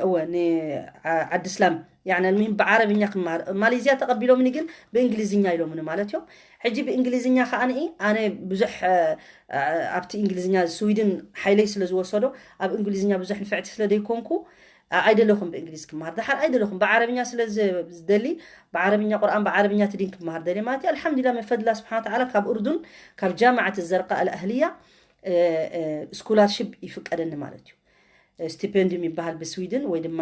እወ ንዓዲ እስላም ያኒ ኣልሙሂም ብዓረብኛ ክመሃር ማሌዝያ ተቐቢሎምኒ ግን ብእንግሊዝኛ ኢሎምኒ ማለት እዮም። ሕጂ ብእንግሊዝኛ ከዓ ንኢ ኣነ ብዙሕ ኣብቲ እንግሊዝኛ ስዊድን ሓይለይ ስለ ዝወሰዶ ኣብ እንግሊዝኛ ብዙሕ ንፍዕቲ ስለ ዘይኮንኩ ኣይደለኹም ብእንግሊዝ ክመሃር ደሓር ኣይደለኹም ብዓረብኛ ስለ ዝደሊ ብዓረብኛ ቁርኣን ብዓረብኛ ትዲን ክመሃር ደሊ ማለት እዩ። ኣልሓምዱሊላ መፈድላ ስብሓን ተዓላ ካብ እርዱን ካብ ጃማዓት ዘርቃ ኣልኣህልያ ስኮላርሽፕ ይፍቀደኒ ማለት እዩ። ስቲፔንዲም ይበሃል ብስዊድን ወይ ድማ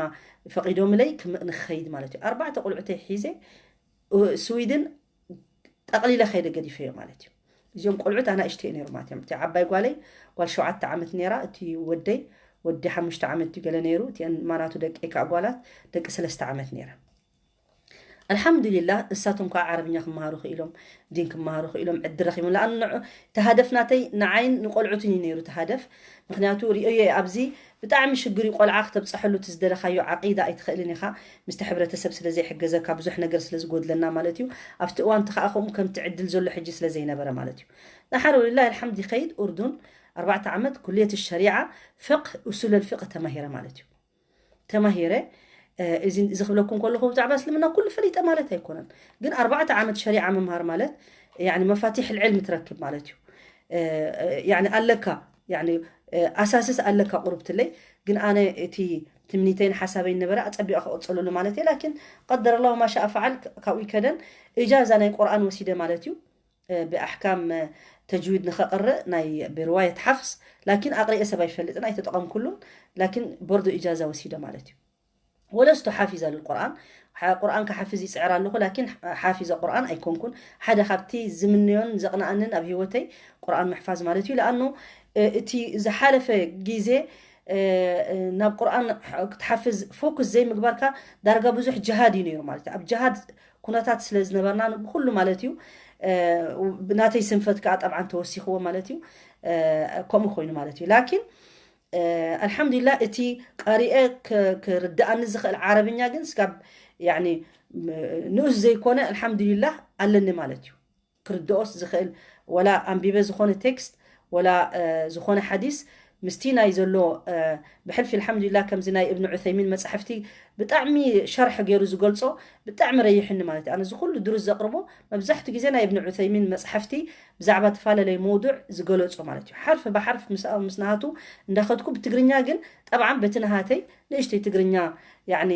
ፈቒዶምለይ ክም- ንክኸይድ ማለት እዩ። ኣርባዕተ ቆልዑተይ ሒዘ ስዊድን ጠቕሊለ ከይደ ገዲፈዮ ማለት እዩ። እዚኦም ቆልዑት ኣናእሽተይ ነይሩ ማለት እዮም። እቲ ዓባይ ጓለይ ጓል ሸውዓተ ዓመት ነይራ፣ እቲ ወደይ ወዲ ሓሙሽተ ዓመት እዩ ገለ ነይሩ። እቲአን ማናቱ ደቂ ከዓ ጓላት ደቂ ሰለስተ ዓመት ነይረን። ኣልሓምዱሊላህ እሳቶም ከዓ ዓረብኛ ክመሃሩ ክኢሎም ዲን ክመሃሩ ክኢሎም ዕድል ረኺቦም ለኣን ንዑ እቲ ሃደፍ ናተይ ንዓይን ንቆልዑትን እዩ ነይሩ እቲ ሃደፍ። ምክንያቱ ሪኦዮ ኣብዚ ብጣዕሚ ሽግር እዩ ቆልዓ ክተብፀሐሉ እቲ ዝደለካዮ ዓቂዳ ኣይትኽእልን ኢኻ ምስቲ ሕብረተሰብ ስለ ዘይሕገዘካ ብዙሕ ነገር ስለ ዝጎድለና ማለት እዩ። ኣብቲ እዋን እቲ ከዓ ከምኡ ከምቲ ዕድል ዘሎ ሕጂ ስለ ዘይነበረ ማለት እዩ። ንሓረውልላ ኣልሓምድ ይኸይድ ኡርዱን ኣርባዕተ ዓመት ኩልየት ሸሪዓ ፍቅህ ኡሱል ልፍቅህ ተማሂረ ማለት እዩ። ተማሂረ እዚ ክብለኩም ከለኹ ብዛዕባ እስልምና ኩሉ ፈሊጠ ማለት ኣይኮነን። ግን ኣርባዕተ ዓመት ሸሪዓ ምምሃር ማለት ያኒ መፋቲሕ ልዕልሚ ትረክብ ማለት እዩ። ያኒ ኣለካ ያኒ ኣሳስስ ኣለካ ቁርብትለይ። ግን ኣነ እቲ ትምኒተይን ሓሳበይን ነበረ ኣጸቢቐ ክቕጽለሉ ማለት እየ። ላኪን ቀደረ ላሁ ማሻ ፈዓል ካብኡ ይከደን። እጃዛ ናይ ቁርኣን ወሲደ ማለት እዩ። ብኣሕካም ተጅዊድ ንኸቕርእ ናይ ብርዋየት ሓፍስ ላኪን ኣቕሪኤ ሰብ ኣይፈልጥን ኣይተጠቐምኩሉን። ላኪን በርዶ እጃዛ ወሲደ ማለት እዩ። ወለስቱ ሓፊዛ ልቁርኣን ቁርኣን ክሓፍዝ ይፅዕር ኣለኹ ላኪን ሓፊዘ ቁርኣን ኣይኮንኩን። ሓደ ካብቲ ዝምንዮን ዘቕንኣንን ኣብ ህይወተይ ቁርኣን ምሕፋዝ ማለት እዩ። ለኣኑ እቲ ዝሓለፈ ግዜ ናብ ቁርኣን ክትሓፍዝ ፎኩስ ዘይምግባርካ ዳርጋ ብዙሕ ጅሃድ እዩ ነይሩ ማለት እዩ። ኣብ ጅሃድ ኩነታት ስለ ዝነበርና ብኩሉ ማለት እዩ። ብናተይ ስንፈት ከዓ ጠብዓን ተወሲኽዎ ማለት እዩ። ከምኡ ኮይኑ ማለት እዩ። ላኪን ኣልሓምዱሊላ እቲ ቀሪኤ ክርድኣኒ ዝኽእል ዓረብኛ ግን ስጋብ ያኒ ንኡስ ዘይኮነ ኣልሓምዱሊላ ኣለኒ ማለት እዩ። ክርድኦስ ዝኽእል ወላ ኣንቢበ ዝኾነ ቴክስት ወላ ዝኾነ ሓዲስ ምስቲ ናይ ዘሎ ብሕልፊ ኣልሓምዱሊላ ከምዚ ናይ እብን ዑሰይሚን መፅሕፍቲ ብጣዕሚ ሸርሒ ገይሩ ዝገልፆ ብጣዕሚ ረይሕኒ ማለት እዩ። ኣነ እዚ ኩሉ ድሩስ ዘቕርቦ መብዛሕትኡ ግዜ ናይ እብን ዑሰይሚን መፅሕፍቲ ብዛዕባ ተፈላለየ መውዱዕ ዝገለፆ ማለት እዩ። ሓርፍ ብሓርፍ ምስ ምስ ናሃቱ እንዳኸድኩ ብትግርኛ ግን ጠብዓን በቲ ናሃተይ ንእሽተይ ትግርኛ ያኒ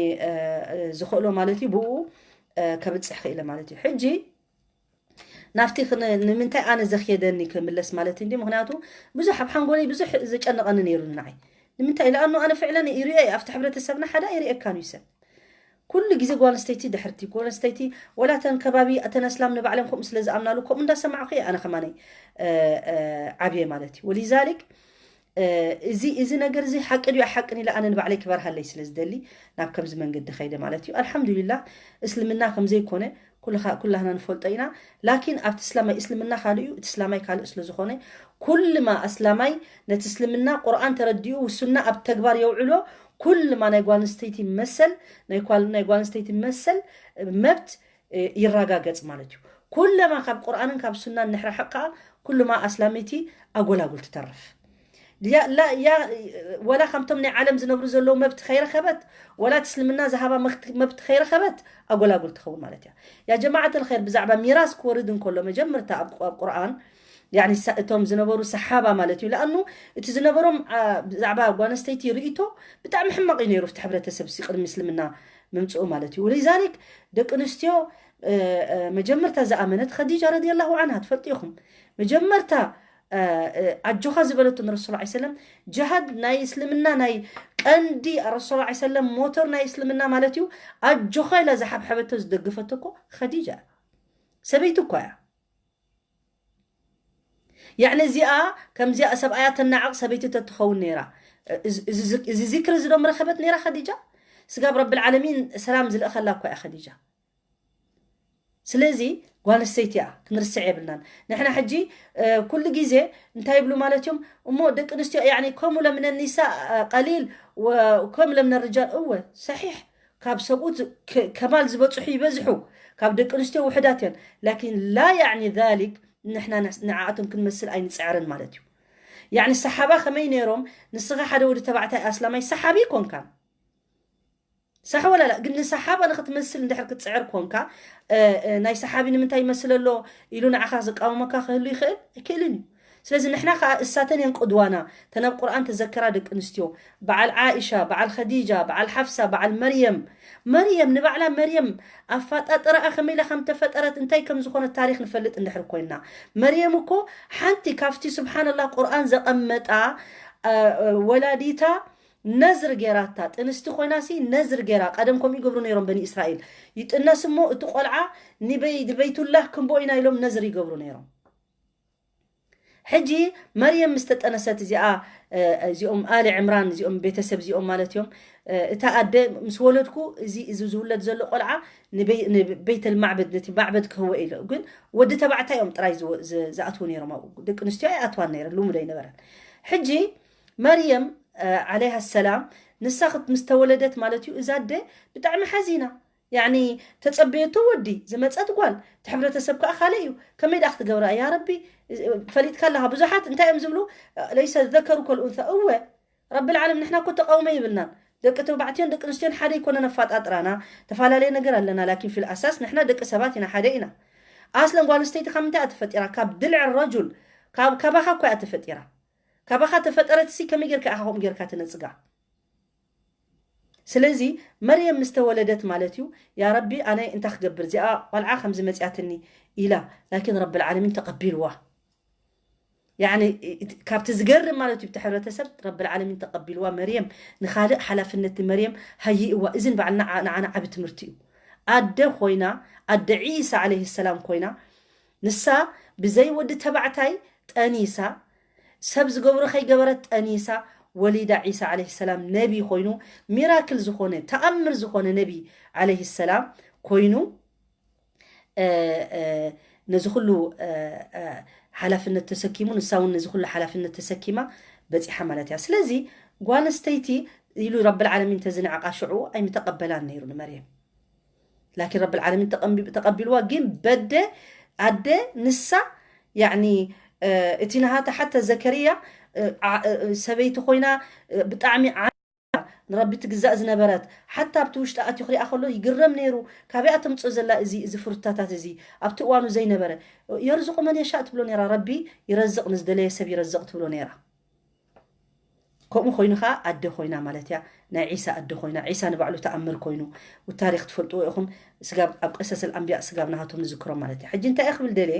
ዝኽእሎ ማለት እዩ ብኡ ከብፅሕ ክኢለ ማለት እዩ። ሕጂ ናብቲ ንምንታይ ኣነ ዘኽየደኒ ክምለስ ማለት እንዲ ምክንያቱ ብዙሕ ኣብ ሓንጎለይ ብዙሕ ዘጨነቐኒ ነይሩ ንዓይ። ንምንታይ ኢለ ኣኖ ኣነ ፍዕለን ይሪኦ ኣብቲ ሕብረተሰብና ሓደ ኣይሪኤካን እዩ ሰብ ኩሉ ግዜ ጓል ኣንስተይቲ ድሕርቲ ጓል ኣንስተይቲ ወላ ተን ከባቢ ተን ኣስላም ንባዕለን ከምኡ ስለ ዝኣምናሉ ከምኡ እንዳሰማዕኩ እየ ኣነ ከማነይ ዓብየ ማለት እዩ። ወሊዛሊክ እዚ እዚ ነገር እዚ ሓቂ ድዩ ሓቅን ኢለ ኣነ ንባዕለይ ክበርሃለይ ስለ ዝደሊ ናብ ከምዚ መንገዲ ከይደ ማለት እዩ። ኣልሓምዱሊላህ እስልምና ከምዘይኮነ ኩላህና ንፈልጦ ኢና። ላኪን ኣብቲ እስላማይ እስልምና ካልእ እዩ እቲ እስላማይ ካልእ ስለ ዝኾነ ኩልማ ኣስላማይ ነቲ እስልምና ቁርኣን ተረዲኡ ውሱና ኣብ ተግባር የውዕሎ። ኩልማ ናይ ጓል ኣንስተይቲ መሰል ናይ ጓል ኣንስተይቲ መሰል መብት ይረጋገጽ ማለት እዩ። ኩለማ ካብ ቁርኣንን ካብ ሱናን ንሕርሕቕ ከዓ ኩሉማ ኣስላመይቲ ኣጎላጉል ትተርፍ። ወላ ከምቶም ናይ ዓለም ዝነብሩ ዘለዉ መብት ከይረኸበት ወላ እስልምና ዝሃባ መብት ከይረኸበት ኣጎላጉል ትኸውን ማለት እያ። ያ ጀማዓት ልኸይር ብዛዕባ ሚራስ ክወርድ እንከሎ መጀመርታ ኣብ ቁርኣን እቶም ዝነበሩ ሰሓባ ማለት እዩ። ለኣኑ እቲ ዝነበሮም ብዛዕባ ጓነስተይቲ ርእቶ ብጣዕሚ ሕማቕ እዩ ነይሩ። እቲ ሕብረተሰብ ሲ ቅድሚ እስልምና ምምፅኡ ማለት እዩ። ወሊዛሊክ ደቂ ኣንስትዮ መጀመርታ ዝኣመነት ኸዲጃ ረዲየላሁ ዓንሃ ትፈልጡ ኢኹም። መጀመርታ ኣጆኻ ዝበለቶ ንረሱል ላ ሰለም ጅሃድ ናይ እስልምና ናይ ቀንዲ ረሱል ላ ሰለም ሞተር ናይ እስልምና ማለት እዩ። ኣጆኻ ኢላ ዝሓብሐበቶ ዝደግፈቶ እኮ ኸዲጃ ሰበይቲ እኳ እያ። ያዕኒ እዚኣ ከምዚኣ ሰብኣያ ተናዕቕ ሰበይቲ ተትኸውን ነይራ። እዚ ዚክሪ እዚ ዶ ምረኸበት ነይራ ኸዲጃ? ስጋብ ረብል ዓለሚን ሰላም ዝልእኸላ እኳ እያ ኸዲጃ። ስለዚ ጓል ኣንስተይቲ እያ ክንርስዕ የብልናን። ንሕና ሕጂ ኩሉ ግዜ እንታይ ይብሉ ማለት እዮም እሞ ደቂ ኣንስትዮ ያዕኒ ከም ለምነ ኒሳ ቀሊል ከም ለምነ ርጃል እወ ሰሒሕ ካብ ሰብኡት ከማል ዝበፅሑ ይበዝሑ ካብ ደቂ ኣንስትዮ ውሕዳት እየን። ላኪን ላ ያዕኒ ዛሊክ ንሕና ንዓኣቶም ክንመስል ኣይንፅዕርን ማለት እዩ። ያዕኒ ሰሓባ ከመይ ነይሮም? ንስኻ ሓደ ወዲ ተባዕታይ ኣስላማይ ሰሓቢ ኮንካን ሳሕ ወላላ ግን ንሰሓባ ንክትመስል እንድሕር ክትፅዕር ኮንካ ናይ ሰሓቢ ንምንታይ ይመስል ኣሎ ኢሉ ንዓኻ ዝቃወመካ ክህሉ ይኽእል ኣይክእልን እዩ። ስለዚ ንሕና ከዓ እሳተን እየን ቅድዋና ተነብ ቁርኣን ተዘከራ ደቂ ኣንስትዮ በዓል ዓኢሻ በዓል ኸዲጃ በዓል ሓፍሳ በዓል መርየም መርየም ንባዕላ መርየም ኣፋጣጠራኣ ከመይ ኢላ ከም ተፈጠረት እንታይ ከም ዝኾነ ታሪክ ንፈልጥ እንድሕር ኮይና መርየም እኮ ሓንቲ ካብቲ ስብሓንላህ ቁርኣን ዘቐመጣ ወላዲታ ነዝር ጌራታ ጥንስቲ ኮይናሲ ነዝር ጌራ ቀደም ከምኡ ይገብሩ ነይሮም በኒ እስራኤል ይጥነስ እሞ እቲ ቆልዓ ንበይ ንበይቱላህ ክንቦ ኢና ኢሎም ነዝር ይገብሩ ነይሮም። ሕጂ መርየም ምስ ተጠነሰት እዚኣ እዚኦም ኣሊ ዕምራን እዚኦም ቤተሰብ እዚኦም ማለት እዮም እታ ኣደ ምስ ወለድኩ እዚ እዚ ዝውለድ ዘሎ ቆልዓ ንበይተል ማዕበድ ነቲ ማዕበድ ክህወ ኢሎ ግን ወዲ ተባዕታይ እዮም ጥራይ ዝኣትዉ ነይሮም ኣብኡ ደቂ ኣንስትዮ ኣይኣትዋን ነይረን ልሙድ ኣይነበረን። ሕጂ መርየም ዓለይሃ ሰላም ንሳ ምስ ተወለደት ማለት እዩ እዛ ኣደ ብጣዕሚ ሓዚና ያኒ ተፀበየቶ ወዲ ዝመፀት ጓል እቲ ሕብረተሰብ ከዓ ካልእ እዩ። ከመይ ደኣ ክትገብራ ያ ረቢ ፈሊጥካ ኣለካ ብዙሓት እንታይ እዮም ዝብሉ ለይሰ ዘከሩ ከልኡንሳ እወ ረቢ ልዓለም ንሕና እኮ ተቃውሞ ይብልናን ደቂ ተባዕትዮን ደቂ ኣንስትዮን ሓደ ኣይኮነን ኣፋጣጥራና። ተፈላለየ ነገር ኣለና፣ ላኪን ፊል ኣሳስ ንሕና ደቂ ሰባት ኢና፣ ሓደ ኢና። ኣስለን ጓል ኣንስተይቲ ካብ ምንታይ እያ ተፈጢራ? ካብ ድልዕ ረጁል፣ ካብ ካባኻ እኮ እያ ተፈጢራ። ካባኻ ተፈጠረት ሲ ከመይ ጌርካ ኢኻ ከምኡ ጌርካ ትነጽጋ? ስለዚ መርየም ምስ ተወለደት ማለት እዩ፣ ያ ረቢ ኣነ እንታይ ክገብር፣ እዚኣ ቆልዓ ከምዚ መጽያትኒ ኢላ፣ ላኪን ረብል ዓለሚን ተቐቢልዋ። ያኒ ካብቲ ዝገርም ማለት እዩ፣ እቲ ሕብረተሰብ ረብል ዓለሚን ተቐቢልዋ። መርየም ንኻልእ ሓላፍነት ንመርየም ሃይእዋ። እዚ ንባዕልና ንዓና ዓቢ ትምህርቲ እዩ። ኣደ ኮይና፣ ኣደ ዒሳ ዓለይሂ ሰላም ኮይና፣ ንሳ ብዘይ ወዲ ተባዕታይ ጠኒሳ፣ ሰብ ዝገብሮ ከይገበረት ጠኒሳ ወሊዳ። ዒሳ ዓለይሂ ሰላም ነቢ ኮይኑ፣ ሚራክል ዝኾነ፣ ተኣምር ዝኾነ ነቢ ዓለይሂ ሰላም ኮይኑ፣ እ፣ እ፣ ነዚ ኩሉ፣ እ፣ እ፣ ሓላፍነት ተሰኪሙ፣ ንሳ እውን ነዚ ኩሉ ሓላፍነት ተሰኪማ በጺሓ ማለት እያ። ስለዚ ጓል ኣንስተይቲ ኢሉ ረብል ዓለሚን ተዝንዕቓ ሽዑ ኣይምተቐበላን ነይሩ ንመርየም። ላኪን ረብል ዓለሚን ተቐንቢ-፣ ተቐቢልዋ። ግን በደ ኣደ ንሳ ያኒ፣ እ፣ እቲ ናሃታ ሓተ ዘከርያ፣ እ፣ ዓ-፣ እ፣ ሰበይቲ ኮይና፣ እ፣ ብጣዕሚ ዓ-፣ ንረቢ ትግዛእ ዝነበረት፣ ሓታ ኣብቲ ውሽጢ ኣትዩ ክሪኣ ከሎ ይግረም ነይሩ። ካበይ እያ ተምፅኦ ዘላ እዚ፣ እዚ ፍሩታታት እዚ ኣብቲ እዋኑ ዘይነበረ? የርዝቁ መን የሻእ ትብሎ ነይራ። ረቢ ይረዝቕ፣ ንዝደለየ ሰብ ይረዝቕ ትብሎ ነይራ። ከምኡ ኮይኑ ከዓ ኣደ ኮይና ማለት እያ። ናይ ዒሳ ኣደ ኮይና፣ ዒሳ ንባዕሉ ተኣምር ኮይኑ፣ ታሪክ ትፈልጥዎ ኢኹም። ስጋብ ኣብ ቀሰሰል ኣንቢያ ስጋብ ናሃቶም ንዝክሮም ማለት እያ። ሕጂ እንታይ እየ ክብል ደልየ፣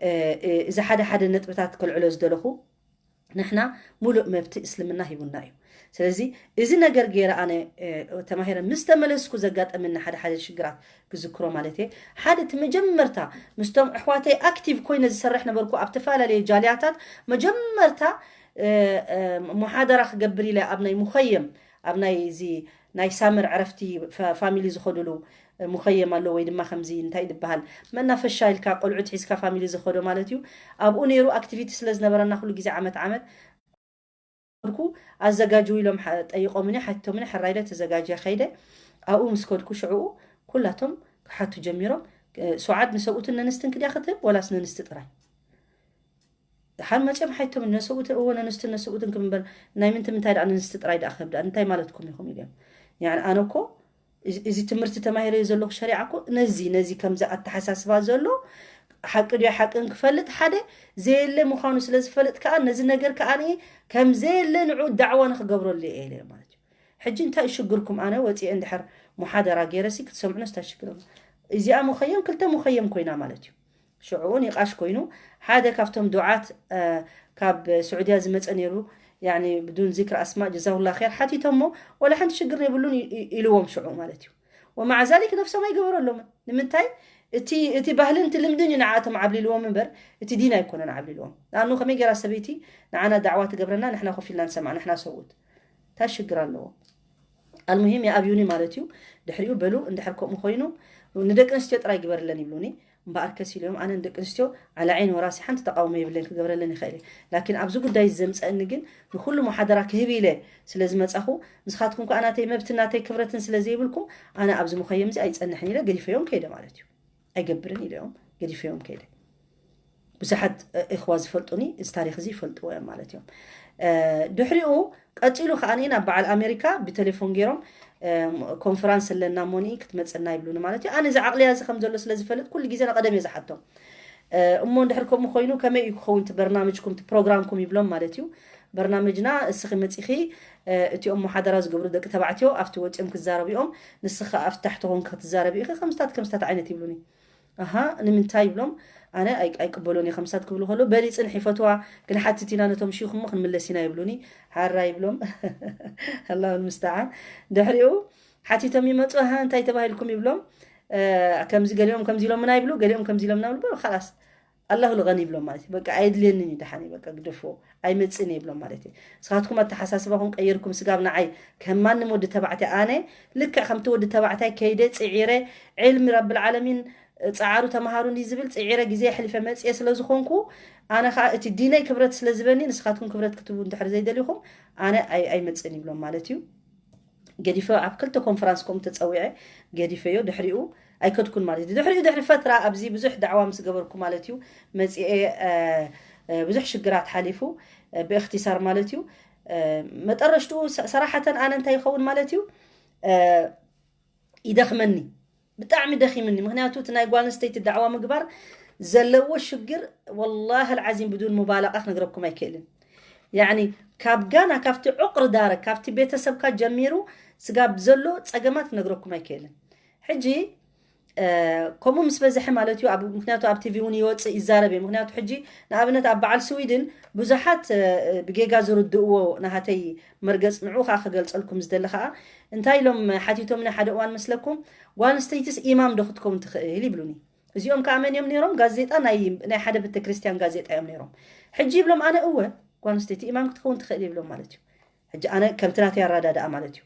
እ፣ እ፣ እዚ ሓደ ሓደ ነጥብታት ከልዕሎ ዝደለኹ፣ ንሕና ሙሉእ መብቲ እስልምና ሂቡና እዩ። ስለዚ እዚ ነገር ገይረ ኣነ፣ እ፣ ተማሂረ ምስ ተመለስኩ ዘጋጠመኒ ሓደ ሓደ ሽግራት ክዝክሮ ማለት እየ። ሓደ እቲ መጀመርታ ምስቶም ኣሕዋተይ ኣክቲቭ ኮይነ ዝሰርሕ ነበርኩ ኣብ ተፈላለየ ጃልያታት። መጀመርታ፣ እ፣ እ፣ ሙሓደራ ክገብር ኢለ ኣብ ናይ ሙኸየም፣ ኣብ ናይ እዚ ናይ ሳመር ዕረፍቲ ፋ-፣ ፋሚሊ ዝኸዱሉ ሙኸየም ኣሎ፣ ወይ ድማ ከምዚ እንታይ ዝበሃል መናፈሻ ኢልካ ቆልዑት ሒዝካ ፋሚሊ ዝኸዶ ማለት እዩ። ኣብኡ ነይሩ ኣክቲቪቲ ስለ ዝነበረና ኩሉ ግዜ ዓመት ዓመት ከድኩ ኣዘጋጅው ኢሎም ሓ-፣ ጠይቆምኒ፣ ሓቲቶምኒ፣ ሕራይ ኢለ ተዘጋጅየ ከይደ። ኣብኡ ምስ ከድኩ ሽዕኡ ኩላቶም ክሓቱ ጀሚሮም። እ፣ ሱዓድ ንሰብኡትን ነንስትን ክድያ ክትህብ ወላስ ነንስቲ ጥራይ? ድሓር መፅኦም ሓቲቶምኒ፣ ነሰብኡትን፣ እወ ነንስትን ነሰብኡትን ክም እምበር ናይ ምንቲ ምንታይ ደኣ ነንስቲ ጥራይ ደኣ ክህብ ደኣ እንታይ ማለትኩም ኢኹም ኢሎም። ያኒ ኣነ እኮ እዚ፣ እዚ ትምህርቲ ተማሂረዮ ዘለኹ ሸሪዓ እኮ ነዚ፣ ነዚ ከምዚ ኣተሓሳስባ ዘሎ ሓቂ ድዮ ሓቅን ክፈልጥ ሓደ ዘየለ ምዃኑ ስለ ዝፈልጥ ከኣ ነዚ ነገር ከኣ ከም ዘየለ ንዑ ዳዕዋ ንክገብረሉ እየ ኢለ ማለት እዩ። ሕጂ እንታይ እዩ ሽግርኩም? ኣነ ወፂኤ እንድሕር ሙሓደራ ገይረሲ ክትሰምዑ ነስታ ሽግር ኣሎ። እዚኣ ሙኸየም ክልተ ሙኸየም ኮይና ማለት እዩ። ሽዑኡ ኒቃሽ ኮይኑ ሓደ ካብቶም ዱዓት፣ እ፣ ካብ ስዑድያ ዝመፀ ነይሩ፣ ያኒ ብዱን ዚክር ኣስማ ጀዛሁላ ኸይር ሓቲቶሞ ወላ ሓንቲ ሽግር የብሉን ኢ-፣ ኢ-፣ ኢልዎም ሽዑ ማለት እዩ። ወማዓ ዛሊክ ነፍሶም ኣይገበረሎምን። ንምንታይ? እቲ፣ እቲ ባህልን እቲ ልምድን እዩ ንዓኣቶም ዓብሊልዎም እምበር እቲ ዲን ኣይኮነን ዓብሊልዎም። ንኣኑ ከመይ ገይራ ሰበይቲ ንዓና ዳዕዋ ትገብረና፣ ንሕና ኮፍ ኢልና ንሰምዓ፣ ንሕና ሰብኡት? እንታይ ሽግር ኣለዎ? ኣልሙሂም ይኣብዩኒ ማለት እዩ። ድሕሪኡ በሉ እንድሕር ከምኡ ኮይኑ ንደቂ ኣንስትዮ ጥራይ ግበርለን ይብሉኒ። እምበኣር ከስ ኢሎም ኣነ ንደቂ ኣንስትዮ ዓላ ዓይኒ ወራሲ ሓንቲ ተቃውሞ የብለን፣ ክገብረለን ይኽእል እየ። ላኪን ኣብዚ ጉዳይ ዘምፀእኒ ግን ንኩሉ ሙሓደራ ክህብ ኢለ ስለ ዝመፃኹ፣ ንስኻትኩም ከኣ ናተይ መብትን ናተይ ክብረትን ስለ ዘይብልኩም ኣነ ኣብዚ ሙኸየም እዚ ኣይፀንሕን ኢለ ገዲፈዮም ከይደ ማለት እዩ። ኣይገብርን ኢለዮም ገዲፈዮም ከይደ። ብዙሓት፣ እ፣ እኽዋ ዝፈልጡኒ እዚ ታሪክ እዚ ይፈልጥዎ እዮም ማለት እዮም። እ፣ ድሕሪኡ ቀፂሉ ከኣ ናብ በዓል ኣሜሪካ ብቴሌፎን ገይሮም፣ እ፣ ኮንፈራንስ ኣለና ሞኒ ክትመፀና ይብሉኒ ማለት እዩ። ኣነ እዚ ዓቕልያ እዚ ከም ዘሎ ስለ ዝፈልጥ ኩሉ ግዜ ንቐደም እየ ዝሓቶም። እ፣ እሞ እንድሕር ከምኡ ኮይኑ ከመይ እዩ ክኸውን እቲ በርናምጅኩም፣ እቲ ፕሮግራምኩም ይብሎም ማለት እዩ። በርናምጅና እስኺ መፂኺ፣ እ፣ እቲኦም ሙሓደራ ዝገብሩ ደቂ ተባዕትዮ ኣብቲ ወፂኦም ክዛረቡ እዮም፣ ንስኺ ኣብ ታሕቲ ኮንኪ ክትዛረቢ ኢኺ፣ ከምስታት ከምስታት ዓይነት ይብሉኒ። ኣሃ፣ ንምንታይ ይብሎም? ኣነ ኣይ-፣ ኣይቅበሎን እየ ከምስታት ክብሉ ከሎ፣ በሊ ፅንሒ ፈትዋ ክንሓትት ኢና ነቶም ሽይኽ እሞ ክንምለስ ኢና ይብሉኒ። ሓራ ይብሎም። ኣላሁ ልምስተዓን። ድሕሪኡ ሓቲቶም ይመፁ፣ ኣሃ፣ እንታይ ተባሂልኩም ይብሎም። እ፣ ከምዚ ገሊኦም ከምዚ ኢሎምና ይብሉ፣ ገሊኦም ከምዚ ኢሎምና ይብሉ፣ በሉ፣ ኻላስ፣ ኣላሁ ልገኒ ይብሎም ማለት እዩ። በቃ፣ ኣየድልየንን እዩ፣ ደሓን እዩ፣ በቃ፣ ግደፍዎ፣ ኣይመፅእን እየ ይብሎም ማለት እዩ። ንስኻትኩም ኣተሓሳስባኹም ቀይርኩም፣ ስጋብ ንዓይ ከም ማንም ወዲ ተባዕታይ፣ ኣነ ልክዕ ከምቲ ወዲ ተባዕታይ ከይደ፣ ፅዒረ፣ ዕልሚ ረብል ዓለሚን፣ ፃዓሩ ተምሃሩኒ ዝብል ፅዒረ ግዜ ኣሕሊፈ መፅየ ስለ ዝኾንኩ፣ ኣነ ኸዓ እቲ ዲነይ ክብረት ስለ ዝበኒ፣ ንስኻትኩም ክብረት ክትህቡ እንድሕር ዘይደሊኹም፣ ኣነ ኣይ-፣ ኣይመፅእን ይብሎም ማለት እዩ። ገዲፈዮ፣ ኣብ ክልተ ኮንፈራንስ ከምኡ ተፀዊዐ፣ ገዲፈዮ። ድሕሪኡ ኣይከድኩን ማለት እዩ። ድሕሪኡ ድሕሪ ፈትራ ኣብዚ ብዙሕ ዳዕዋ ምስ ገበርኩ ማለት እዩ፣ መፂኤ፣ እ፣ እ፣ ብዙሕ ሽግራት ሓሊፉ፣ እ፣ ብእኽትሳር ማለት እዩ። መጠረሽትኡ ሰራሓተን ኣነ እንታይ ይኸውን ማለት እዩ? ይደኽመኒ፣ ብጣዕሚ ደኺምኒ። ምክንያቱ እቲ ናይ ጓል ኣንስተይቲ ዳዕዋ ምግባር ዘለዎ ሽግር፣ ወላሂ ኣልዓዚም ብዱን ሙባላቃ ክነግረኩም ኣይክእልን። ያኒ ካብ ጋና ካብቲ ዑቅር ዳረ ካብቲ ቤተሰብካ ጀሚሩ ስጋብ ዘሎ ጸገማት ክነግረኩም ኣይክእልን። ሕጂ ከምኡ ምስ በዝሐ ማለት እዩ። ምክንያቱ ኣብ ቲቪ እውን ይወፅእ ይዛረብ እዩ። ምክንያቱ ሕጂ ንኣብነት ኣብ በዓል ስዊድን ብዙሓት ብጌጋ ዝርድእዎ ናሃተይ መርገፅ ንዑ ከዓ ክገልፀልኩም ዝደሊ ከዓ እንታይ ኢሎም ሓቲቶም ናይ ሓደ እዋን መስለኩም? ጓል ኣንስተይትስ ኢማም ዶ ክትከውን ትኽእል ይብሉኒ። እዚኦም ከዓ መን እዮም ነይሮም? ጋዜጣ ናይ ሓደ ቤተክርስትያን ጋዜጣ እዮም ነይሮም። ሕጂ ይብሎም ኣነ እወ ጓል ኣንስተይቲ ኢማም ክትከውን ትኽእል ይብሎም ማለት እዩ። ሕጂ ኣነ ከምቲ ናተይ ኣረዳድኣ ማለት እዩ።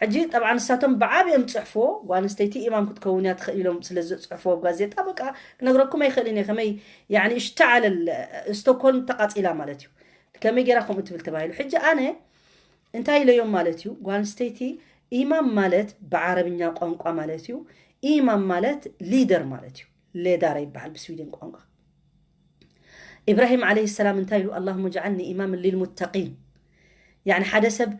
ሕጂ ጠብዓ ንሳቶም ብዓብኦም ፅሕፍዎ ጓል ኣንስተይቲ ኢማም ክትከውን እያ ትኽእል ኢሎም ስለ ዝፅሕፍዎ ኣብ ጋዜጣ በቃ ክነግረኩም ኣይኽእልን እየ። ከመይ ያኒ እሽተዓለል ስቶኮልም ተቃፂላ ማለት እዩ። ከመይ ገይራ ከምኡ ትብል ተባሂሉ። ሕጂ ኣነ እንታይ ኢለዮም ማለት እዩ? ጓል ኣንስተይቲ ኢማም ማለት ብዓረብኛ ቋንቋ ማለት እዩ። ኢማም ማለት ሊደር ማለት እዩ። ሌዳር ይበሃል ብስዊድን ቋንቋ። ኢብራሂም ዓለይሂ ሰላም እንታይ ኢሉ? ኣላሁመ ጅዓልኒ ኢማምን ሊልሙተቂን። ያኒ ሓደ ሰብ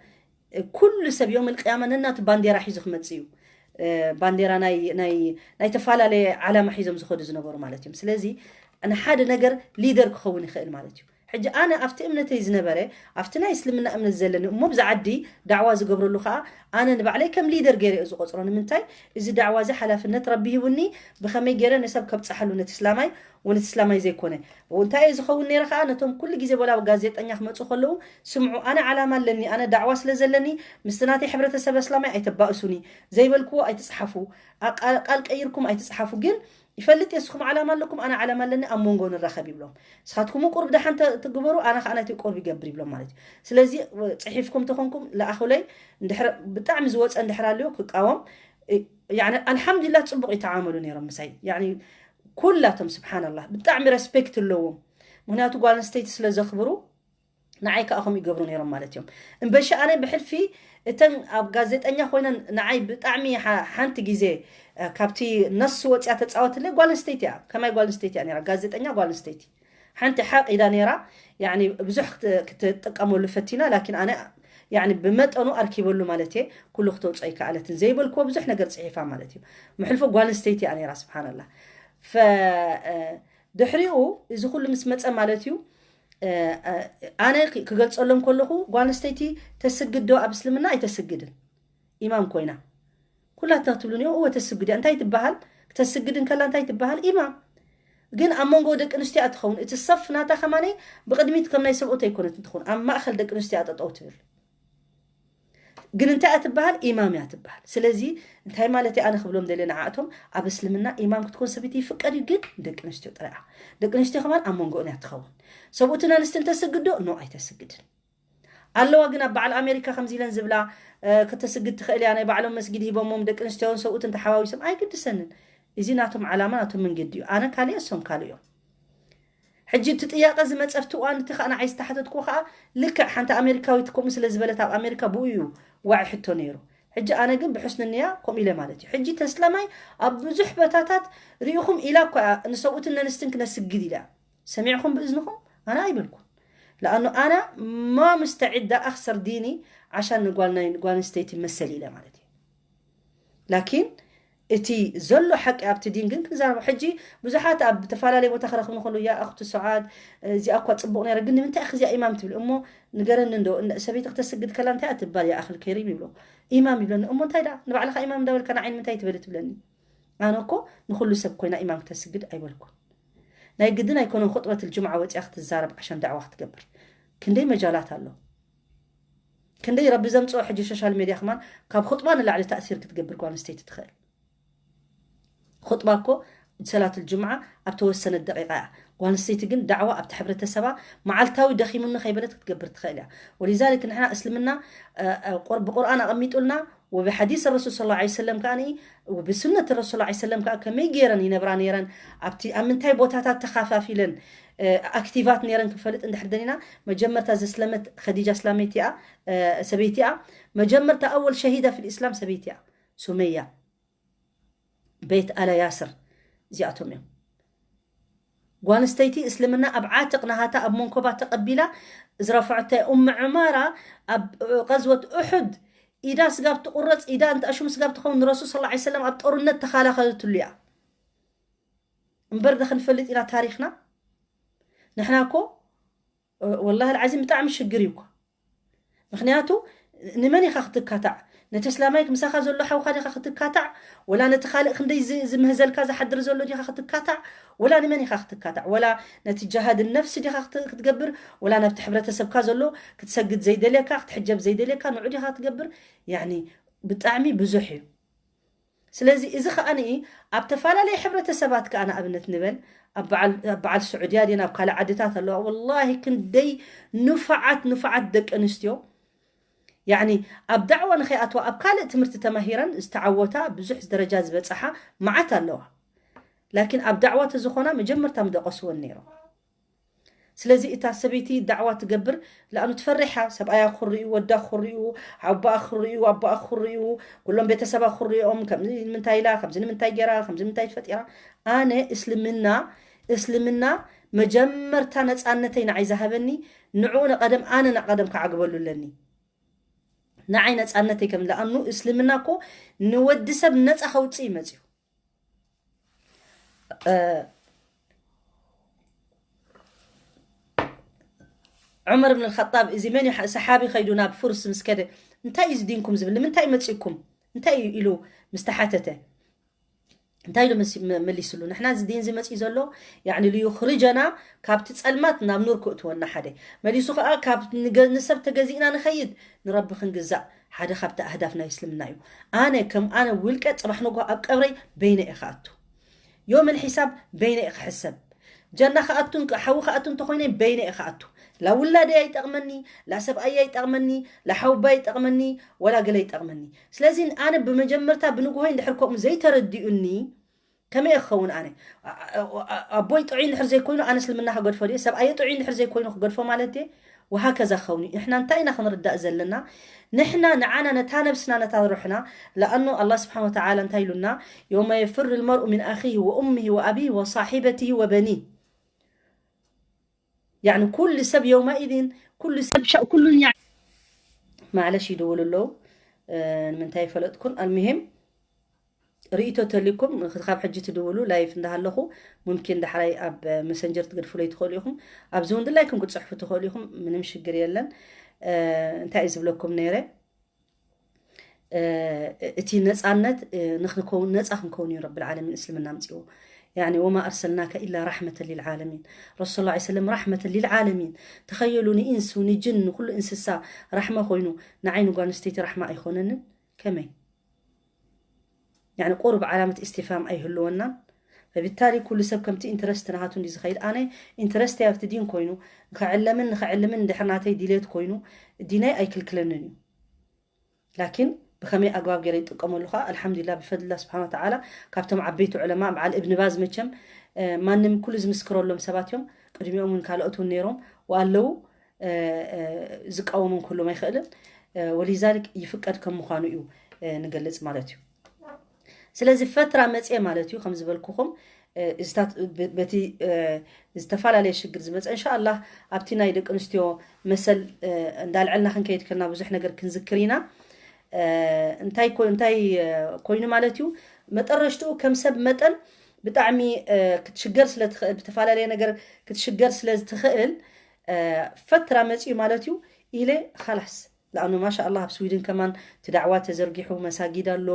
ኩሉ ሰብ ዮም ልቅያማ ነናቱ ባንዴራ ሒዙ ክመፅእ እዩ። ባንዴራ ናይ ናይ ናይ ተፈላለየ ዓላማ ሒዞም ዝኸዱ ዝነበሩ ማለት እዮም። ስለዚ ንሓደ ነገር ሊደር ክኸውን ይኽእል ማለት እዩ። ሕጂ ኣነ ኣብቲ እምነተይ ዝነበረ ኣብቲ ናይ እስልምና እምነት ዘለኒ እሞ ብዛ ዓዲ ዳዕዋ ዝገብረሉ ከዓ ኣነ ንባዕለይ ከም ሊደር ገይረ እየ ዝቆፅሮ። ንምንታይ? እዚ ዳዕዋ እዚ ሓላፍነት ረቢ ሂቡኒ፣ ብኸመይ ገይረ ንሰብ ከብፅሓሉ ነቲ እስላማይ ወነቲ እስላማይ ዘይኮነ እንታይ እየ ዝኸውን ነይረ ከዓ ነቶም ኩሉ ግዜ ቦላ ጋዜጠኛ ክመፁ ከለዉ ስምዑ ኣነ ዓላማ ኣለኒ፣ ኣነ ዳዕዋ ስለ ዘለኒ ምስቲ ናተይ ሕብረተሰብ እስላማይ ኣይተባእሱኒ፣ ዘይበልክዎ ኣይትፅሓፉ፣ ቃል ቀይርኩም ኣይትፅሓፉ፣ ግን ይፈልጥ እየ ንስኹም ዓላማ ኣለኩም ኣነ ዓላማ ኣለኒ ኣብ መንጎ ንራኸብ ይብሎም። ንስኻትኩም ቁርብ ደሓን ትግበሩ ኣነ ከዓ ናተይ ቁርብ ይገብር ይብሎም ማለት እዩ። ስለዚ ፅሒፍኩም ተኾንኩም ለኣኹለይ ብጣዕሚ ዝወፀ እንድሕር ኣለዮ ክቃወም ኣልሓምዱሊላ ፅቡቅ ይተዓመሉ ነይሮም ምሳይ። ኩላቶም ስብሓንላህ ብጣዕሚ ረስፔክት ኣለዎም። ምክንያቱ ጓል ኣንስተይቲ ስለ ዘኽብሩ ንዓይ ከዓ ከምኡ ይገብሩ ነይሮም ማለት እዮም። እምበሺ ኣነ ብሕልፊ እተን ኣብ ጋዜጠኛ ኮይነን ንዓይ ብጣዕሚ ሓንቲ ግዜ ካብቲ ነሱ ወፅያ ተፃወትለይ ጓል ኣንስተይቲ እያ። ከማይ ጓል ኣንስተይቲ እያ ነራ ጋዜጠኛ ጓል ኣንስተይቲ ሓንቲ ሓቕ ኢዳ ነራ። ብዙሕ ክትጥቀመሉ ፈቲና ላኪን ኣነ ብመጠኑ ኣርኪበሉ ማለት እየ። ኩሉ ክተውፅኦ ይከኣለትን ዘይበልክዎ ብዙሕ ነገር ፅሒፋ ማለት እዩ። ምሕልፎ ጓል ኣንስተይቲ እያ ነራ ስብሓንላ። ድሕሪኡ እዚ ኩሉ ምስ መፀ ማለት እዩ ኣነ ክገልፀሎም ከለኹ ጓል ኣንስተይቲ ተስግድ ዶ ኣብ እስልምና ኣይተስግድን። ኢማም ኮይና ኩላትና ትብሉን እዎ እወ ተስግድ እያ እንታይ ትበሃል? ክተስግድ እንከላ እንታይ ትበሃል? ኢማም። ግን ኣብ መንጎ ደቂ ኣንስትዮ እያ ትኸውን። እቲ ሰፍ ናታ ከማነይ ብቕድሚት ከም ናይ ሰብኡት ኣይኮነት እንትኸውን ኣብ ማእኸል ደቂ ኣንስትዮ እያ ጠጠው ትብል። ግን እንታይ እያ ትበሃል? ኢማም እያ ትበሃል። ስለዚ እንታይ ማለት እየ ኣነ ክብሎም ደልየ ንዓእቶም ኣብ እስልምና ኢማም ክትኮን ሰበይቲ ይፍቀድ እዩ፣ ግን ደቂ ኣንስትዮ ጥራይ እያ። ደቂ ኣንስትዮ ከማን ኣብ መንጎኡን እያ ትኸውን። ሰብኡትን ኣንስትን ተስግዶ ኖ ኣይተስግድን። ኣለዋ ግን ኣብ በዓል ኣሜሪካ ከምዚ ኢለን ዝብላ ከተስግድ ትኽእል እያ። ናይ ባዕሎም መስጊድ ሂቦሞም ደቂ ኣንስትዮን ሰብኡትን ተሓዋዊሶም ኣይግድሰንን። እዚ ናቶም ዓላማ ናቶም መንገዲ እዩ። ኣነ ካልእ እሶም ካልእ እዮም። ሕጂ እቲ ጥያቄ ዝመፀ ኣብቲ እዋን እቲ ከዓ ንዓይ ዝተሓተትኩ ከዓ ልክዕ ሓንቲ ኣሜሪካዊት ከምኡ ስለ ዝበለት ኣብ ኣሜሪካ ብኡ እዩ ዋዒ ሕቶ ነይሩ። ሕጂ ኣነ ግን ብሕስንንያ ከምኡ ኢለ ማለት እዩ። ሕጂ ተስለማይ ኣብ ብዙሕ ቦታታት ርኢኹም ኢላ እኳ እያ ንሰብኡትን ነንስትን ክነስግድ ኢላ ሰሚዕኹም ብእዝንኹም ኣነ ኣይበልኩን። ለኣኑ ኣነ ማ ምስተዒዳ ኣክሰር ዲኒ ዓሻን ንጓል ናይ ጓል ኣንስተይቲ መሰል ኢለ ማለት እዩ። ላኪን እቲ ዘሎ ሓቂ ኣብቲ ዲን ግን ክንዛረቦ። ሕጂ ብዙሓት ኣብ ዝተፈላለዩ ቦታ ክረኽብ ንክእሉ ያ ኣኽቱ ሰዓድ እዚኣ እኳ ፅቡቕ ነይረ ግን ንምንታይ እዚኣ ኢማም ትብል እሞ ንገረኒ እንዶ ሰበይቲ ክተስግድ ከላ እንታይ ትባል ያ ኣኽል ከሪም ይብሎ ኢማም ይብለኒ እሞ እንታይ ዳ ንባዕልካ ኢማም እንዳበልካ ንዓይ ንምንታይ ትበሊ ትብለኒ። ኣነ እኮ ንኩሉ ሰብ ኮይና ኢማም ክተስግድ ኣይበልኩን። ናይ ግድን ኣይኮነን ኹጥበት ልጅምዓ ወፂኣ ክትዛረብ ዓሻን ዳዕዋ ክትገብር። ክንደይ መጃላት ኣሎ። ክንደይ ረቢ ዘምፅኦ ሕጂ ሶሻል ሜድያ ከማን ካብ ኹጥባ ንላዕሊ ተእሲር ክትገብር ጓል ኣንስተይቲ ትኽእል። ኹጥባ እኮ ሰላት ልጅምዓ ኣብ ተወሰነት ደቂቃ እያ። ጓል ኣንስተይቲ ግን ዳዕዋ ኣብቲ ሕብረተሰባ መዓልታዊ ደኺሙኒ ከይበለት ክትገብር ትኽእል እያ። ወሊዛሊክ ንሕና እስልምና ብቁርኣን ኣቐሚጡልና ወብሓዲስ ረሱል ስለ ላ ሰለም ከዓ ብስነት ረሱል ላ ሰለም ከዓ ከመይ ገይረን ይነብራ ነይረን ኣብቲ ኣብ ምንታይ ቦታታት ተኻፋፊለን ኣክቲቫት ነይረን ክንፈልጥ እንድሕር ደሊና መጀመርታ ዘስለመት ከዲጃ እስላመይቲ እያ። ሰበይቲ እያ። መጀመርታ ኣወል ሸሂዳ ፊል ኢስላም ሰበይቲ እያ። ሱመያ ቤት ኣለ ያስር እዚኣቶም እዮም። ጓል ኣንስተይቲ እስልምና ኣብ ዓትቕ ናሃታ ኣብ መንኮባ ተቐቢላ ዝረፈዐቶ እያ። ኡም ዕማራ ኣብ ቀዝወት ኡሑድ ኢዳ ስጋብ ትቑረፅ፣ ኢዳ እንተኣሽሙ ስጋብ ትኸውን፣ ንረሱል ሰለላሁ ዐለይሂ ወሰለም ኣብ ጦርነት ተኸላኸለትሉ እያ። እምበር ዶ ክንፈልጥ ኢና ታሪኽና? ንሕና እኮ፣ ወላሂ ልዓዚም ብጣዕሚ ሽግር እዩ እኮ። ምኽንያቱ ንመን ኢኻ ክትካታዕ? ነቲ እስላማይ ምሳኻ ዘሎ ሓውካ ዲኻ ክትካታዕ? ወላ ነቲ ካልእ ክንደይ ዝ- ዝምህዘልካ ዝሓድር ዘሎ ዲኻ ክትካታዕ? ወላ ንመን ኢኻ ክትካታዕ? ወላ ነቲ ጃሃድ ነፍሲ ዲኻ ክት- ክትገብር? ወላ ናብቲ ሕብረተሰብካ ዘሎ ክትሰግድ ዘይደልየካ፣ ክትሕጀብ ዘይደልየካ ንዑ ዲኻ ክትገብር? ያኒ ብጣዕሚ ብዙሕ እዩ። ስለዚ እዚ ከኣ ኣብ ተፈላለየ ሕብረተሰባት ከኣ ንኣብነት ንበል ኣብ በዓል ኣብ በዓል ስዑድያ ድየን ኣብ ካልእ ዓድታት ኣለዋ። ወላሂ ክንደይ ንፉዓት ንፉዓት ደቂ ኣንስትዮ ያኒ ኣብ ዳዕዋ ንኸይኣትዋ ኣብ ካልእ ትምህርቲ ተማሂረን ዝተዓወታ ብዙሕ ደረጃ ዝበጽሓ መዓት ኣለዋ። ላኪን ኣብ ዳዕዋ ተዝኾና መጀመርታ ምደቐስወን ነይሮም። ስለዚ እታ ሰበይቲ ዳዕዋ ትገብር ለኣኑ ትፈርሕ እያ። ሰብኣያ ክኽርዩ፣ ወዳ ክኽርዩ፣ ኣቦኣ ክኽርዩ፣ ኣቦኣ ክኽርዩ፣ ኩሎም ቤተሰባ ክኽርዮም፣ ከምዚ ንምንታይ ኢላ፣ ከምዚ ንምንታይ ገይራ፣ ከምዚ ንምንታይ ፈጢራ። ኣነ እስልምና እስልምና መጀመርታ ነፃነተይ ንዓይ ዝሃበኒ ንዕኡ ንቐደም ኣነ ንቐደም ክዓግበሉ ኣለኒ። ንዓይ ነፃነተይ ከም ለኣኑ እስልምና እኮ ንወዲ ሰብ ነፃ ከውፅእ ይመፅዩ። ዑመር ብን ልኸጣብ እዚ መን እዩ ሰሓቢ ከይዱ ናብ ፉርስ ምስ ከደ እንታይ እዩ ዝዲንኩም ዝብል ንምንታይ መፂኩም እንታይ እዩ ኢሉ ምስ ተሓተተ እንታይ ኢሉ መሊስሉ ንሕና እዚ ዲን እዚ መፂኡ ዘሎ ያኒ ልዩኽርጀና ካብቲ ፀልማት ናብ ኑር ክእትወና ሓደ መሊሱ ከዓ ካብ ንሰብ ተገዚእና ንኸይድ ንረቢ ክንግዛእ ሓደ ካብቲ ኣህዳፍ ናይ እስልምና እዩ ኣነ ከም ኣነ ውልቀ ፅባሕ ንጎ ኣብ ቀብረይ በይነ እየ ክኣቱ ዮም ልሒሳብ በይነ እየ ክሕሰብ ጀና ክኣቱ ሓዊ ክኣቱ እንተኮይነ በይነ እየ ክኣቱ ላውላደይ ኣይጠቕመኒ ላሰብኣይ ኣይጠቕመኒ ላሓውባ ኣይጠቕመኒ ወላ ገለ ኣይጠቕመኒ ስለዚ ኣነ ብመጀመርታ ብንግሆ እንድሕር ከምኡ ዘይተረዲኡኒ ከመይ ክኸውን ኣነ ኣቦይ ጥዑይ እንድሕር ዘይኮይኑ ኣነ እስልምና ክገድፎ ድየ ሰብኣየ ጥዑይ እንድሕር ዘይኮይኑ ክገድፎ ማለት ድየ ወሃከዛ ክኸውን እዩ ንሕና እንታይ ኢና ክንርዳእ ዘለና ንሕና ንዓና ነታ ነብስና ነታ ሩሕና ለኣኑ ኣላ ስብሓን ወተዓላ እንታይ ኢሉና የውመ የፍር ልመርኡ ምን ኣኺህ ወኡምህ ወኣቢህ ወሳሒበትህ ወበኒህ ያኒ ኩሉ ሰብ የውማኢድን ኩሉ ሰብ ሻ- ኩሉን ያ ማዕለሽ ይድውሉ ኣለዉ ንምንታይ ይፈለጥኩን ኣልሙሂም ርእቶ ተሊኩም ካብ ሕጂ ትድውሉ ላይፍ እንዳሃለኹ ሙምኪን ዳሕራይ ኣብ መሰንጀር ትገድፉለይ ትኽእሉ ኢኹም ኣብዚ እውን ድላይኩም ክትፅሕፉ ትኽእሉ ኢኹም ምንም ሽግር የለን እንታይ እዩ ዝብለኩም ነይረ እቲ ነፃነት ንክንከውን ነፃ ክንከውን እዩ ረብል ዓለሚን እስልምና ኣምፅዎ يعني وما أرسلناك إلا رحمة للعالمين رسول الله عليه وسلم رحمة للعالمين ተኸየሉ ንኢንሱ ንጅን ንኩሉ እንስሳ ራሕማ ኮይኑ ንዓይ ንጓል ኣንስተይቲ ራሕማ ኣይኮነንን ከመይ يعني ቁሩብ ዓላመት ኢስቲፋም ኣይህልወናን ፈቢታሊ ኩሉ ሰብ ከምቲ ኢንትረስት ናሃቱ እንዲ ዝኸይድ ኣነ ኢንትረስት ኣብቲ ዲን ኮይኑ ንኸዕለምን ንኸዕልምን እንድሕር ናተይ ድሌት ኮይኑ ዲነይ ኣይክልክለንን እዩ ላኪን ብኸመይ ኣግባብ ገይረ ይጥቀመሉ ከዓ ኣልሓምዱሊላ ብፈድላ ስብሓን ወተዓላ ካብቶም ዓበይቲ ዑለማ በዓል እብን ባዝ መቸም ማንም ኩሉ ዝምስክረሎም ሰባት እዮም ቅድሚኦም እውን ካልኦት እውን ነይሮም ወኣለዉ ዝቃወሞም ክህሎም ኣይኽእልን ወሊዛሊክ ይፍቀድ ከም ምዃኑ እዩ ንገልፅ ማለት እዩ ስለዚ ፈትራ መፅየ ማለት እዩ ከም ዝበልኩኹም በቲ ዝተፈላለየ ሽግር ዝመፀ እንሻ ኣላህ ኣብቲ ናይ ደቂ ኣንስትዮ መሰል እንዳልዐልና ክንከይድ ከልና ብዙሕ ነገር ክንዝክር ኢና እንታይ እንታይ ኮይኑ ማለት እዩ መጠረሽትኡ ከም ሰብ መጠን ብጣዕሚ ክትሽገር ስለትኽእል ብተፈላለየ ነገር ክትሽገር ስለዝትኽእል ፈትራ መፅዩ ማለት እዩ ኢለ ካላስ ለኣኑ ማሻ ኣላ ኣብ ስዊድን ከማን እቲ ዳዕዋ ተዘርጊሑ መሳጊድ ኣሎ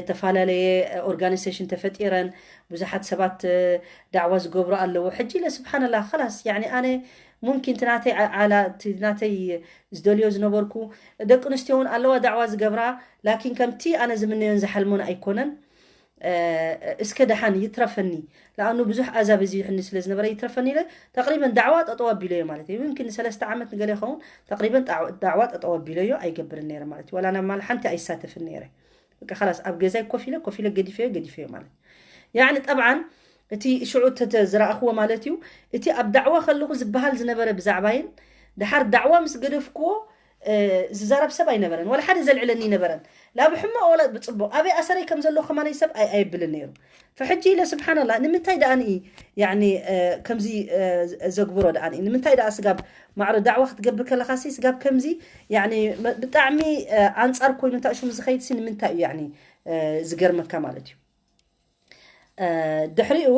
ተፈላለየ ኦርጋኒዜሽን ተፈጢረን ብዙሓት ሰባት ዳዕዋ ዝገብሩ ኣለዉ ሕጂ ኢለ ስብሓንላ ካላስ ያኒ ኣነ ሙምኪን እቲ ናተይ ዓላ እቲ ናተይ ዝደልዮ ዝነበርኩ ደቂ ኣንስትዮ እውን ኣለዋ ዳዕዋ ዝገብራ ላኪን ከምቲ ኣነ ዝምነዮን ዝሓልሞን ኣይኮነን እስከ ደሓን ይትረፈኒ ለኣኑ ብዙሕ ኣዛ በዚሕኒ ስለ ዝነበረ ይትረፈኒ ኢለ ተቅሪበን ዳዕዋ ጠጠው ኣቢለዮ ማለት እዩ ምምክን ንሰለስተ ዓመት ንገለ ይኸውን ተቅሪበን ዳዕዋ ጠጠው ኣቢለዮ ኣይገብርን ነይረ ማለት እዩ ዋላ ናብ ማል ሓንቲ ኣይሳተፍን ነይረ በቃ ላስ ኣብ ገዛይ ኮፍ ኢለ ኮፍ ኢለ ገዲፈዮ ገዲፈዮ ማለት ያዕኒ ጠብዓን እቲ ሽዑ ዝረኣኽዎ ማለት እዩ እቲ ኣብ ዳዕዋ ከለኹ ዝበሃል ዝነበረ ብዛዕባይን ድሓር ዳዕዋ ምስ ገደፍክዎ ዝዛረብ ሰብ ኣይነበረን፣ ወላ ሓደ ዘልዕለኒ ኣይነበረን። ላ ብሕማቕ ወላ ብፅቡቕ ኣበይ ኣሰረይ ከም ዘሎ ከማነይ ሰብ ኣይ- ኣየብልን ነይሩ። ፈሕጂ ኢለ ስብሓንላ ንምንታይ ደኣ ንኢ ያኒ ከምዚ ዘግብሮ ደኣ ንኢ ንምንታይ ደኣ ስጋብ ማዕረ ዳዕዋ ክትገብር ከለኻሲ ስጋብ ከምዚ ያኒ ብጣዕሚ ኣንፃር ኮይኑ እንታይ ሽሙ ዝኸይድሲ ንምንታይ እዩ ያኒ ዝገርመካ ማለት እዩ። ድሕሪኡ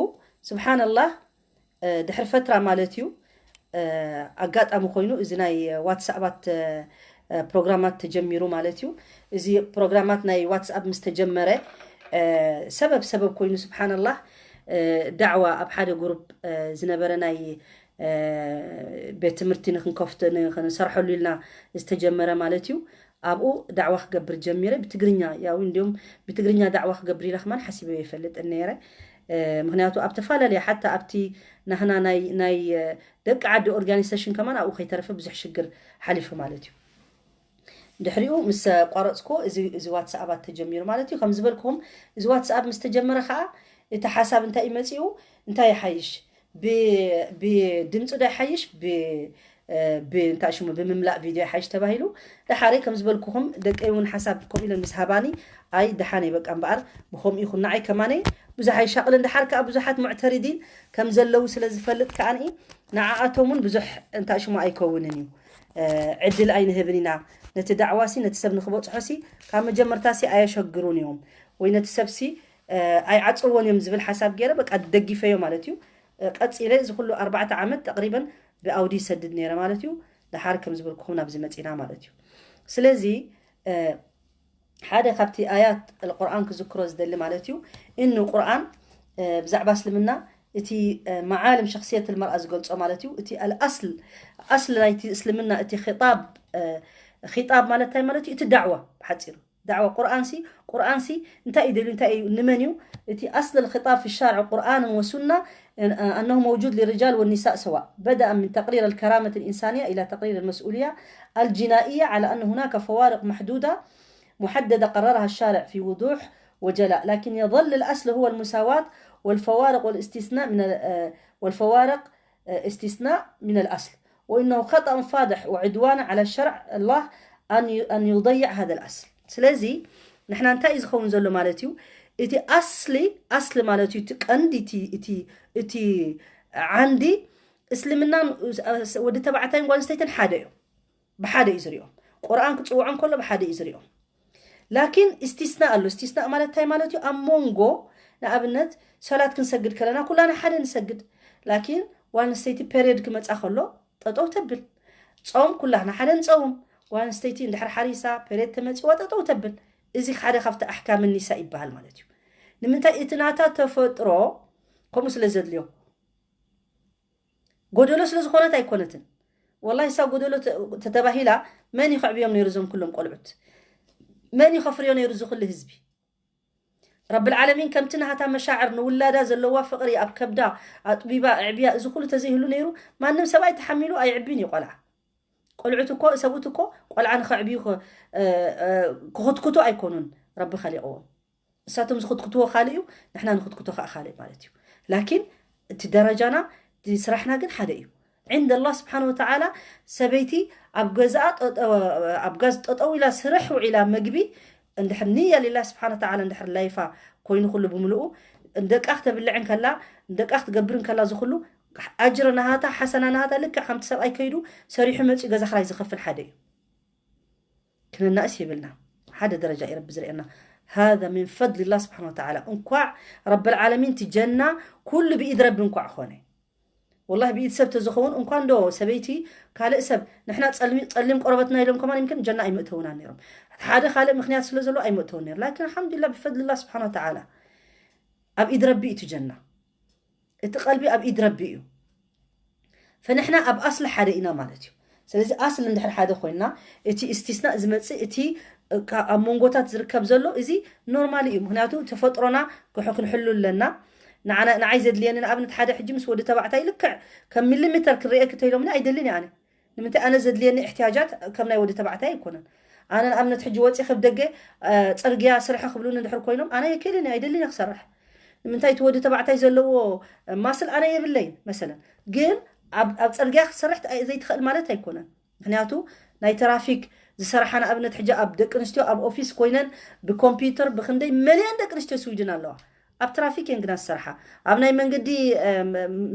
ስብሓንላህ ድሕሪ ፈትራ ማለት እዩ ኣጋጣሚ ኮይኑ እዚ ናይ ዋትሳባት ፕሮግራማት ተጀሚሩ ማለት እዩ። እዚ ፕሮግራማት ናይ ዋትስኣፕ ምስ ተጀመረ ሰበብ ሰበብ ኮይኑ ስብሓንላህ ዳዕዋ ኣብ ሓደ ግሩፕ ዝነበረ ናይ ቤት ትምህርቲ ንክንከፍት ንክንሰርሐሉ ኢልና ዝተጀመረ ማለት እዩ። ኣብኡ ዳዕዋ ክገብር ጀሚረ ብትግርኛ ያው እንዲሁም ብትግርኛ ዳዕዋ ክገብር ኢለ ከማን ሓሲበ ይፈልጥ ነይረ። ምክንያቱ ኣብ ተፈላለየ ሓታ ኣብቲ ናህና ናይ ናይ ደቂ ዓዲ ኦርጋኒዜሽን ከማን ኣብኡ ከይተረፈ ብዙሕ ሽግር ሓሊፉ ማለት እዩ። ድሕሪኡ ምስ ቋረፅኩ እዚ ዋትስኣባት ተጀሚሩ ማለት እዩ። ከም ዝበልኩም እዚ ዋትስኣብ ምስ ተጀመረ ከዓ እቲ ሓሳብ እንታይ እዩ መፂኡ እንታይ ይሓይሽ ብድምፂ ዶ ይሓይሽ እንታይ ሽሙ ብምምላእ ቪድዮ ይሓይሽ ተባሂሉ። ደሓረይ ከም ዝበልኩኹም ደቀይ እውን ሓሳብ ከምኡ ኢለን ምስ ሃባኒ ኣይ ደሓነይ በቃ እምበኣር ብከምኡ ይኹን ንዓይ ከማነይ ብዙሕ ኣይሻቕልን። ደሓር ከዓ ብዙሓት ሙዕተሪዲን ከም ዘለዉ ስለ ዝፈልጥ ከዓንኢ ንዓኣቶም እውን ብዙሕ እንታይ ሽሙ ኣይከውንን እዩ ዕድል ኣይንህብን ኢና። ነቲ ዳዕዋሲ ነቲ ሰብ ንክበፅሖሲ ካብ መጀመርታሲ ኣየሸግሩን እዮም ወይ ነቲ ሰብሲ ኣይዓፅዎን እዮም ዝብል ሓሳብ ገይረ በቃ ደጊፈዮ ማለት እዩ። ቀፂለ እዚ ኩሉ ኣርባዕተ ዓመት ተቅሪበን ብኣውዲ ይሰድድ ነይረ ማለት እዩ። ደሓር ከም ዝበልኩኹም ናብዚ መፂና ማለት እዩ። ስለዚ ሓደ ካብቲ ኣያት ቁርኣን ክዝክሮ ዝደሊ ማለት እዩ። እኑ ቁርኣን ብዛዕባ እስልምና እቲ መዓልም ሸክስየት ልመርኣ ዝገልፆ ማለት እዩ። እቲ ኣልኣስል ኣስል ናይቲ እስልምና እቲ ጣብ ጣብ ማለት እንታይ ማለት እዩ? እቲ ዳዕዋ ብሓፂሩ ዳዕዋ ቁርኣንሲ ቁርኣንሲ እንታይ እዩ ደልዩ እንታይ እዩ ንመን እዩ? እቲ ኣስል الخطاب في الشارع قرآن وسنة أنه موجود للرجال والنساء سواء بدءا من تقرير الكرامة الإنسانية إلى تقرير المسؤولية الجنائية على أن هناك فوارق محدودة محددة قررها الشارع في وضوح وجلاء لكن يظل الأصل هو المساواة والفوارق والاستثناء من والفوارق استثناء من الأصل وإنه خطأ فاضح وعدوان على شرع الله أن أن يضيع هذا الأصل. ስለዚ ንሕና እንታይ እዩ ዝኸውን ዘሎ ማለት እዩ? እቲ ኣስሊ ኣስሊ ማለት እዩ እቲ ቀንዲ እቲ እቲ እቲ ዓንዲ እስልምናን ወዲ ተባዕታይን ጓል ኣንስተይትን ሓደ እዮም። ብሓደ እዩ ዝሪኦም። ቁርኣን ክፅውዖም ከሎ ብሓደ እዩ ዝሪኦም። ላኪን እስቲስና ኣሎ። እስቲስና ማለት እንታይ ማለት እዩ? ኣብ መንጎ ንኣብነት ሰላት ክንሰግድ ከለና ኩላና ሓደ ንሰግድ። ላኪን ጓል ኣንስተይቲ ፔሪየድ ክመፃ ከሎ ጠጠው ተብል። ፆም ኩላና ሓደ ንፀውም። ጓል ኣንስተይቲ እንድሕር ሓሪሳ ፔሪየድ ተመፂዋ ጠጠው ተብል። እዚ ሓደ ካብቲ ኣሕካም ኒሳ ይበሃል ማለት እዩ። ንምንታይ እቲ ናታ ተፈጥሮ ከምኡ ስለ ዘድልዮ ጎደሎ ስለ ዝኾነት ኣይኮነትን። ወላሂ እሳ ጎደሎ ተተባሂላ መን ይኸዕብዮም ነይሩ እዞም ኩሎም ቆልዑት? መን ይኸፍርዮ ነይሩ እዚ ኩሉ ህዝቢ? ረብል ዓለሚን ከምቲ ናሃታ መሻዕር ንውላዳ ዘለዋ ፍቕሪ ኣብ ከብዳ ኣጥቢባ ኣዕብያ እዚ ኩሉ ተዘይህሉ ነይሩ ማንም ሰብኣይ ተሓሚሉ ኣይዕብን እዩ ቆልዓ። ቆልዑት እኮ ሰብኡት እኮ ቆልዓ ንኸዕብዩ ክኽትክቱ ኣይኮኑን ረቢ ኸሊቕዎም። እሳቶም ዝኽትክትዎ ካልእ እዩ፣ ንሕና ንኽትክቶ ከዓ ካልእ ማለት እዩ። ላኪን እቲ ደረጃና እቲ ስራሕና ግን ሓደ እዩ። عند الله سبحانه وتعالى ሰበይቲ ኣብ ገዛኣ ኣብ ጋዝ ጠጠው ኢላ ስርሕ ውዒላ መግቢ እንድሕር ንያ ሊላ ስብሓን ተዓላ እንድሕር ላይፋ ኮይኑ ኩሉ ብምልኡ ንደቃ ክተብልዕ እንከላ ንደቃ ክትገብር እንከላ ዝኩሉ ኣጅረ ናሃታ ሓሰና ናሃታ ልክዕ ከምቲ ሰብኣይ ከይዱ ሰሪሑ መፅኡ ገዛ ክራይ ዝኸፍል ሓደ እዩ። ክነናእስ የብልና። ሓደ ደረጃ እዩ ረቢ ዝርእየና። هذا من فضل الله سبحانه وتعالى። እንኳዕ ረብል ዓለሚን እቲ ጀና ኩሉ ብኢድ ረቢ እንኳዕ ኾነ። ወላሂ ብኢድ ሰብ ተዝኸውን እንኳን ዶ ሰበይቲ ካልእ ሰብ ንሕና ጸልሚ- ጸሊም ቆረበትና ኢሎም ከማን ይምክን ጀና ኣይመእተውና ነይሮም። ሓደ ካልእ ምክንያት ስለ ዘሎ ኣይመእተውን ነይሩ። ላኪን ኣልሓምዱሊላህ ብፈድልላ ስብሓን ወተዓላ ኣብ ኢድ ረቢ እዩ እቲ ጀና። እቲ ቀልቢ ኣብ ኢድ ረቢ እዩ። ፈንሕና ኣብ ኣስሊ ሓደ ኢና ማለት እዩ። ስለዚ ኣስሊ እንድሕር ሓደ ኮይና እቲ እስቲስናእ ዝመፅእ እቲ ካብ ኣብ መንጎታት ዝርከብ ዘሎ እዚ ኖርማሊ እዩ። ምክንያቱ ተፈጥሮና ክሕ- ክንሕሉ ኣለና። ንዓና- ንዓይ ዘድልየኒ ንኣብነት ሓደ ሕጂ ምስ ወዲ ተባዕታይ ልክዕ ከም ሚሊሜተር ክርኤኪ ተኢሎምኒ ኣይደልን እየ ኣነ። ንምንታይ ኣነ ዘድልየኒ እሕትያጃት ከም ናይ ወዲ ተባዕታይ ኣይኮነን። ኣነ ንኣብነት ሕጂ ወፂ ከብ ደገ አ፣ ፅርግያ ስርሒ ክብሉኒ እንድሕር ኮይኖም ኣነ የክእልን እየ ኣይደልን እየ ክሰርሕ። ንምንታይ እቲ ወዲ ተባዕታይ ዘለዎ ማስል ኣነ የብለይን መሰለን ግን ኣብ ኣብ ፅርግያ ክትሰርሕ ት- ዘይትኽእል ማለት ኣይኮነን። ምክንያቱ ናይ ትራፊክ ዝሰርሓ፣ ንኣብነት ሕጂ ኣብ ደቂ ኣንስትዮ ኣብ ኦፊስ ኮይነን ብኮምፒውተር ብክንደይ መሊኣን ደቂ ኣንስትዮ ስዊድን ኣለዋ። ኣብ ትራፊክ እየን ግና ዝሰርሓ፣ ኣብ ናይ መንገዲ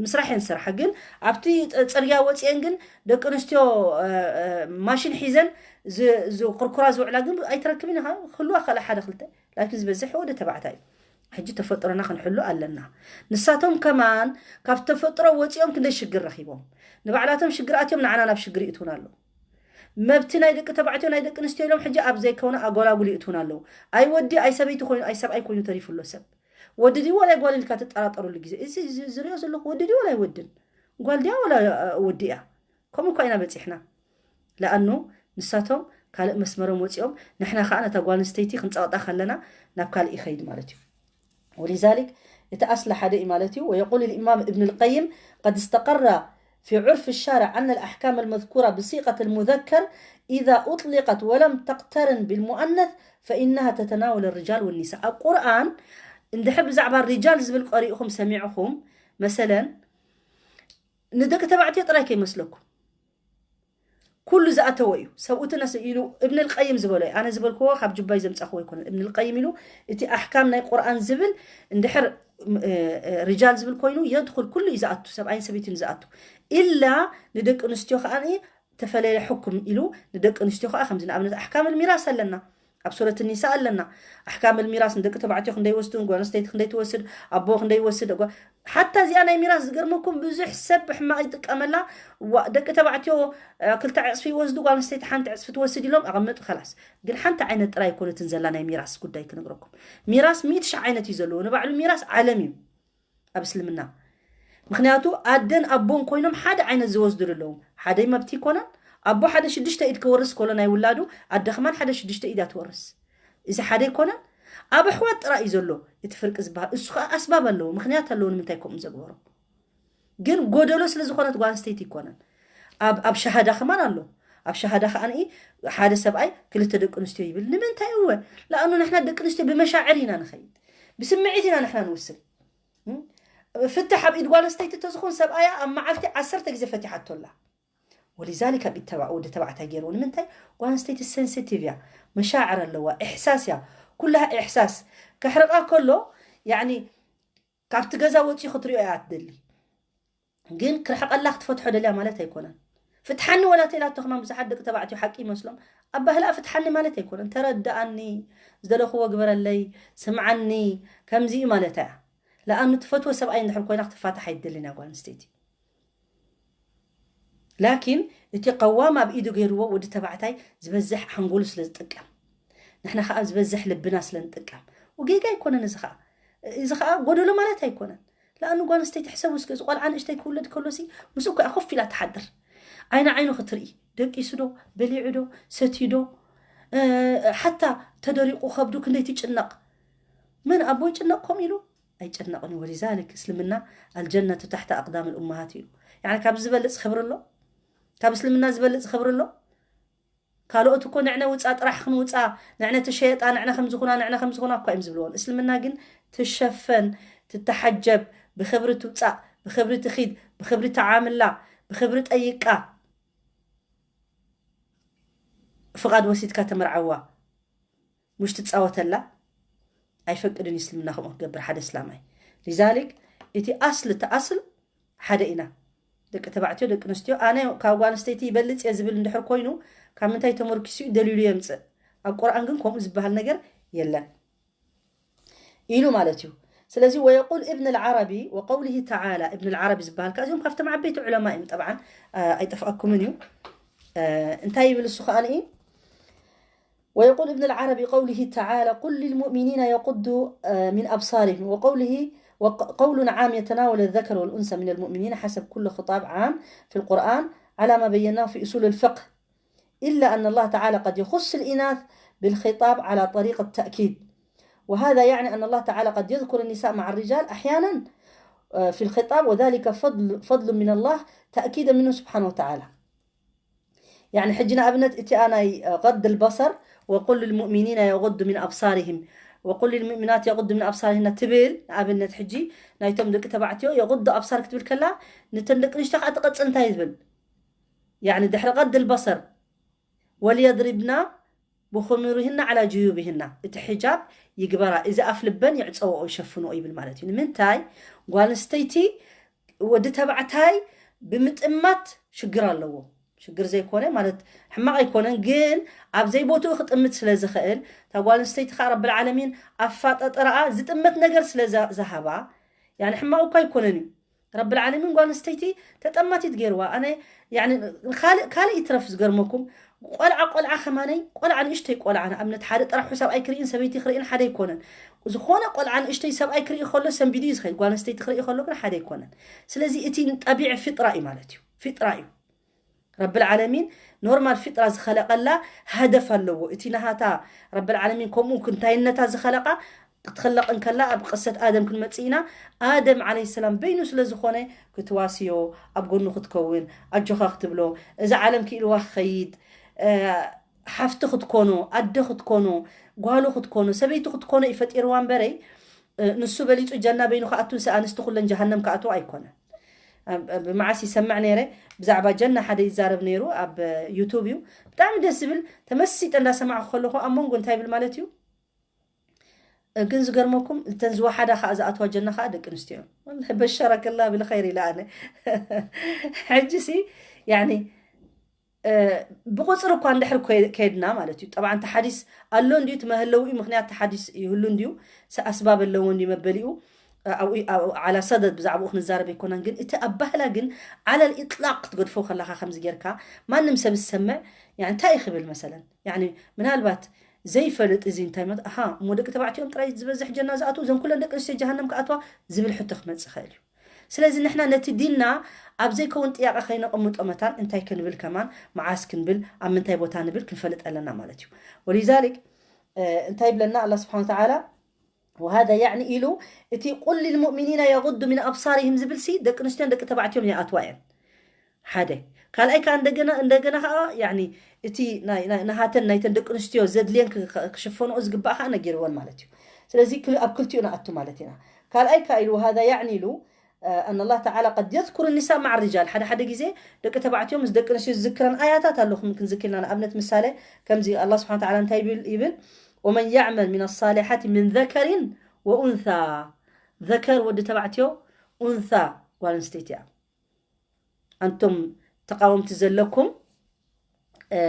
ምስራሕ እየን ዝሰርሓ። ግን ኣብቲ ፅርግያ ወፂአን ግን ደቂ ኣንስትዮ ማሽን ሒዘን ዝኩርኩራ ዝውዕላ ግን ኣይትረክብን ኢኻ። ክህልዋ ክኽእላ ሓደ ክልተ፣ ላኪን ዝበዝሕ ወዲ ተባዕታይ እዩ። ሕጂ ተፈጥሮና ክንሕሉ ኣለና። ንሳቶም ከማን ካብ ተፈጥሮ ወፂኦም ክንደይ ሽግር ረኪቦም፣ ንባዕላቶም ሽግር ኣትዮም ንዓና ናብ ሽግር ይእትውና ኣለዉ። መብቲ ናይ ደቂ ተባዕትዮ ናይ ደቂ ኣንስትዮ ኢሎም ሕጂ ኣብ ዘይከውነ ኣጎላጉል ይእትውና ኣለዉ። ኣይ ወዲ ኣይ ሰበይቲ ኮይኑ ኣይ ሰብኣይ ኮይኑ ተሪፉ ኣሎ ሰብ። ወዲ ድዩ ዋላ ጓል ኢልካ ትጠራጠሩሉ ግዜ እዚ ዝሪኦ ዘለኹ፣ ወዲ ድዩ ዋላ ኣይወድን፣ ጓል ድያ ዋላ ወዲ እያ። ከምኡ እኳ ኢና በፂሕና። ለኣኑ ንሳቶም ካልእ መስመሮም ወፂኦም፣ ንሕና ከዓ ነታ ጓል ኣንስተይቲ ክንፀቕጣ ከለና ናብ ካልእ ይኸይድ ማለት እዩ። ولذلك እቲ ኣስሊ ሓደ እዩ ማለት እዩ። ويقول الإمام ابن القيم: قد استقر في عرف الشارع أن الأحكام المذكورة بصيغة المذكر إذا أطلقت ولم تقترن بالمؤنث فإنها تتناول الرجال والنساء። ኣብ ቁርኣን እንድሕር ብዛዕባ ሪጃል ዝብል ቀሪእኹም ሰሚዕኹም መሰለን ንደቂ ተባዕትዮ ጥራይ ከይመስለኩም ኩሉ ዝኣተወ እዩ። ሰብኡቲ ነስ ኢሉ እብን ልቀይም ዝበሎ እዩ። ኣነ ዝበልክዎ ካብ ጁባይ ዘምጻኽዎ ኣይኮነን። እብን ልቀይም ኢሉ እቲ ኣሕካም ናይ ቁርኣን ዝብል እንድሕር ሪጃል ዝብል ኮይኑ የድኹል ኩሉ እዩ ዝኣቱ፣ ሰብኣይን ሰበይትን ዝኣቱ ኢላ ንደቂ ኣንስትዮ ከዓ ተፈለየ ሕኩም ኢሉ ንደቂ ኣንስትዮ ከዓ ከምዚ ንኣብነት ኣሕካም ልሚራስ ኣለና ኣብ ሱረት ኒሳ ኣለና። ኣሕካም ልሚራስ ንደቂ ተባዕትዮ ክንደይ ወስዱ፣ ጓል ኣንስተይቲ ክንደይ ትወስድ፣ ኣቦ ክንደይ ይወስድ። ሓታ እዚኣ ናይ ሚራስ ዝገርመኩም ብዙሕ ሰብ ብሕማቕ ይጥቀመላ። ደቂ ተባዕትዮ ክልተ ዕፅፊ ይወስዱ፣ ጓል ኣንስተይቲ ሓንቲ ዕፅፊ ትወስድ ኢሎም ኣቐምጡ። ከላስ ግን ሓንቲ ዓይነት ጥራይ ኣይኮነትን ዘላ ናይ ሚራስ ጉዳይ ክነግረኩም። ሚራስ ሚእቲ ሺሕ ዓይነት እዩ ዘለዎ። ንባዕሉ ሚራስ ዓለም እዩ ኣብ እስልምና። ምክንያቱ ኣደን ኣቦን ኮይኖም ሓደ ዓይነት ዝወስዱ ኣለዎም። ሓደ መብቲ ይኮነን። ኣቦ ሓደ ሽዱሽተ ኢድ ክወርስ ከሎ ናይ ውላዱ ኣደ ከማን ሓደ ሽዱሽተ ኢድ እያ ትወርስ። እዚ ሓደ ይኮነን። ኣብ ኣሕዋት ጥራይ እዩ ዘሎ እቲ ፍርቂ ዝበሃል። እሱ ከዓ ኣስባብ ኣለዎ፣ ምክንያት ኣለዎ ንምንታይ ከምኡ ዘግበሮ። ግን ጎደሎ ስለ ዝኾነት ጓል ኣንስተይቲ ይኮነን። ኣብ ኣብ ሻሃዳ ከማን ኣሎ። ኣብ ሻሃዳ ከዓ ሓደ ሰብኣይ ክልተ ደቂ ኣንስትዮ ይብል። ንምንታይ እወ? ለኣኑ ንሕና ደቂ ኣንስትዮ ብመሻዕር ኢና ንኸይድ፣ ብስምዒት ኢና ንሕና ንውስን። ፍትሕ ኣብ ኢድ ጓል ኣንስተይቲ ተዝኾን ሰብኣያ ኣብ መዓልቲ ዓሰርተ ግዜ ፈቲሓቶ ኣላ። ወሊዛሊክ ኣብ ኢድ ተባ ወዲ ተባዕታይ ገይርዎ። ንምንታይ? ጓል ኣንስተይቲ ሴንሲቲቭ እያ፣ መሻዕር ኣለዋ፣ ኢሕሳስ እያ። ኩላሃ ኢሕሳስ ከሕርቃ ከሎ ያኒ ካብቲ ገዛ ወፂኡ ክትሪኦ እያ ትደሊ። ግን ክርሕቀላ ክትፈትሖ ደልያ ማለት ኣይኮነን። ፍትሓኒ ወላ ተኢላቶ ከማን ብዙሓት ደቂ ተባዕትዮ ሓቂ ይመስሎም። ኣባህላ ፍትሓኒ ማለት ኣይኮነን። ተረድኣኒ፣ ዝደለኽዎ ግበረለይ፣ ስምዓኒ፣ ከምዚ እዩ ማለታ እያ። ለኣኑ ትፈትዎ ሰብኣይ እንድሕር ኮይና ክትፋታሕ ኣይትደልን እያ ጓል ኣንስተይቲ። ላኪን እቲ ቀዋም ኣብ ኢዱ ገይርዎ ወዲ ተባዕታይ ዝበዝሕ ሓንጎሉ ስለ ዝጥቀም፣ ንሕና ከዓ ዝበዝሕ ልብና ስለ ንጥቀም። ጌጋ ኣይኮነን። እዚ ከዓ እዚ ከዓ ጎደሎ ማለት ኣይኮነን። ለኣኑ ጓል ኣንስተይቲ ሕሰቡ እስከ፣ እዚ ቆልዓ ንእሽተይ ክውለድ ከሎሲ ምስኡ እኮ እያ ኮፍ ኢላ ትሓድር። ዓይኒ ዓይኑ ክትርኢ፣ ደቂሱ ዶ፣ በሊዑ ዶ፣ ሰትዩ ዶ፣ ሓታ ተደሪቑ ከብዱ ክንደይ ትጭነቕ። መን ኣቦ ይጭነቕ ከምኡ ኢሉ? ኣይጭነቕን እዩ። ወሊዛሊክ እስልምና ኣልጀነቱ ታሕተ ኣቅዳም ልኡመሃት እዩ። ያኒ ካብ ዝበልፅ ክብሪ ኣሎ? ካብ እስልምና ዝበልፅ ክብሪ ኣሎ? ካልኦት እኮ ንዕነ ውፃ ጥራሕ ክንውፃ፣ ንዕነ ትሸየጣ፣ ንዕነ ከምዝኹና፣ ንዕነ ከምዝኹና እኳ እዮም ዝብልዎን። እስልምና ግን ትሸፈን፣ ትተሓጀብ፣ ብክብሪ ትውፃእ፣ ብክብሪ ትኺድ፣ ብክብሪ ተዓምላ፣ ብክብሪ ጠይቃ፣ ፍቓድ ወሲድካ ተመርዓዋ፣ ሙሽ ትፃወተላ ኣይፈቅድን እዩ እስልምና ከምኡ ክገብር ሓደ እስላማይ። ሊዛሊክ እቲ ኣስል እቲ ኣስል ሓደ ኢና። ደቂ ተባዕትዮ ደቂ ኣንስትዮ ኣነ ካብ ጓል ኣንስተይቲ ይበልፅ እየ ዝብል እንድሕር ኮይኑ ካብ ምንታይ ተመርኪሱ እዩ ደሊሉ የምፅእ? ኣብ ቁርኣን ግን ከምኡ ዝበሃል ነገር የለን ኢሉ ማለት እዩ። ስለዚ ويقول ابن العربي وقوله تعالى، እብን ልዓረቢ ዝበሃል ከ እዚኦም ካብቶም ዓበይቲ ዑለማ እዮም። ጠብዓን ኣይጠፍኣኩምን እዩ። እንታይ ይብል እሱ ከኣ ንኢ ويقول ابن العربي قوله تعالى: قل للمؤمنين يغضوا من أبصارهم، وقوله وقول عام يتناول الذكر والأنثى من المؤمنين حسب كل خطاب عام في القرآن على ما بيناه في أصول الفقه، إلا أن الله تعالى قد يخص الإناث بالخطاب على طريق التأكيد، وهذا يعني أن الله تعالى قد يذكر النساء مع الرجال أحيانا في الخطاب، وذلك فضل، فضل من الله تأكيدا منه سبحانه وتعالى. ያኒ ሕጂ ንኣብነት እቲኣ ናይ غض البصر وقل للمؤمنين يغضوا من أبصارهم وقل للمؤمنات يغضن من أبصارهن ትብል ንኣብነት ሕጂ ናይቶም ደቂ ተባዕትዮ يغض أبصار ክትብል ከላ ንተን ደቂ ኣንስትዮ ከዓ ትቐፅል እንታይ ዝብል ያኒ ድሕሪ غض البصر ወልየድሪብና ብኹሙሪህና ዓላ ጅዩብህና፣ እቲ ሕጃብ ይግበራ፣ እዚ ኣፍ ልበን ይዕፀወኦ ይሸፍንኦ ይብል ማለት እዩ። ንምንታይ? ጓል ኣንስተይቲ ወዲ ተባዕታይ ብምጥማት ሽግር ኣለዎ። ሽግር ዘይኮነ ማለት ሕማቕ ኣይኮነን፣ ግን ኣብ ዘይቦትኡ ክጥምት ስለ ዝኽእል፣ እታ ጓል ኣንስተይቲ ከዓ ረብል ዓለሚን ኣፋጠጠረኣ ዝጥመት ነገር ስለ ዘ- ዝሃባ፣ ያኒ ሕማቕ እኳ ኣይኮነን እዩ። ረብል ዓለሚን ጓል ኣንስተይቲ ተጠማቲት ገይርዋ። ኣነ ያኒ ካልእ ካልእ ይትረፍ፣ ዝገርመኩም ቆልዓ ቆልዓ ከማነይ ቆልዓ ንእሽተይ ቆልዓ ንኣብነት ሓደ ጥራሕ ሰብኣይ ክርእን ሰበይቲ ክርእን ሓደ ኣይኮነን። ዝኾነ ቆልዓ ንእሽተይ ሰብኣይ ክርኢ ከሎ ሰንቢዱ እዩ ዝኸይድ፣ ጓል ኣንስተይቲ ክርኢ ከሎ ግን ሓደ ኣይኮነን። ስለዚ እቲ ጠቢዕ ፊጥራ እዩ ማለት እዩ፣ ፊጥራ እዩ። ረብል ዓለሚን ኖርማል ፊጥራ ዝኸለቐላ ሃደፍ ኣለዎ። እቲ ናሃታ ረብል ዓለሚን ከምኡ ክንታይነታ ዝኸለቓ ክትኸለቕ እንከላ ኣብ ቅሰት ኣደም ክንመጽእ ኢና። ኣደም ዓለይሂ ሰላም በይኑ ስለ ዝኾነ ክትዋስዮ፣ ኣብ ጎኑ ክትከውን፣ ኣጆኻ ክትብሎ፣ እዚ ዓለም ክኢልዋ ክኸይድ፣ እ፣ ሓፍቲ ክትኮኖ፣ ኣደ ክትኮኖ፣ ጓሉ ክትኮኖ፣ ሰበይቲ ክትኮኖ እዩ ፈጢርዋ እምበረይ፣ እ፣ ንሱ በሊጹ ጀና በይኑ ክኣቱ፣ ንስ ኣንስቲ ኩለን ጀሃነም ክኣትዋ ኣይኮነን። ኣብ- ኣብ- ብመዓስ ይሰምዕ ነይረ፣ ብዛዕባ ጀና ሓደ ይዛረብ ነይሩ ኣብ ዩቱብ እዩ። ብጣዕሚ ደስ ዝብል፣ ተመሲጠ እንዳሰማዕኩ ከለኹ ኣብ መንጎ እንታይ ይብል ማለት እዩ። እ፣ ግን ዝገርመኩም እተን ዝወሓዳ ከዓ ዝኣትዋ ጀና ከዓ ደቂ ኣንስትዮ እዮም። ወላሂ በሸረክላ ብልኸይር ኢለ ኣነ። ሕጂ ሲ ያኒ እ፣ ብቁፅሪ እኳ እንድሕር ኮይ- ከይድና ማለት እዩ። ጠብዓን እቲ ሓዲስ ኣሎ እንድዩ፣ እቲ መህለዊኡ ምክንያት እቲ ሓዲስ ይህሉ እንድዩ፣ ስ- ኣስባብ ኣለዎ እንድዩ መበሊኡ። እ፣ ኣብኡ ኣብኡ ዓላ ሰደድ ብዛዕባኡ ክንዛረብ ኣይኮናን፣ ግን እቲ ኣባህላ ግን ዓለል ኢጥላቅ ክትገድፎ ከለካ ከምዚ ጌርካ ማንም ሰብ ዝሰምዕ ያ እንታይ እዩ ክብል መሰለን ያ ምናልባት ዘይፈልጥ እዚ እንታይ መት ኣሃ እሞ ደቂ ተባዕትዮም ጥራይ ዝበዝሕ ጀና ዝኣትዉ፣ እዞም ኩለን ደቂ ኣንስትዮ ጀሃነም ክኣትዋ ዝብል ሕቶ ክመጽእ ይኽእል እዩ። ስለዚ ንሕና ነቲ ዲንና ኣብ ዘይከውን ጥያቐ ከይነቐምጦ መታን እንታይ ክንብል ከማን መዓስ ክንብል ኣብ ምንታይ ቦታ ንብል ክንፈልጥ ኣለና ማለት እዩ። ወሊዛሊክ እ፣ እንታይ ይብለና ኣላ ስብሓን ተዓላ? وهذا يعني ኢሉ እቲ ቁል ልልሙእሚኒና የغዱ ምን ኣብሳሪህም ዝብል ሲ ደቂ ኣንስትዮን ደቂ ተባዕትዮም ይኣትዋ እየን። ሓደ ካልኣይ ከዓ እንደገና እንደገና ከዓ ያኒ እቲ ናይ ናይ- ናሃተን ናይተን ደቂ ኣንስትዮ ዘድልየን ክ- ክ- ክሽፈንኦ ዝግባእ ከዓ ነጊርወን ማለት እዩ። ስለዚ ክል- ኣብ ክልቲኡ ንኣቱ ማለት ኢና። ካልኣይ ከዓ ኢሉ وهذا يعني ኢሉ ኣን ኣላህ ተዓላ ቀድ የዝኩሩ ኒሳ ማዓ ሪጃል፣ ሓደ ሓደ ግዜ ደቂ ተባዕትዮ ምስ ደቂ ኣንስትዮ ዝዝክረን ኣያታት ኣለኹም ክንዝክር ኢና። ንኣብነት ምሳሌ ከምዚ ኣላህ ስብሓን ተዓላ እንታይ ይብል ይብል ወመን ያዕመል ሚን ኣሳሊሓት ሚን ዘከሪን ወኡንሳ፣ ዘከር ወዲ ተባዕትዮ፣ ኡንሳ ጓል ኣንስተይቲ እያ። ኣንቱም ተቃወምቲ ዘለኩም እ፣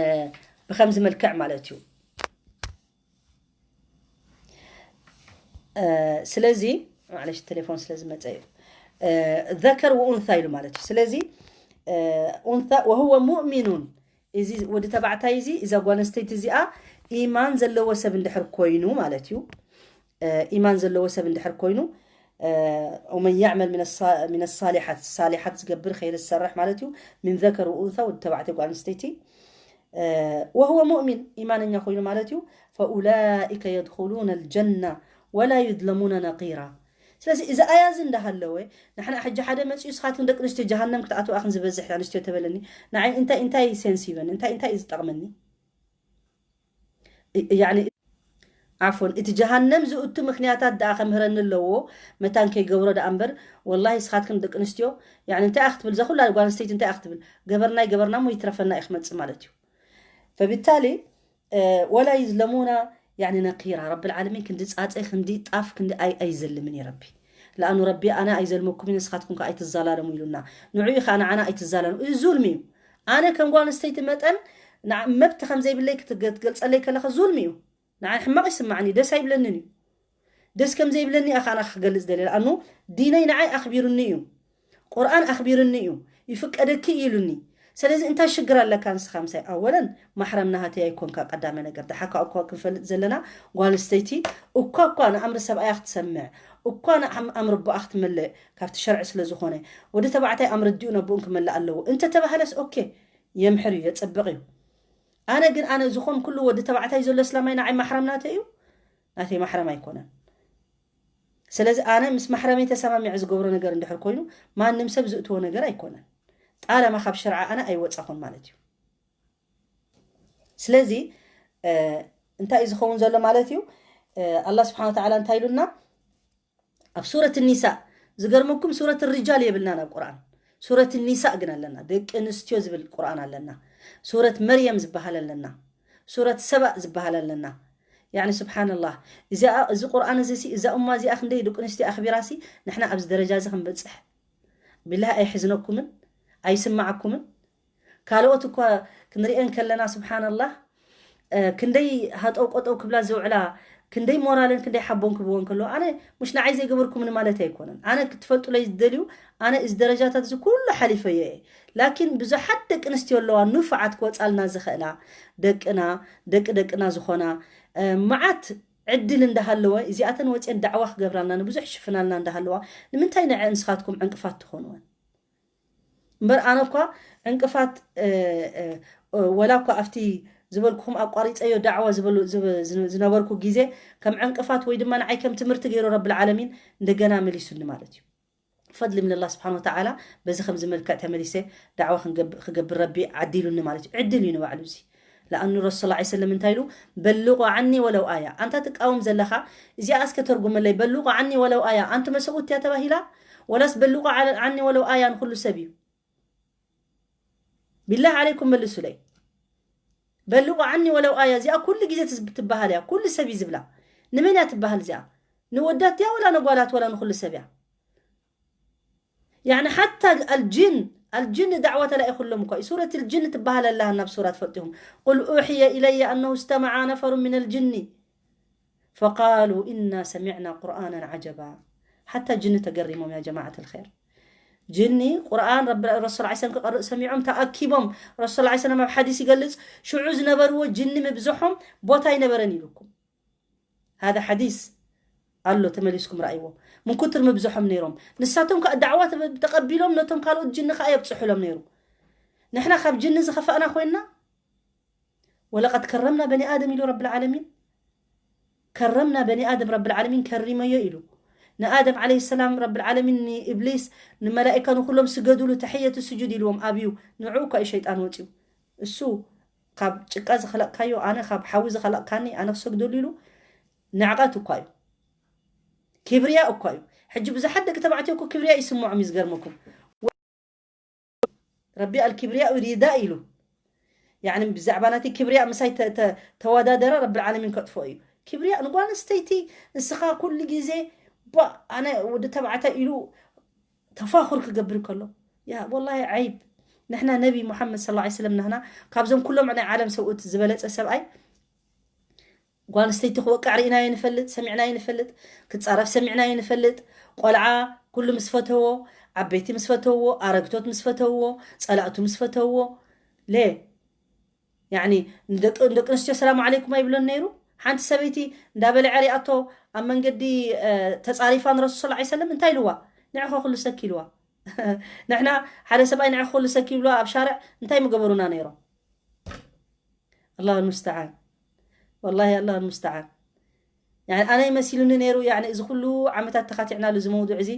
ብከምዚ መልክዕ ማለት እዩ። እ፣ ስለዚ ማዕለሽ ቴሌፎን ስለ ዝመፀ እዩ። እ፣ ዘከር ወኡንሳ ኢሉ ማለት እዩ። ስለዚ እ፣ ኡንሳ ወሁወ ሙእሚኑን፣ እዚ ወዲ ተባዕታይ እዚ እዛ ጓል ኣንስተይቲ እዚኣ ኢማን ዘለዎ ሰብ እንድሕር ኮይኑ ማለት እዩ። እ፣ ኢማን ዘለዎ ሰብ እንድሕር ኮይኑ እ፣ ወመን ያዕመል ሚነ ሳ- ሚነ ሳሊሓት፣ ሳሊሓት ዝገብር ኸይር ዝሰርሕ ማለት እዩ። ሚን ዘከር ወኡንሳ ወዲ ተባዕታይ ጓል ኣንስተይቲ እ፣ ወሁወ ሙእሚን ኢማነኛ ኮይኑ ማለት እዩ። ፈኡላኢከ የድኹሉነ ልጀና ወላ ዩዝለሙነ ነቂራ። ስለዚ እዚ ኣያ እዚ እንዳሃለወ ንሕና ሕጂ ሓደ መፅኡ ስኻትክን ደቂ ኣንስትዮ ጀሃነም ክትኣትዋ ኢኽን ዝበዝሕ ኣንስትዮ ተበለኒ ንዓይ እንታይ እንታይ ሴንስ ይበኒ እንታይ እንታይ እዩ ዝጠቕመኒ? ያኒ ዓፎን እቲ ጀሃነም ዝእቱ ምክንያታት ደኣ ከምህረኒ ኣለዎ። መታን ከይገብሮ ደኣ እምበር ወላሂ ስኻትክን ደቂ ኣንስትዮ ያኒ እንታይ ክትብል እዛ ኩላ ጓል ኣንስተይቲ እንታይ ክትብል ገበርና ይገበርና እሞ ይትረፈና እዩ ክመፅእ ማለት እዩ። ፈብታሊ ወላ ይዝለሙና ያኒ ነኪራ ረብል ዓለሚን ክንዲ ፃፀ ክንዲ ጣፍ ክንዲ ኣይ ኣይዘልምን እዩ ረቢ። ለኣኑ ረቢ ኣነ ኣይዘልመኩም ንስኻትኩም ከ ኣይትዛላለሙ ኢሉና። ንዑ ከዓ ንዓና ኣይትዛላለሙ። እዚ ዙልሚ እዩ። ኣነ ከም ጓል ኣንስተይቲ መጠን መብት ከም ዘይብለይ ክትገልፀለይ ከለካ ዙልሚ እዩ። ንዓይ ሕማቕ ይስማዕኒ፣ ደስ ኣይብለንን እዩ። ደስ ከም ዘይብለኒ እያ ከዓና ክገልፅ ደልየ። ለኣኑ ዲነይ ንዓይ ኣኽቢሩኒ እዩ። ቁርኣን ኣኽቢሩኒ እዩ። ይፍቀደኪ እዩ ኢሉኒ። ስለዚ እንታይ ሽግር ኣለካ ንስኻ ምሳይ? ኣወለን ማሕረም ናሃተይ ኣይኮንካ ቀዳመ ነገር። ደሓካ እኳ ክንፈልጥ ዘለና ጓል ኣንስተይቲ እኳ እኳ ንኣምሪ ሰብኣያ ክትሰምዕ እኳ ንኣምሪ ኣቦኣ ክትመልእ ካብቲ ሸርዒ ስለ ዝኾነ ወዲ ተባዕታይ ኣምሪ ኣዲኡ ነቦኡን ክመልእ ኣለዎ እንተተባህለስ ኦኬ የምሕር እዩ የፅብቕ እዩ። ኣነ ግን ኣነ ዝኾን ኩሉ ወዲ ተባዕታይ ዘሎ እስላማይ ንዓይ ማሕረም ናተይ እዩ፣ ናተይ ማሕረም ኣይኮነን። ስለዚ ኣነ ምስ ማሕረመይ ተሰማሚዐ ዝገብሮ ነገር እንድሕር ኮይኑ ማንም ሰብ ዝእትዎ ነገር ኣይኮነን። ጣለማ ካብ ሸርዓ ኣነ ኣይወፃኹን ማለት እዩ። ስለዚ እንታይ እዩ ዝኸውን ዘሎ ማለት እዩ? ኣላ ስብሓን ወተዓላ እንታይ ኢሉና? ኣብ ሱረት ኒሳእ ዝገርመኩም ሱረት ሪጃል የብልናን ኣብ ቁርኣን። ሱረት ኒሳእ ግን ኣለና፣ ደቂ ኣንስትዮ ዝብል ቁርኣን ኣለና። ሱረት መርየም ዝበሃል ኣለና፣ ሱረት ሰባእ ዝበሃል ኣለና። ያኒ ስብሓንላህ፣ እዚኣ፣ እዚ ቁርኣን እዚ ሲ፣ እዛ እማ እዚኣ ክንደይ ደቂ ኣንስትዮ ኣኽቢራ ሲ፣ ንሕና ኣብዚ ደረጃ እዚ ክንበፅሕ ቢላህ ኣይሕዝነኩምን ኣይስማዓኩምን። ካልኦት እኳ ክንሪአን ከለና ስብሓንላህ፣ እ፣ ክንደይ ሃጠው ቆጠው ክብላ ዝውዕላ፣ ክንደይ ሞራልን ክንደይ ሓቦን ክብወን ከለዋ፣ ኣነ ምሽ ንዓይ ዘይገበርኩምን ማለት ኣይኮነን። ኣነ ክትፈልጡለይ ዝደልዩ፣ ኣነ እዚ ደረጃታት እዚ ኩሉ ሓሊፈዮ እየ። ላኪን ብዙሓት ደቂ ኣንስትዮ ኣለዋ ንፉዓት ክወፃልና ዝኽእላ፣ ደቅና፣ ደቂ ደቅና ዝኾና፣ እ፣ መዓት ዕድል እንዳሃለወ፣ እዚኣተን ወፅየን ዳዕዋ ክገብራልና፣ ንብዙሕ ሽፍናልና እንዳሃለዋ፣ ንምንታይ ንዐ ንስኻትኩም ዕንቅፋት ትኾንወን? እምበር ኣነ እኳ ዕንቅፋት፣ እ፣ እ፣ እ፣ ወላ እኳ ኣብቲ ዝበልኩኹም ኣቋሪፀዮ ዳዕዋ ዝበሉ፣ ዝብ-፣ ዝን-፣ ዝነበርኩ ግዜ ከም ዕንቅፋት ወይ ድማ ንዓይ ከም ትምህርቲ ገይሩ ረብል ዓለሚን እንደገና መሊሱኒ ማለት እዩ። ፈድሊ ምን ኣላህ ስብሓን ወተዓላ በዚ ከምዚ መልክዕ ተመሊሰ ዳዕዋ ክንገብ-፣ ክገብር ረቢ ዓዲሉኒ ማለት እዩ። ዕድል እዩ ንባዕሉ እዚ። ለኣኑ ረሱል ሰለላሁ ዐለይሂ ወሰለም እንታይ ኢሉ? በልቁ ዓኒ ወለው ኣያ። ኣንታ ትቃወም ዘለኻ እዚኣ እስከ ተርጉመለይ፣ በልቁ ዓኒ ወለው ኣያ። ኣንቱመ ሰብኡት እያ ተባሂላ ወላስ በልቁ ዓለ-፣ ዓኒ ወለው ኣያ ንኩሉ ሰብ እዩ? ቢላህ ዓለይኩም መልሱለይ። በልቁ ዓኒ ወለው ኣያ እዚኣ ኩሉ ግዜ ትዝ-፣ ትበሃል እያ፣ ኩሉ ሰብ እዩ ዝብላ። ንመን እያ ትበሃል እዚኣ? ንወዳት እያ ወላ ንጓላት ወላ ንኩሉ ሰብ እያ? ያኒ ሓታ ኣልጅን፣ ኣልጅን ዳዕዋ ተላኢኹሎም እኳ እዩ። ሱረት ኣልጅን ትበሃል ኣላ ናብ ሱራ ትፈልጥኹም። ቁል ኡሕየ ኢለየ ኣነሁ እስተመዓ ነፈሩ ምን ኣልጅኒ ፈቃሉ ኢና ሰሚዕና ቁርኣናን ዓጀባ። ሓታ ጅኒ ተገሪሞም ያ ጀማዓት ኣልኸይር። ጅኒ ቁርኣን ረቢ፣ ረሱል ዐለይሂ ሰላም ክቐርእ ሰሚዖም ተኣኪቦም። ረሱል ዐለይሂ ሰላም ኣብ ሓዲስ ይገልጽ፣ ሽዑ ዝነበርዎ ጅኒ ምብዝሖም ቦታ ኣይነበረን ኢሉኩም። ሃذا ሓዲስ ኣሎ፣ ተመሊስኩም ረኣይዎ። ምን ኩትር ምብዝሖም ነይሮም። ንሳቶም ከኣ ዳዕዋ ተበ-፣ ተቐቢሎም ነቶም ካልኦት ጅኒ ከኣ የብጽሑሎም ነይሩ። ንሕና ካብ ጅኒ ዝኸፈእና ኮይንና? ወለቀድ ከረምና በኒ ኣደም ኢሉ ረብል ዓለሚን። ከረምና በኒ ኣደም ረብል ዓለሚን ከሪመዮ ኢሉ። ንኣደም ዓለይሂ ሰላም ረብል ዓለሚን ንኢብሊስ ንመላኢካ ንኩሎም ስገዱሉ ተሕየቱ ስጁድ ኢልዎም ኣብዩ። ንዕኡ እኳ እዩ ሸይጣን ወፅዩ። እሱ ካብ ጭቃ ዝኸለቕካዮ ኣነ ካብ ሓዊ ዝኸለቕካኒ ኣነ ክሰግደሉ ኢሉ ንዕቐት እኳ እዩ። ክብርያ እኳ እዩ። ሕጂ ብዙሓት ደቂ ተባዕትዮ እኮ ክብርያ ይስምዖም እዩ ዝገርመኩም። ረቢ ኣልኪብርያኡ ሪዳ ኢሉ። ያኒ ብዛዕባ ናቲ ክብርያ ምሳይ ተ-፣ ተ-፣ ተወዳደረ ረብል ዓለሚን ከጥፍኦ እዩ። ክብርያ ንጓል ኣንስተይቲ ንስኻ ኩሉ ግዜ ባ ኣነ ወዲ ተባዕታይ ኢሉ ተፋኹር ክገብር ከሎ፣ ያ ወላሂ ዓይብ። ንሕና ነቢ ሙሓመድ ሰለላሁ ዐለይሂ ወሰለም ንሕና ካብዞም ኩሎም ናይ ዓለም ሰብኡት ዝበለጸ ሰብኣይ ጓል ኣንስተይቲ ክወቅዕ ርኢናዮ ንፈልጥ፣ ሰሚዕናዮ ንፈልጥ፣ ክጻረፍ ሰሚዕናዮ ንፈልጥ። ቆልዓ ኩሉ ምስ ፈተዎ፣ ዓበይቲ ምስ ፈተዎ፣ ኣረግቶት ምስ ፈተዎ፣ ጸላእቱ ምስ ፈተዎ፣ ለ ያኒ ንደቂ፣ ንደቂ ኣንስትዮ ሰላም ዓለይኩም ኣይብሎን ነይሩ። ሓንቲ ሰበይቲ እንዳበለዐ ሪኣቶ ኣብ መንገዲ፣ እ፣ ተጻሪፋ ንረሱል ሰለላሁ ዐለይሂ ወሰለም እንታይ ኢልዋ? ንዕኸ ኩሉ ሰኪ ኢልዋ። ንሕና ሓደ ሰብኣይ ንዕኸ ኩሉ ሰኪ ይብልዋ ኣብ ሻርዕ እንታይ ምገበሩና ነይሮም? ኣላሁ ልሙስተዓን። ወላሂ ኣላሁ ልሙስተዓን። ያኒ ኣነ ይመሲሉኒ ነይሩ፣ ያኒ እዚ ኩሉ ዓመታት ተኻቲዕናሉ እዚ መውዱዕ እዚ፣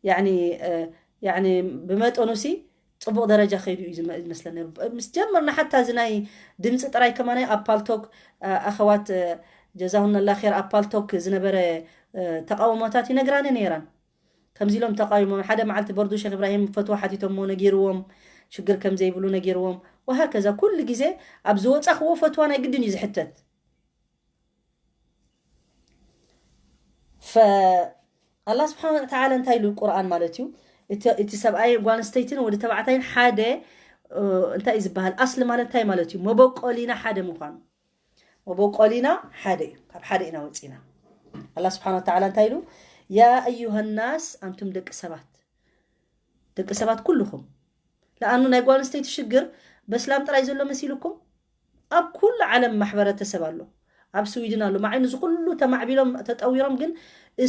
ያኒ፣ እ፣ ያኒ ብመጠኑ ሲ ጽቡቕ ደረጃ ከይዱ እዩ ዝመ-፣ ዝመስለኒ ነይሩ። ብ-፣ ምስ ጀመርና ሓታ እዚ ናይ ድምፂ ጥራይ ከማን ኣብ ፓልቶክ፣ እ፣ ኣኸዋት፣ እ፣ ጀዛሁና ላ ኸይር ኣብ ፓልቶክ ዝነበረ፣ እ፣ ተቃውሞታት ይነግራኒ ነይረን። ከምዚ ኢሎም ተቃዊሞም። ሓደ መዓልቲ በርዱ ሼክ ኢብራሂም ፈትዋ ሓቲቶሞ ነጊርዎም፣ ሽግር ከም ዘይብሉ ነጊርዎም። ወሃከዛ ኩሉ ግዜ ኣብ ዝወጻኽዎ ፈትዋ ናይ ግድን እዩ ዝሕተት። ፈ-፣ ኣላህ ስብሓን ወተዓላ እንታይ ኢሉ ቁርኣን ማለት እዩ? እቲ፣ እቲ ሰብኣይ ጓል ኣንስተይትን ወዲ ተባዕታይን ሓደ፣ እ፣ እንታይ እዩ ዝበሃል? ኣስሊ ማለት እንታይ ማለት እዩ? መበቆሊና ሓደ ምዃኑ። መበቆሊና ሓደ እዩ። ካብ ሓደ ኢና ወፂና። ኣላህ ስብሓን ወተዓላ እንታይ ኢሉ? ያ ኣዩሃ ናስ፣ ኣንቱም ደቂ ሰባት፣ ደቂ ሰባት ኩልኹም። ለኣኑ ናይ ጓል ኣንስተይቲ ሽግር በስላም ጥራይ ዘሎ መሲልኩም? ኣብ ኩሉ ዓለም ማሕበረተሰብ ኣሎ። ኣብ ስዊድን ኣሎ። ማዕኑ እዚ ኩሉ ተማዕቢሎም ተጠዊሮም ግን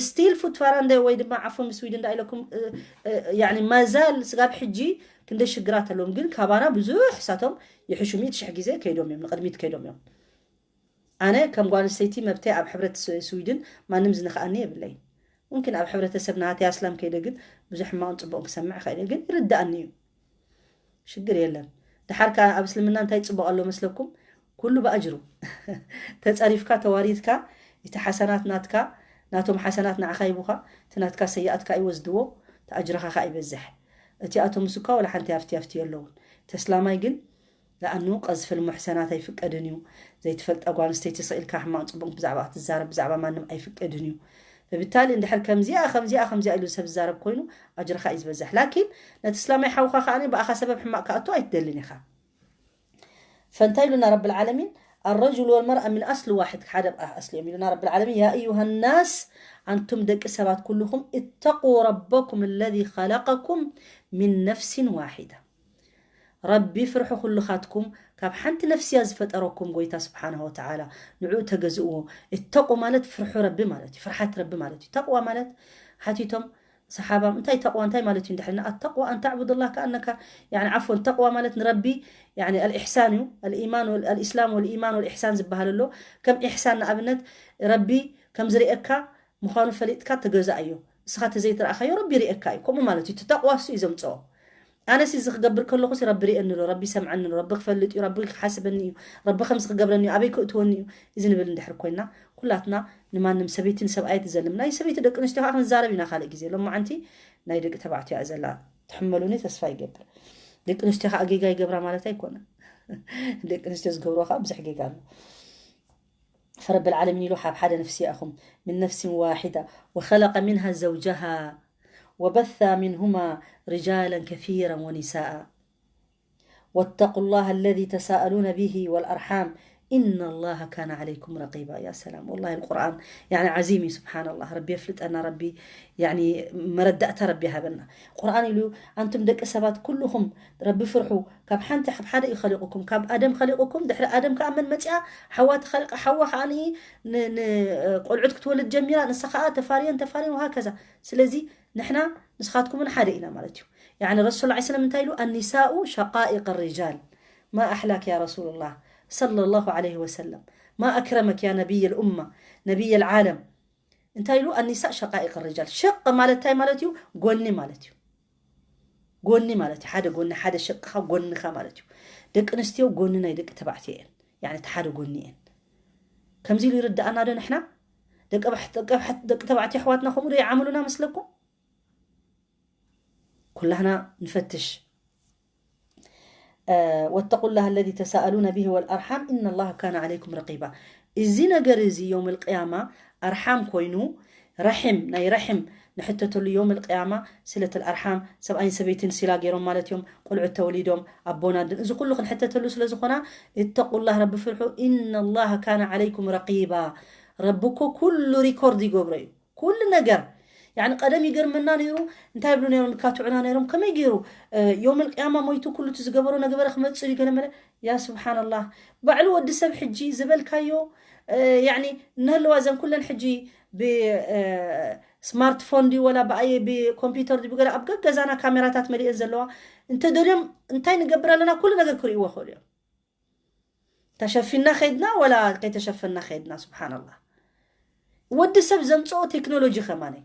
ስቲል ፉትፋራ እንደ ወይ ድማ ዓፎ ምስ ስዊድን እንዳ ኢለኩም፣ እ፣ እ፣ ያኒ ማዛል ስጋብ ሕጂ ክንደይ ሽግራት ኣለዎም። ግን ካባና ብዙሕ እሳቶም ይሕሹ፣ ሚእቲ ሽሕ ግዜ ከይዶም እዮም፣ ንቕድሚት ከይዶም እዮም። ኣነ ከም ጓል ኣንስተይቲ መብተይ ኣብ ሕብረት ስ-፣ ስዊድን ማንም ዝነኽኣኒ የብለይን። ሙምኪን ኣብ ሕብረተሰብ ናሃተይ ኣስላም ከይደ ግን ብዙሕ ሕማቕን ጽቡቕን ክሰምዕ እኽእል እየ፣ ግን ይርድኣኒ እዩ። ሽግር የለን። ደሓር ከኣ ኣብ እስልምና እንታይ ጽቡቕ ኣሎ መስለኩም? ኩሉ ብኣጅሩ። ተጸሪፍካ፣ ተዋሪድካ፣ እቲ ሓሰናት ናትካ፣ ናቶም ሓሰናት ንዓኻ ይቡኻ፣ እቲ ናትካ ሰይኣትካ ይወስድዎ፣ እቲ ኣጅርኻ ከኣ ይበዝሕ። እቲኣቶም ምስ እኳ ወላ ሓንቲ ሃፍቲ ሃፍቲ የለውን። ተስላማይ ግን ለኣኑ ቀዝፈል ሙሕሰናት ኣይፍቀድን እዩ። ዘይትፈልጣ ጓል ኣንስተይቲ ስቕ ኢልካ ሕማቕ ጽቡቕ ብዛዕባ ክትዛረብ ብዛዕባ ማንም ኣይፍቀድን እዩ። ብታሊ እንድሕር ከምዚኣ ከምዚኣ ከምዚኣ ኢሉ ሰብ ዝዛረብ ኮይኑ ኣጅርኻ እዩ ዝበዝሕ። ላኪን ነቲ እስላማይ ሓውካ ከኣ ብኣኻ ሰበብ ሕማቕ ክኣቱ ኣይትደልን ኢኻ። ፈንታይ ኢሉና ረብል ዓለሚን الرجل والمرأة من أصل واحد፣ ሓደ ኣስሊ እዮም ኢሉና ረብል ዓለሚን። يا أيها الناس፣ ኣንቱም ደቂ ሰባት ኩልኹም اتقوا ربكم الذي خلقكم من نفس واحدة። ረቢ ፍርሑ ኩልኻትኩም ካብ ሓንቲ ነፍስያ ዝፈጠረኩም ጎይታ ስብሓንሁ ወተዓላ ንዕኡ ተገዝእዎ። እተቁ ማለት ፍርሑ ረቢ ማለት እዩ፣ ፍርሓት ረቢ ማለት እዩ። ተቅዋ ማለት ሓቲቶም ሰሓባ እንታይ ተቅዋ እንታይ ማለት እዩ እንድሕልና ኣተቅዋ ኣን ተዕቡድ ላህ ከኣነካ يعني عفوا ተቅዋ ማለት ንረቢ يعني الإحسان እዩ። الإيمان وال- الإسلام والإيمان والإحسان ዝበሃል ኣሎ። ከም ኢሕሳን ንኣብነት ረቢ ከም ዝርእየካ ምዃኑ ፈሊጥካ ተገዛእዮ። ንስኻ ተዘይትረኣኻዮ ረቢ ይርእየካ እዩ። ከምኡ ማለት እዩ። እቲ ተቅዋ እሱ እዩ ዘምፅኦ። ኣነስ እዚ ክገብር ከለኹ ሲ ረቢ ርእየኒ ኣሎ፣ ረቢ ሰምዐኒ ኣሎ፣ ረቢ ክፈልጥ እዩ፣ ረቢ ክሓስበኒ እዩ፣ ረቢ ከምዚ ክገብረኒ እዩ፣ ኣበይ ክእትወኒ እዩ እዚ ንብል እንድሕር ኮይና ኩላትና ንማንም ሰበይትን ሰብኣይ ትዘልም ናይ ሰበይቲ ደቂ ኣንስትዮ ከዓ ክንዛረብ ኢና ካልእ ግዜ። ሎማዓንቲ ናይ ደቂ ተባዕትዮ እያ ዘላ። ትሕመሉኒ ተስፋ ይገብር። ደቂ ኣንስትዮ ከዓ ጌጋ ይገብራ ማለት ኣይኮነ። ደቂ ኣንስትዮ ዝገብሮ ከዓ ብዙሕ ጌጋ ኣሎ። فرب العالمين ኢሉ ካብ ሓደ ነፍሲ ይኣኹም من نفس واحدة وخلق منها زوجها وبث منهما رجالا كثيرا ونساء واتقوا الله الذي تساءلون به والأرحام إن الله كان عليكم رقيبا. يا سلام والله القرآن يعني عظيم سبحان الله. ረቢ የፍልጠና ረቢ يعني መረዳእታ ረቢ ሃበና። ቁርኣን ኢሉ ኣንቱም ደቂ ሰባት ኩልኹም ረቢ ፍርሑ ካብ ሓንቲ ካብ ሓደ እዩ ኸሊቁኩም ካብ ኣደም ኸሊቁኩም ድሕሪ ኣደም ከዓ መን መፅኣ ሓዋ ተኸሊቃ ሓዋ ከዓ ንቆልዑት ክትወልድ ጀሚራ ንሳ ከዓ ተፋርየን ተፋርየን وهكذا ስለዚ ንሕና ንስኻትኩምን ሓደ ኢና ማለት እዩ يعني ረሱል ላ ስለም እንታይ ኢሉ النساء شقائق الرجال ما أحلاك يا رسول الله صلى الله عليه وسلم ما أكرمك يا نبي الأمة نبي العالم እንታይ ኢሉ النساء شقائق الرجال ሽቅ ማለት እንታይ ማለት እዩ ጎኒ ማለት እዩ ጎኒ ማለት እዩ ሓደ ጎኒ ሓደ ሽቅኻ ጎንኻ ማለት እዩ ደቂ ኣንስትዮ ጎኒ ናይ ደቂ ተባዕትዮ እየን يعني እቲ ሓደ ጎኒ እየን ከምዚ ኢሉ ይርድኣና ዶ ንሕና ደቂ ተባዕትዮ ኣሕዋትና ከምኡ ዶ ይዓምሉና መስለኩም ኩላህና ንፈትሽ واتقوا الله الذي تساءلون به والأرحام إن الله كان عليكم رقيبا እዚ ነገር እዚ يوم القيامة ኣርሓም ኮይኑ ረሒም ናይ ረሒም ንሕተተሉ يوم القيامة ስለት الأرحام ሰብኣይን ሰበይትን ሲላ ገይሮም ማለት እዮም ቆልዑት ተወሊዶም ኣቦና ድን እዚ ኩሉ ክንሕተተሉ ስለ ዝኾና اتقوا الله ረቢ ፍርሑ إن الله كان عليكم رقيبا ረቢ እኮ ኩሉ ሪኮርድ ይገብሮ እዩ ኩሉ ነገር يعني ቀደም ይገርመና ነይሩ እንታይ ይብሉ ነይሮም ይካትዑና ነይሮም ከመይ ገይሩ يوم القيامة ሞይቱ ኩሉ እቲ ዝገበሮ ነገበረ ክመፅእ እዩ ገለመለ يا سبحان الله ባዕሉ ወዲ ሰብ ሕጂ ዝበልካዮ يعني እነህለዋ እዘን ኩለን ሕጂ ብ ስማርትፎን ድዩ ወላ ብኣየ ብኮምፒውተር ድዩ ብገለ ኣብ ገገዛና ካሜራታት መሊአን ዘለዋ እንተደልዮም እንታይ ንገብር ኣለና ኩሉ ነገር ክርእይዎ ክእሉ እዮም ተሸፊና ከይድና ወላ ከይተሸፈና ከይድና ስብሓንላ ወዲ ሰብ ዘምፅኦ ቴክኖሎጂ ከማነይ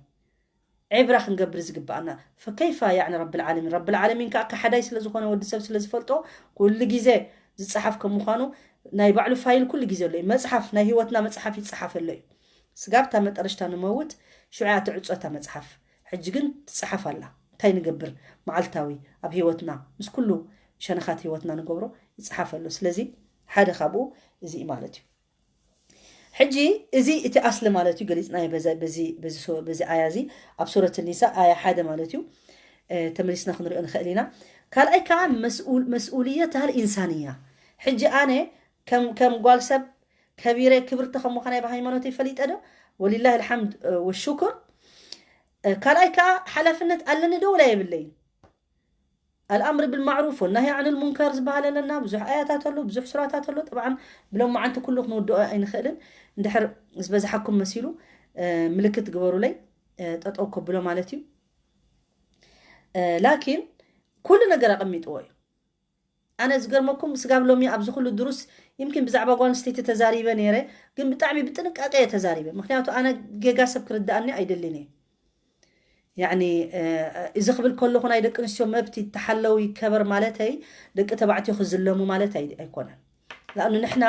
ዕብራ ክንገብር ዝግብኣና ፈከይፋ ያዕኒ ረብልዓለሚን ረብልዓለሚን ከዓ ካሓዳይ ስለ ዝኾነ ወዲ ሰብ ስለ ዝፈልጦ ኩሉ ግዜ ዝፀሓፍ ከም ምዃኑ ናይ ባዕሉ ፋይል ኩሉ ግዜ ኣሎ እዩ መፅሓፍ ናይ ህይወትና መፅሓፍ ይፀሓፍ ኣሎ እዩ ስጋብ እታ መጠረሽታ ንመውት ሽዑ እያ ትዕፆ እታ መፅሓፍ ሕጂ ግን ትፅሓፍ ኣላ እንታይ ንገብር መዓልታዊ ኣብ ህይወትና ምስ ኩሉ ሸነኻት ህይወትና ንገብሮ ይፅሓፍ ኣሎ ስለዚ ሓደ ካብኡ እዚ እዩ ማለት እዩ ሕጂ እዚ እቲ ኣስሊ ማለት እዩ ገሊፅና በዚ ኣያ እዚ ኣብ ሱረት ኒሳ ኣያ ሓደ ማለት እዩ ተመሊስና ክንሪኦ ንኽእል ኢና ካልኣይ ከዓ መስኡልየት ሃል ኢንሳንያ ሕጂ ኣነ ከም ጓል ሰብ ከቢረ ክብርቲ ከም ምዃናይ ብሃይማኖተይ ፈሊጠ ዶ ወሊላህ ልሓምድ ወሽኩር ካልኣይ ከዓ ሓላፍነት ኣለኒ ዶ ወላ የብለይን ኣልኣምር ብልማዕሩፍ ወናሂ ዓን ልሙንከር ዝበሃል ኣለና ብዙሕ ኣያታት ኣሎ ብዙሕ ሱራታት ኣሎ ጠብዓን ብሎም መዓንቲ ኩሉ ክንውድኦ ኣይንኽእልን እንድሕር ዝበዝሓኩም መሲሉ ምልክት ግበሩለይ ጠጠው ከብሎ ማለት እዩ ላኪን ኩሉ ነገር ኣቐሚጥዎ እዩ ኣነ ዝገርመኩም ስጋብ ሎሚ ኣብዚ ኩሉ ድሩስ ይምኪን ብዛዕባ ጓል ኣንስተይቲ ተዛሪበ ነይረ ግን ብጣዕሚ ብጥንቃቄ እየ ተዛሪበ ምክንያቱ ኣነ ጌጋ ሰብ ክርድኣኒ ኣይደልን እየ ያኒ እዚ ክብል ከለኹ ናይ ደቂ ኣንስትዮ መብት ይተሓለው ይከበር ማለተይ ደቂ ተባዕትዮ ክዝለሙ ማለት ኣይኮነን ላኣኑ ንሕና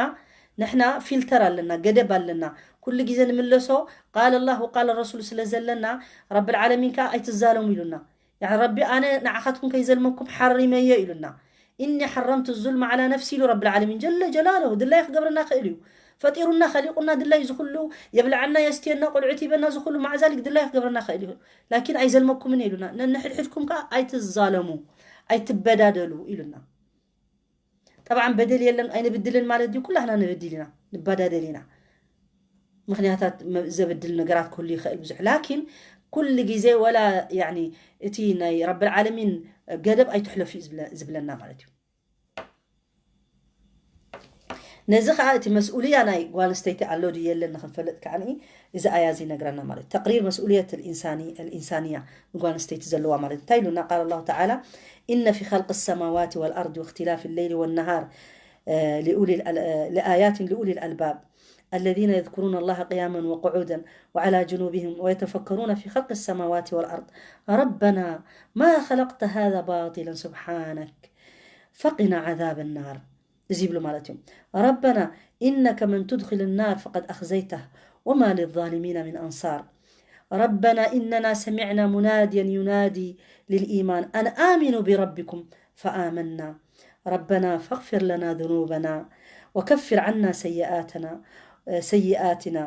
ንሕና ፊልተር ኣለና ገደብ ኣለና ኩሉ ግዜ ንምለሶ ቃል ኣላህ ወቃል ረሱል ስለ ዘለና ረብልዓለሚን ከዓ ኣይትዛለሙ ኢሉና ረቢ ኣነ ንዓኻትኩም ከይዘልመኩም ሓሪመዮ ኢሉና إني حرمت الظلم على نفسي ኢሉ ረብል ዓለሚን ጀለ ጀላሉ። ድላይ ክገብረና ክእል እዩ። ፈጢሩና፣ ኸሊቁና፣ ድላይ ዝኹሉ የብልዓና፣ የስትየና፣ ቆልዑት ይበና፣ ዝኹሉ ማዕዛሊክ ድላይ ክገብረና ክእል እዩ። ላኪን ኣይዘልመኩምን ኢሉና። ነንሕድሕድኩም ከዓ ኣይትዛለሙ፣ ኣይትበዳደሉ ኢሉና። ጠብዓን በደል የለን፣ ኣይንብድልን ማለት ድዩ? ኩላህና ንብድል ኢና፣ ንባዳደል ኢና። ምኽንያታት መ-፣ ዘብድል ነገራት ክህሉ ይኽእል ብዙሕ። ላኪን ኩሉ ግዜ ወላ፣ ያኒ፣ እቲ ናይ ረብል ዓለሚን ገደብ ኣይትሕለፉ እዩ ዝብለ-፣ ዝብለና ማለት እዩ። ነዚ ኸዓ እቲ መስኡልያ ናይ ጓል ኣንስተይቲ ኣሎ ድዩ የለን ንኽንፈልጥ ከዓ እዚ ኣያ እዚ ይነግረና ማለት እዩ። ተቅሪር መስኡልየት الإنساني، الإنسانية ንጓል ኣንስተይቲ ዘለዋ ማለት እዩ። እንታይ ኢሉና? قال الله تعالى: إن في خلق السماوات والأرض واختلاف الليل والنهار، آه، لأولي الأل-، آه، لآيات لأولي الألباب الذين يذكرون الله قياما وقعودا وعلى جنوبهم ويتفكرون في خلق السماوات والأرض ربنا ما خلقت هذا باطلا سبحانك فقنا عذاب النار. እዚ ይብሉ ማለት እዩ። ربنا إنك من تدخل النار فقد أخزيته وما للظالمين من أنصار. ربنا إننا سمعنا مناديا ينادي للإيمان أن آمنوا بربكم فآمنا. ربنا فاغفر لنا ذنوبنا وكفر عنا سيئاتنا، سيئاتنا،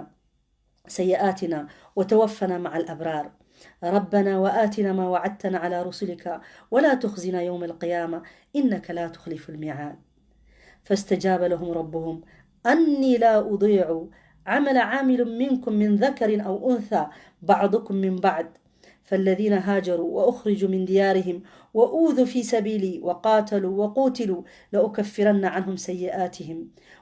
سيئاتنا وتوفنا مع الأبرار. ربنا وآتنا ما وعدتنا على رسلك ولا تخزنا يوم القيامة إنك لا تخلف الميعاد. فاستجاب لهم ربهم أني لا أضيع عمل عامل منكم من ذكر أو أنثى بعضكم من بعض فالذين هاجروا وأخرجوا من ديارهم وأوذوا في سبيلي وقاتلوا وقوتلوا لأكفرن عنهم سيئاتهم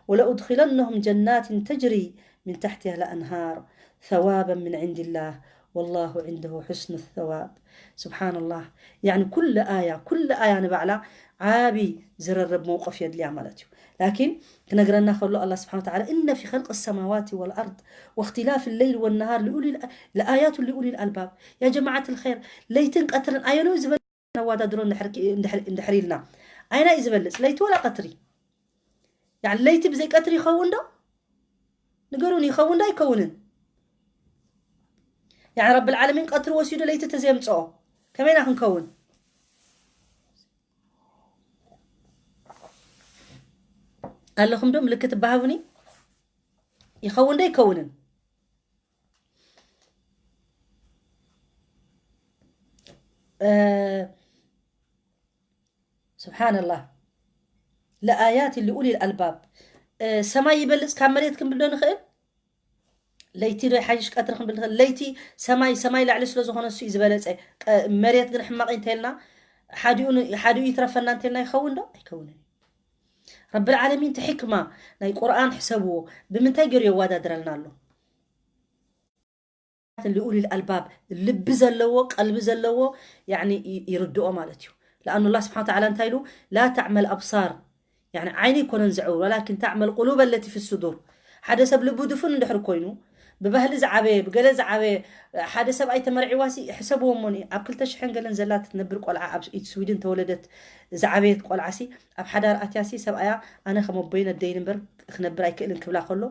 ولأدخلنهم جنات تجري من تحتها الأنهار ثوابا من عند الله والله عنده حسن الثواب. سبحان الله. يعني كل آية، كل آية ንባዕላ ዓቢ ዝርርብ መውቀፍ የድልያ ማለት እዩ። ላኪን ክነግረና ከሎ ኣላህ ስብሓን ወተዓላ إن في خلق السماوات والأرض واختلاف الليل والنهار لأولي الأ-، لآيات لأولي الألباب። ያ ጀማዓት ልኸይር፣ ለይትን ቀትርን ኣየነው ዝበለ ነዋዳድሮ እንድሕር ኪ-፣ እንድሕር፣ እንድሕር ኢልና፣ ኣይና እዩ ዝበልጽ፣ ለይቲ ወላ ቀትሪ? ያኒ ለይቲ ብዘይ ቀትሪ ይኸውን ዶ? ንገሩኒ፣ ይኸውን ዶ ኣይከውንን? ያኒ ረብል ዓለሚን ቀትሪ ወሲዱ ለይቲ ተዘየምጽኦ ከመይና ክንከውን? ኣለኹም ዶ ምልክት በሃቡኒ? ይኸውን ዶ ኣይከውንን? እ፣ ስብሓንላህ። ለኣያት ልኡሊል ኣልባብ። እ፣ ሰማይ ይበልጽ ካብ መሬት ክንብል ዶ ንኽእል? ለይቲ ዶ ይሓይሽ ቀትሪ ክንብል ንኽእል? ለይቲ ሰማይ፣ ሰማይ ላዕሊ ስለ ዝኾነ እሱ እዩ ዝበለጸ። ቀ-፣ መሬት ግን ሕማቕ እዩ እንተልና፣ ሓዲኡ ን-፣ ሓዲኡ ይትረፈና እንተልና ይኸውን ዶ? ኣይከውንን እዩ። ረብል ዓለሚን እቲ ሕክማ ናይ ቁርኣን ሕሰብዎ፣ ብምንታይ ገይሩ የዋዳድረልና ኣሎ? ልኡሊል ኣልባብ፣ ልቢ ዘለዎ፣ ቀልቢ ዘለዎ፣ ያኒ ይ-፣ ይርድኦ ማለት እዩ። ለኣኑ ኣላህ ስብሓን ወተዓላ እንታይ ኢሉ? ላ ተዕመል ኣብሳር፣ ያኒ ዓይኒ ኣይኮነን ዝዕውር፣ ወላኪን ተዕመል ቁሉብ ኣለቲ ፊ ሱዱር። ሓደ ሰብ ልቡ ድፉን እንድሕር ኮይኑ፣ ብባህሊ ዝዓበየ፣ ብገለ ዝዓበየ፣ ሓደ ሰብኣይ ተመርዒዋሲ፣ ሕሰብዎ እሞኒ፣ ኣብ ክልተ ሽሕን ገለን ዘላ ትነብር ቆልዓ፣ ኣብ ኢት ስዊድን ተወለደት ዝዓበየት ቆልዓሲ፣ ኣብ ሓዳር ኣትያሲ፣ ሰብኣያ፣ ኣነ ከም ኣቦይን ኣደይን እምበር ክነብር ኣይክእልን ክብላ ከሎ፣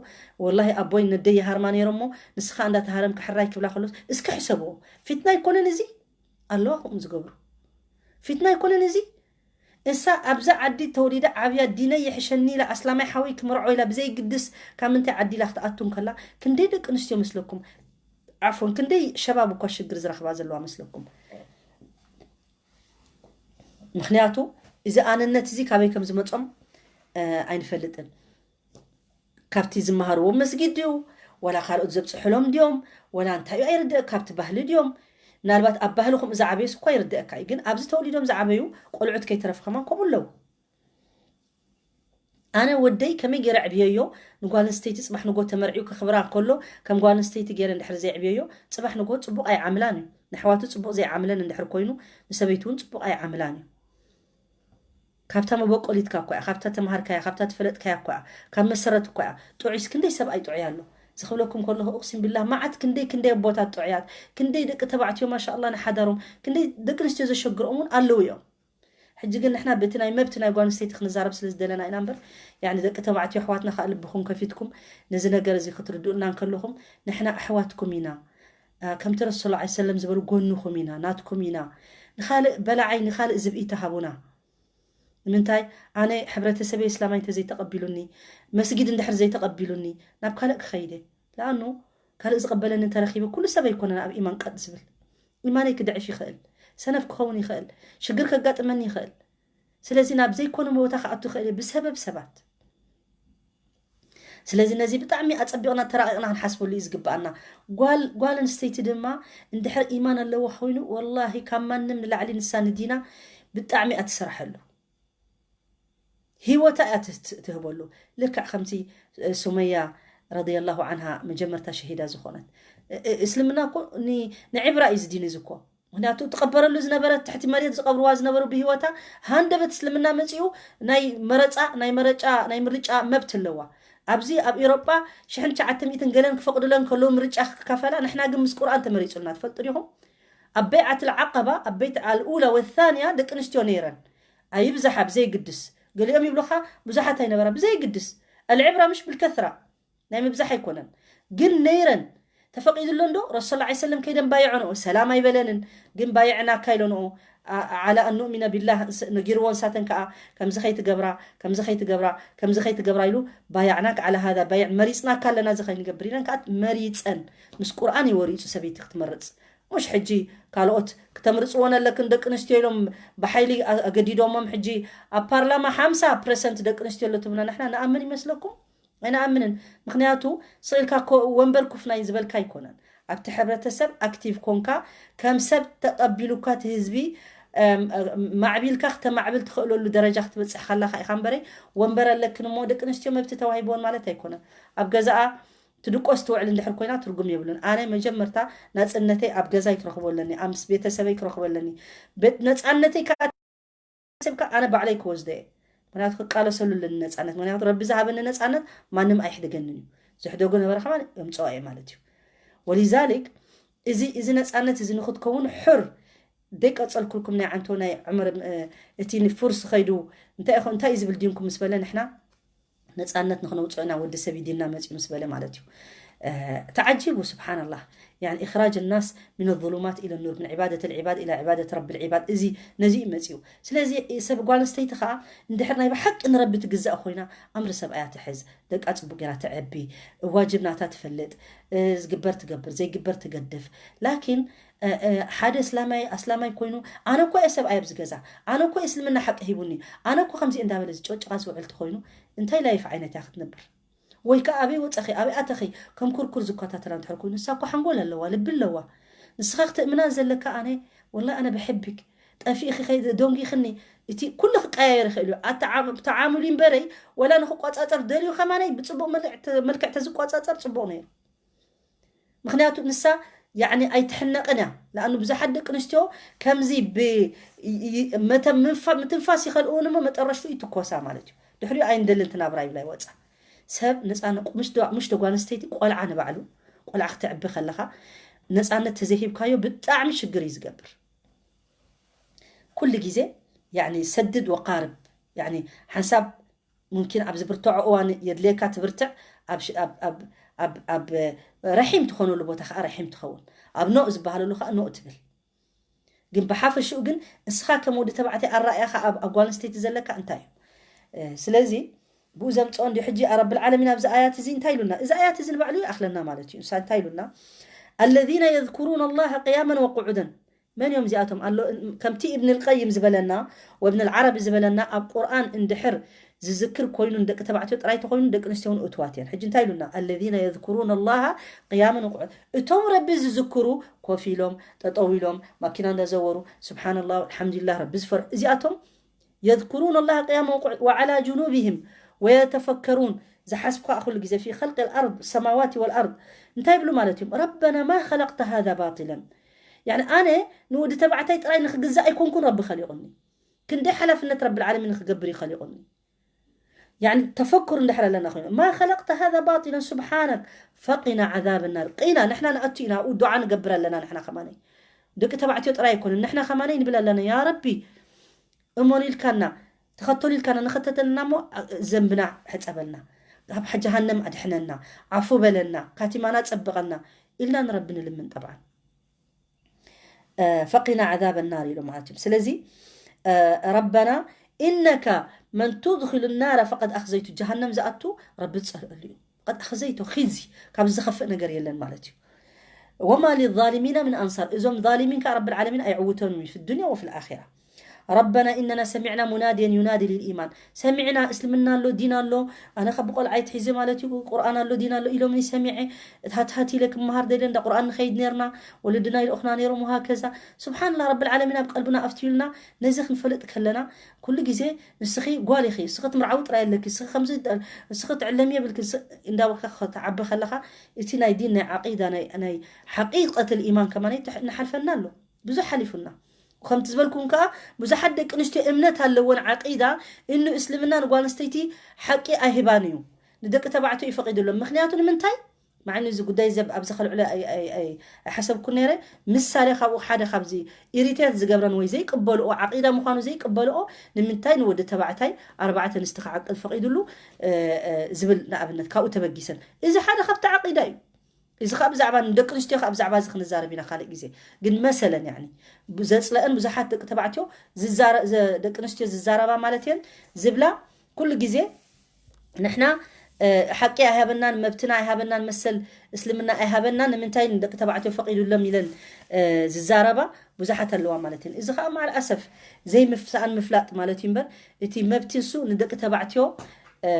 ወላሂ ኣቦይን ኣደይ ይሃርማ ነይሮሞ፣ ንስኻ እንዳተሃረምካ ሕራይ ክብላ ከሎ፣ እስኪ ሕሰብዎ። ፊትና ኣይኮነን እዚ? ኣለዋ ከምኡ ዝገብሩ። ፊትና ኣይኮነን እዚ? እሳ ኣብዛ ዓዲ ተወሊዳ ዓብያ ዲነይ ይሕሸኒ ኢላ ኣስላማይ ሓወይ ክምርዖ ኢላ ብዘይግድስ ካብ ምንታይ ዓዲ ኢላ ክትኣቱ እንከላ ክንደይ ደቂ ኣንስትዮ መስለኩም? ዓፎን ክንደይ ሸባብ እኳ ሽግር ዝረኽባ ዘለዋ መስለኩም? ምኽንያቱ እዚ ኣንነት እዚ ካበይ ከም ዝመጾም፣ እ፣ ኣይንፈልጥን። ካብቲ ዝመሃርዎ መስጊድ ድዩ? ወላ ካልኦት ዘብጽሑሎም ድዮም? ወላ እንታይ እዩ ኣይርድእ፣ ካብቲ ባህሊ ድዮም? ምናልባት ኣብ ባህሊ ከምኡ ዝዓበዩስ እኳ ይርድእካ እዩ። ግን ኣብዚ ተወሊዶም ዝዓበዩ ቆልዑት ከይተረፍ ከማን ከምኡ ኣለዉ። ኣነ ወደይ ከመይ ገይረ ኣዕብየዮ? ንጓል ኣንስተይቲ ጽባሕ ንጎ ተመርዕዩ ከኽብራ ከሎ ከም ጓል ኣንስተይቲ ገይረ እንድሕር ዘይዕብየዮ፣ ጽባሕ ንጎ ጽቡቕ ኣይዓምላን እዩ። ንኣሕዋቱ ጽቡቕ ዘይዓምለን እንድሕር ኮይኑ፣ ንሰበይቱ እውን ጽቡቕ ኣይዓምላን እዩ። ካብታ መበቆሊትካ እኮ እያ፣ ካብታ ተምሃርካያ፣ ካብታ ትፈለጥካያ እኮ እያ፣ ካብ መሰረት እኮ እያ። ጥዑይስ ክንደይ ሰብኣይ ጥዑይ ኣሎ። ዝኽብለኩም ከለኹ እቕሲም ቢላህ መዓት ክንደይ ክንደይ ኣቦታት ጥዑያት፣ ክንደይ ደቂ ተባዕትዮ ማሻ ኣላህ ንሓዳሮም፣ ክንደይ ደቂ ኣንስትዮ ዘሸግርኦም እውን ኣለዉ እዮም። ሕጂ ግን ንሕና በቲ ናይ መብት ናይ ጓል ኣንስተይቲ ክንዛረብ ስለ ዝደለና ኢና እምበር፣ ያኒ ደቂ ተባዕትዮ ኣሕዋትና ከኣ ልብኹም ከፊትኩም ነዚ ነገር እዚ ክትርድኡና እንከለኹም፣ ንሕና ኣሕዋትኩም ኢና። አ፣ ከምቲ ረሱል ሰለላሁ ዐለይሂ ወሰለም ዝበሉ ጎንኹም ኢና፣ ናትኩም ኢና። ንኻልእ በላዓይ፣ ንኻልእ ዝብኢ ተሃቡና። ንምንታይ? ኣነ ሕብረተሰበይ እስላማይ እንተዘይተቐቢሉኒ፣ መስጊድ እንድሕር ዘይተቐቢሉኒ፣ ናብ ካልእ ክኸይደ? ለኣኑ ካልእ ዝቕበለኒ እንተረኺበ፣ ኩሉ ሰብ ኣይኮነን ኣብ ኢማን ቀጥ ዝብል። ኢማነይ ክድዕፍ ይኽእል፣ ሰነፍ ክኸውን ይኽእል፣ ሽግር ከጋጥመኒ ይኽእል። ስለዚ ናብ ዘይኮነ ቦታ ክኣቱ ይኽእል እየ ብሰበብ ሰባት። ስለዚ ነዚ ብጣዕሚ ኣጸቢቕና ተራቒቕና ክንሓስበሉ እዩ ዝግብኣና። ጓል ጓል ኣንስተይቲ ድማ እንድሕር ኢማን ኣለዋ ኮይኑ፣ ወላሂ ካብ ማንም ንላዕሊ ንሳ ንዲና ብጣዕሚ እያ ትስርሐሉ። ህይወታ እያ ትህበሉ። ልክዕ ከምቲ ሱመያ ረዲየላሁ ዓንሃ መጀመርታ ሸሂዳ ዝኾነት። እስልምና እኮ ንዕብራ እዩ ዝዲን እዚ እኮ። ምክንያቱ ትቐበረሉ ዝነበረ ትሕቲ መሬት ዝቐብርዋ ዝነበሩ ብህይወታ ሃንደበት እስልምና መፂኡ ናይ መረፃ ናይ መረጫ ናይ ምርጫ መብት ኣለዋ። ኣብዚ ኣብ ኤሮጳ ሽሕን ትሽዓተ ሚእትን ገለን ክፈቅዱለን ከለዉ ምርጫ ክካፈላ፣ ንሕና ግን ምስ ቁርኣን ተመሪፁልና ትፈልጡ ዲኹም? ኣብ በይዓት ልዓቀባ ኣብ ቤት ኣልኡላ ወታንያ ደቂ ኣንስትዮ ነይረን። ኣይብዛሓ ብዘይግድስ፣ ገሊኦም ይብሉኻ ብዙሓት ኣይነበራ ብዘይግድስ። ኣልዕብራ ምሽ ብልከስራ ናይ ምብዛሕ ኣይኮነን ግን ነይረን። ተፈቂዱሎ እንዶ ረሱል ላ ሰለም ከይደን ባይዐንኦ ሰላም ኣይበለንን። ግን ባይዕናካ ኢለንኦ። ዓላ ኣን ኑእሚነ ቢላህ ነጊርዎ ንሳተን ከዓ ከምዚ ከይትገብራ ከምዚ ከይትገብራ ከምዚ ከይትገብራ ኢሉ ባያዕናክ ዓላ ሃዛ ባይዕ መሪፅናካ ኣለና እዚ ከይንገብር ኢለን ከዓ መሪፀን። ምስ ቁርኣን እዩ ወሪፁ ሰበይቲ ክትመርፅ። ሙሽ ሕጂ ካልኦት ክተምርፅዎ ነለክን ደቂ ኣንስትዮ ኢሎም ብሓይሊ ኣገዲዶሞም ሕጂ ኣብ ፓርላማ ሓምሳ ፐርሰንት ደቂ ኣንስትዮ ኣሎ ትብና ንሕና ንኣምን ይመስለኩም? ኣይንኣምንን። ምክንያቱ ስኢልካ ወንበር ኩፍናይ ዝበልካ ኣይኮነን። ኣብቲ ሕብረተሰብ ኣክቲቭ ኮንካ ከም ሰብ ተቐቢሉካ እቲ ህዝቢ ማዕቢልካ ክተማዕብል ትኽእለሉ ደረጃ ክትበፅሕ ከላካ ኢኻ እምበረይ ወንበር ኣለክን እሞ ደቂ ኣንስትዮ መብቲ ተዋሂብዎን ማለት ኣይኮነን። ኣብ ገዛኣ ትድቆስ ትውዕል እንድሕር ኮይና ትርጉም የብሉን። ኣነ መጀመርታ ናፅነተይ ኣብ ገዛይ ክረኽቦ ኣለኒ፣ ኣብ ምስ ቤተሰበይ ክረኽቦ ኣለኒ። ነፃነተይ ከዓ ሰብካ ኣነ ባዕለይ ክወስዶ እየ። ምክንያቱ ክቃለሰሉ ኣለኒ ነፃነት። ምክንያቱ ረቢ ዝሃበኒ ነፃነት ማንም ኣይሕደገንን እዩ። ዝሕደጎ ነበረ ከማ የምፅኦ እየ ማለት እዩ። ወሊዛሊክ እዚ እዚ ነፃነት እዚ ንክትከውን ሕር ደይቀፀልኩልኩም ናይ ዓንቶ ናይ ዕምር እቲ ንፉርስ ኸይዱ እንታይ ኢኹ እንታይ እዩ ዝብል ዲንኩም ምስ በለ ንሕና ነፃነት ንክነውፅኦ ኢና ወዲ ሰብ ይዲና መፅኡ ምስ በለ ማለት እዩ። ተዓጂቡ ስብሓንላህ። يعني إخراج الناس من الظلمات إلى النور من عبادة العباد إلى عبادة رب العباد እዚ ነዚ እዩ መፅኡ። ስለዚ ሰብ ጓል ኣንስተይቲ ከዓ እንድሕር ናይ ብሓቂ ንረቢ ትግዛእ ኮይና ኣምሪ ሰብኣያ ትሕዝ፣ ደቃ ፅቡቅ ገይራ ተዐቢ፣ ዋጅብ ናታ ትፈልጥ፣ ዝግበር ትገብር ዘይግበር ትገድፍ። ላኪን ሓደ እስላማይ ኣስላማይ ኮይኑ ኣነ እኮ እየ ሰብኣይ ኣብዚ ገዛ፣ ኣነ እኮ እስልምና ሓቂ ሂቡኒ፣ ኣነ እኮ ከምዚ እንዳበለ ዝጨጭቃ ዝውዕል ተኮይኑ እንታይ ላይፍ ዓይነት እያ ክትነብር? ወይ ከዓ ኣበይ ወፀኺ ኣበይ ኣተኺ ከም ኩርኩር ዝኮታተላ እንድሕር ኮይኑ ንሳ እኮ ሓንጎል ኣለዋ ልቢ ኣለዋ። ንስኻ ክትእምናን ዘለካ ኣነ ወላ ኣነ ብሕቢክ ጠፊእኺ ከይደ ዶንጊኽኒ እቲ ኩሉ ክቀያየር ይኽእል እዩ። ተዓሙሊ እምበረይ ወላ ንክቋፃፀር ደልዩ ከማነይ ብፅቡቅ መልክዕ ተዝቋፃፀር ፅቡቅ ነይሩ። ምክንያቱ ንሳ ያዕኒ ኣይትሕነቅን እያ። ለኣኑ ብዙሓት ደቂ ኣንስትዮ ከምዚ ምትንፋስ ይኸልእውን እሞ መጠረሽቱ ይትኮሳ ማለት እዩ። ድሕሪኡ ኣይንደልን ትናብራ ይብላ ይወፃ። ሰብ ነፃነ ሙሽ ደጓ ኣንስተይቲ ቆልዓ ንባዕሉ ቆልዓ ክትዕቢ ከለካ ነፃነት ተዘይሂብካዮ ብጣዕሚ ሽግር እዩ ዝገብር። ኩሉ ግዜ ያዕኒ ሰድድ ወቃርብ ያዕኒ ሓንሳብ ሙምኪን ኣብ ዝብርትዖ እዋን የድልየካ ትብርትዕ ኣብ ረሒም ትኾነሉ ቦታ ከዓ ረሒም ትኸውን ኣብ ኖእ ዝበሃለሉ ከዓ ኖእ ትብል። ግን ብሓፈሽኡ ግን እስኻ ከም ወዲ ተባዕታይ ኣረኣያኻ ኣብ ኣጓል ኣንስተይቲ ዘለካ እንታይ እዩ? ስለዚ ብኡ ዘምፅኦ እንዲ ሕጂ ረብል ዓለሚን ኣብዚ ኣያት እዚ እንታይ ኢሉና? እዚ ኣያት እዚ ንባዕሉ ይኣኽለና ማለት እዩ። ንሳ እንታይ ኢሉና? الذين يذكرون الله قياما وقعودا መን እዮም እዚኣቶም ኣሎ? ከምቲ ኢብን ልቀይም ዝበለና ወብን ልዓረቢ ዝበለና ኣብ ቁርኣን እንድሕር ዝዝክር ኮይኑ ንደቂ ተባዕትዮ ጥራይ ተኮይኑ ደቂ ኣንስትዮ እውን እትዋት እየን። ሕጂ እንታይ ኢሉና? الذين يذكرون الله قياما وقعودا እቶም ረቢ ዝዝክሩ ኮፍ ኢሎም ጠጠው ኢሎም ማኪና እንዳዘወሩ ስብሓንላህ ወልሓምዱሊላህ ረቢ ዝፈርሑ እዚኣቶም يذكرون الله قياما وقعودا وعلى جنوبهم ويتفكرون ዝሓስቡ ከዓ ኩሉ ግዜ في خلق الأرض السماوات والأرض እንታይ ይብሉ ማለት እዮም? ربنا ما خلقت هذا باطلا ያኒ ኣነ ንወዲ ተባዕታይ ጥራይ ንክግዛእ ኣይኮንኩን ረቢ ከሊቁኒ ክንደይ ሓላፍነት ረቢ ዓለሚን ንክገብር እዩ ከሊቁኒ። ያኒ ተፈኩር እንድሕር ኣለና ኮይኑ ما خلقت هذا باطلا سبحانك فقنا عذاب النار ቂና ንሕና ንኣቱ ኢና ኣብኡ ዱዓ ንገብር ኣለና ንሕና ከማነይ ደቂ ተባዕትዮ ጥራይ ኣይኮነን ንሕና ከማነይ ንብል ኣለና ያ ረቢ እሞን ኢልካና ተኸተሉ ኢልካና ንኸተተልና እሞ ዘንብና ሕፀበልና ካብ ጀሃነም ኣድሕነና ዓፉ በለና ካቲማና ፀብቐና ኢልና ንረቢ ንልምን ጠብዓን ፈቂና ዓዛብ ናር ኢሉ ማለት እዩ ስለዚ ረበና إنك من تدخل النار فقد أخزيته. ጀሃነም ዝኣቱ ረቢ ዝጸልአሉ እዩ። قد أخزيته، ኺዚ፣ ካብ ዝኸፍእ ነገር የለን ማለት እዩ። وما للظالمين من أنصار. እዞም ዛሊሚን ከኣ ረብል ዓለሚን ኣይዕውቶምን እዩ في الدنيا وفي الآخرة. ربنا إننا سمعنا مناديا ينادي للإيمان. ሰሚዕና፣ እስልምና ኣሎ፣ ዲን ኣሎ። ኣነ ካብ ቆልዓ ይትሒዘ ማለት እዩ፣ ቁርኣን ኣሎ፣ ዲን ኣሎ ኢሎምኒ ሰሚዐ። እትሃትሃት ኢለ ክመሃር ደልየ፣ እንዳ ቁርኣን ንኸይድ ነርና፣ ወለድና ይልእኹና ነይሮም፣ وهكذا። ስብሓንላ፣ ረብል ዓለሚን ኣብ ቀልብና ኣፍትዩልና። ነዚ ክንፈልጥ ከለና፣ ኩሉ ግዜ ንስኺ ጓል ኢኺ፣ ንስኺ ትምርዓዊ ጥራይ ኣለኪ፣ ንስኺ ከምዚ፣ ንስኺ ትዕለሚ የብልኪ፣ ንስ-፣ እንዳበልካ ክትዓቢ ከለኻ፣ እቲ ናይ ዲን፣ ናይ ዓቂዳ፣ ናይ፣ ናይ ሓቂቀተል ኢማን ከማን ይትሕ-፣ ንሓልፈና ኣሎ። ብዙሕ ሓሊፉና። ከምቲ ዝበልኩም ከኣ፣ ብዙሓት ደቂ ኣንስትዮ እምነት ኣለወን፣ ዓቂዳ፣ እኑ እስልምና ንጓል ኣንስተይቲ ሓቂ ኣይህባን እዩ፣ ንደቂ ተባዕትዮ ይፈቂድሎም። ምኽንያቱ ንምንታይ? ማዕኒ እዚ ጉዳይ እዚ ኣብዚ ከልዕሎ ኣይ-፣ ኣይ-፣ ኣይ-፣ ኣይሓሰብኩን ነይረ። ምሳሌ ካብኡ ሓደ ካብዚ ኢሪቴት ዝገብረን ወይ ዘይቅበልኦ፣ ዓቂዳ ምዃኑ ዘይቅበልኦ፣ ንምንታይ ንወዲ ተባዕታይ ኣርባዕተ ኣንስቲ ክዓቅድ ፈቒዱሉ፣ እ፣ እ፣ ዝብል ንኣብነት ካብኡ ተበጊሰን። እዚ ሓደ ካብቲ ዓቂዳ እዩ። እዚ ከኣ ብዛዕባ ንደቂ ኣንስትዮ ከኣ ብዛዕባ እዚ ክንዛረብ ኢና ካልእ ግዜ። ግን መሰለን፣ ያኒ፣ ዘጽለአን ብዙሓት ደቂ ተባዕትዮ ዝዛረ-፣ ዘ-፣ ደቂ ኣንስትዮ ዝዛረባ ማለት እየን ዝብላ ኩሉ ግዜ ንሕና፣ እ፣ ሓቂ ኣይሃበናን፣ መብትና ኣይሃበናን፣ መሰል እስልምና ኣይሃበናን፣ ንምንታይ ንደቂ ተባዕትዮ ፈቒዱሎም ኢለን፣ እ፣ ዝዛረባ ብዙሓት ኣለዋ ማለት እየን። እዚ ከኣ ማዕል ኣሰፍ ዘይምፍሳኣን ምፍላጥ ማለት እዩ እምበር፣ እቲ መብቲ እሱ ንደቂ ተባዕትዮ፣ እ፣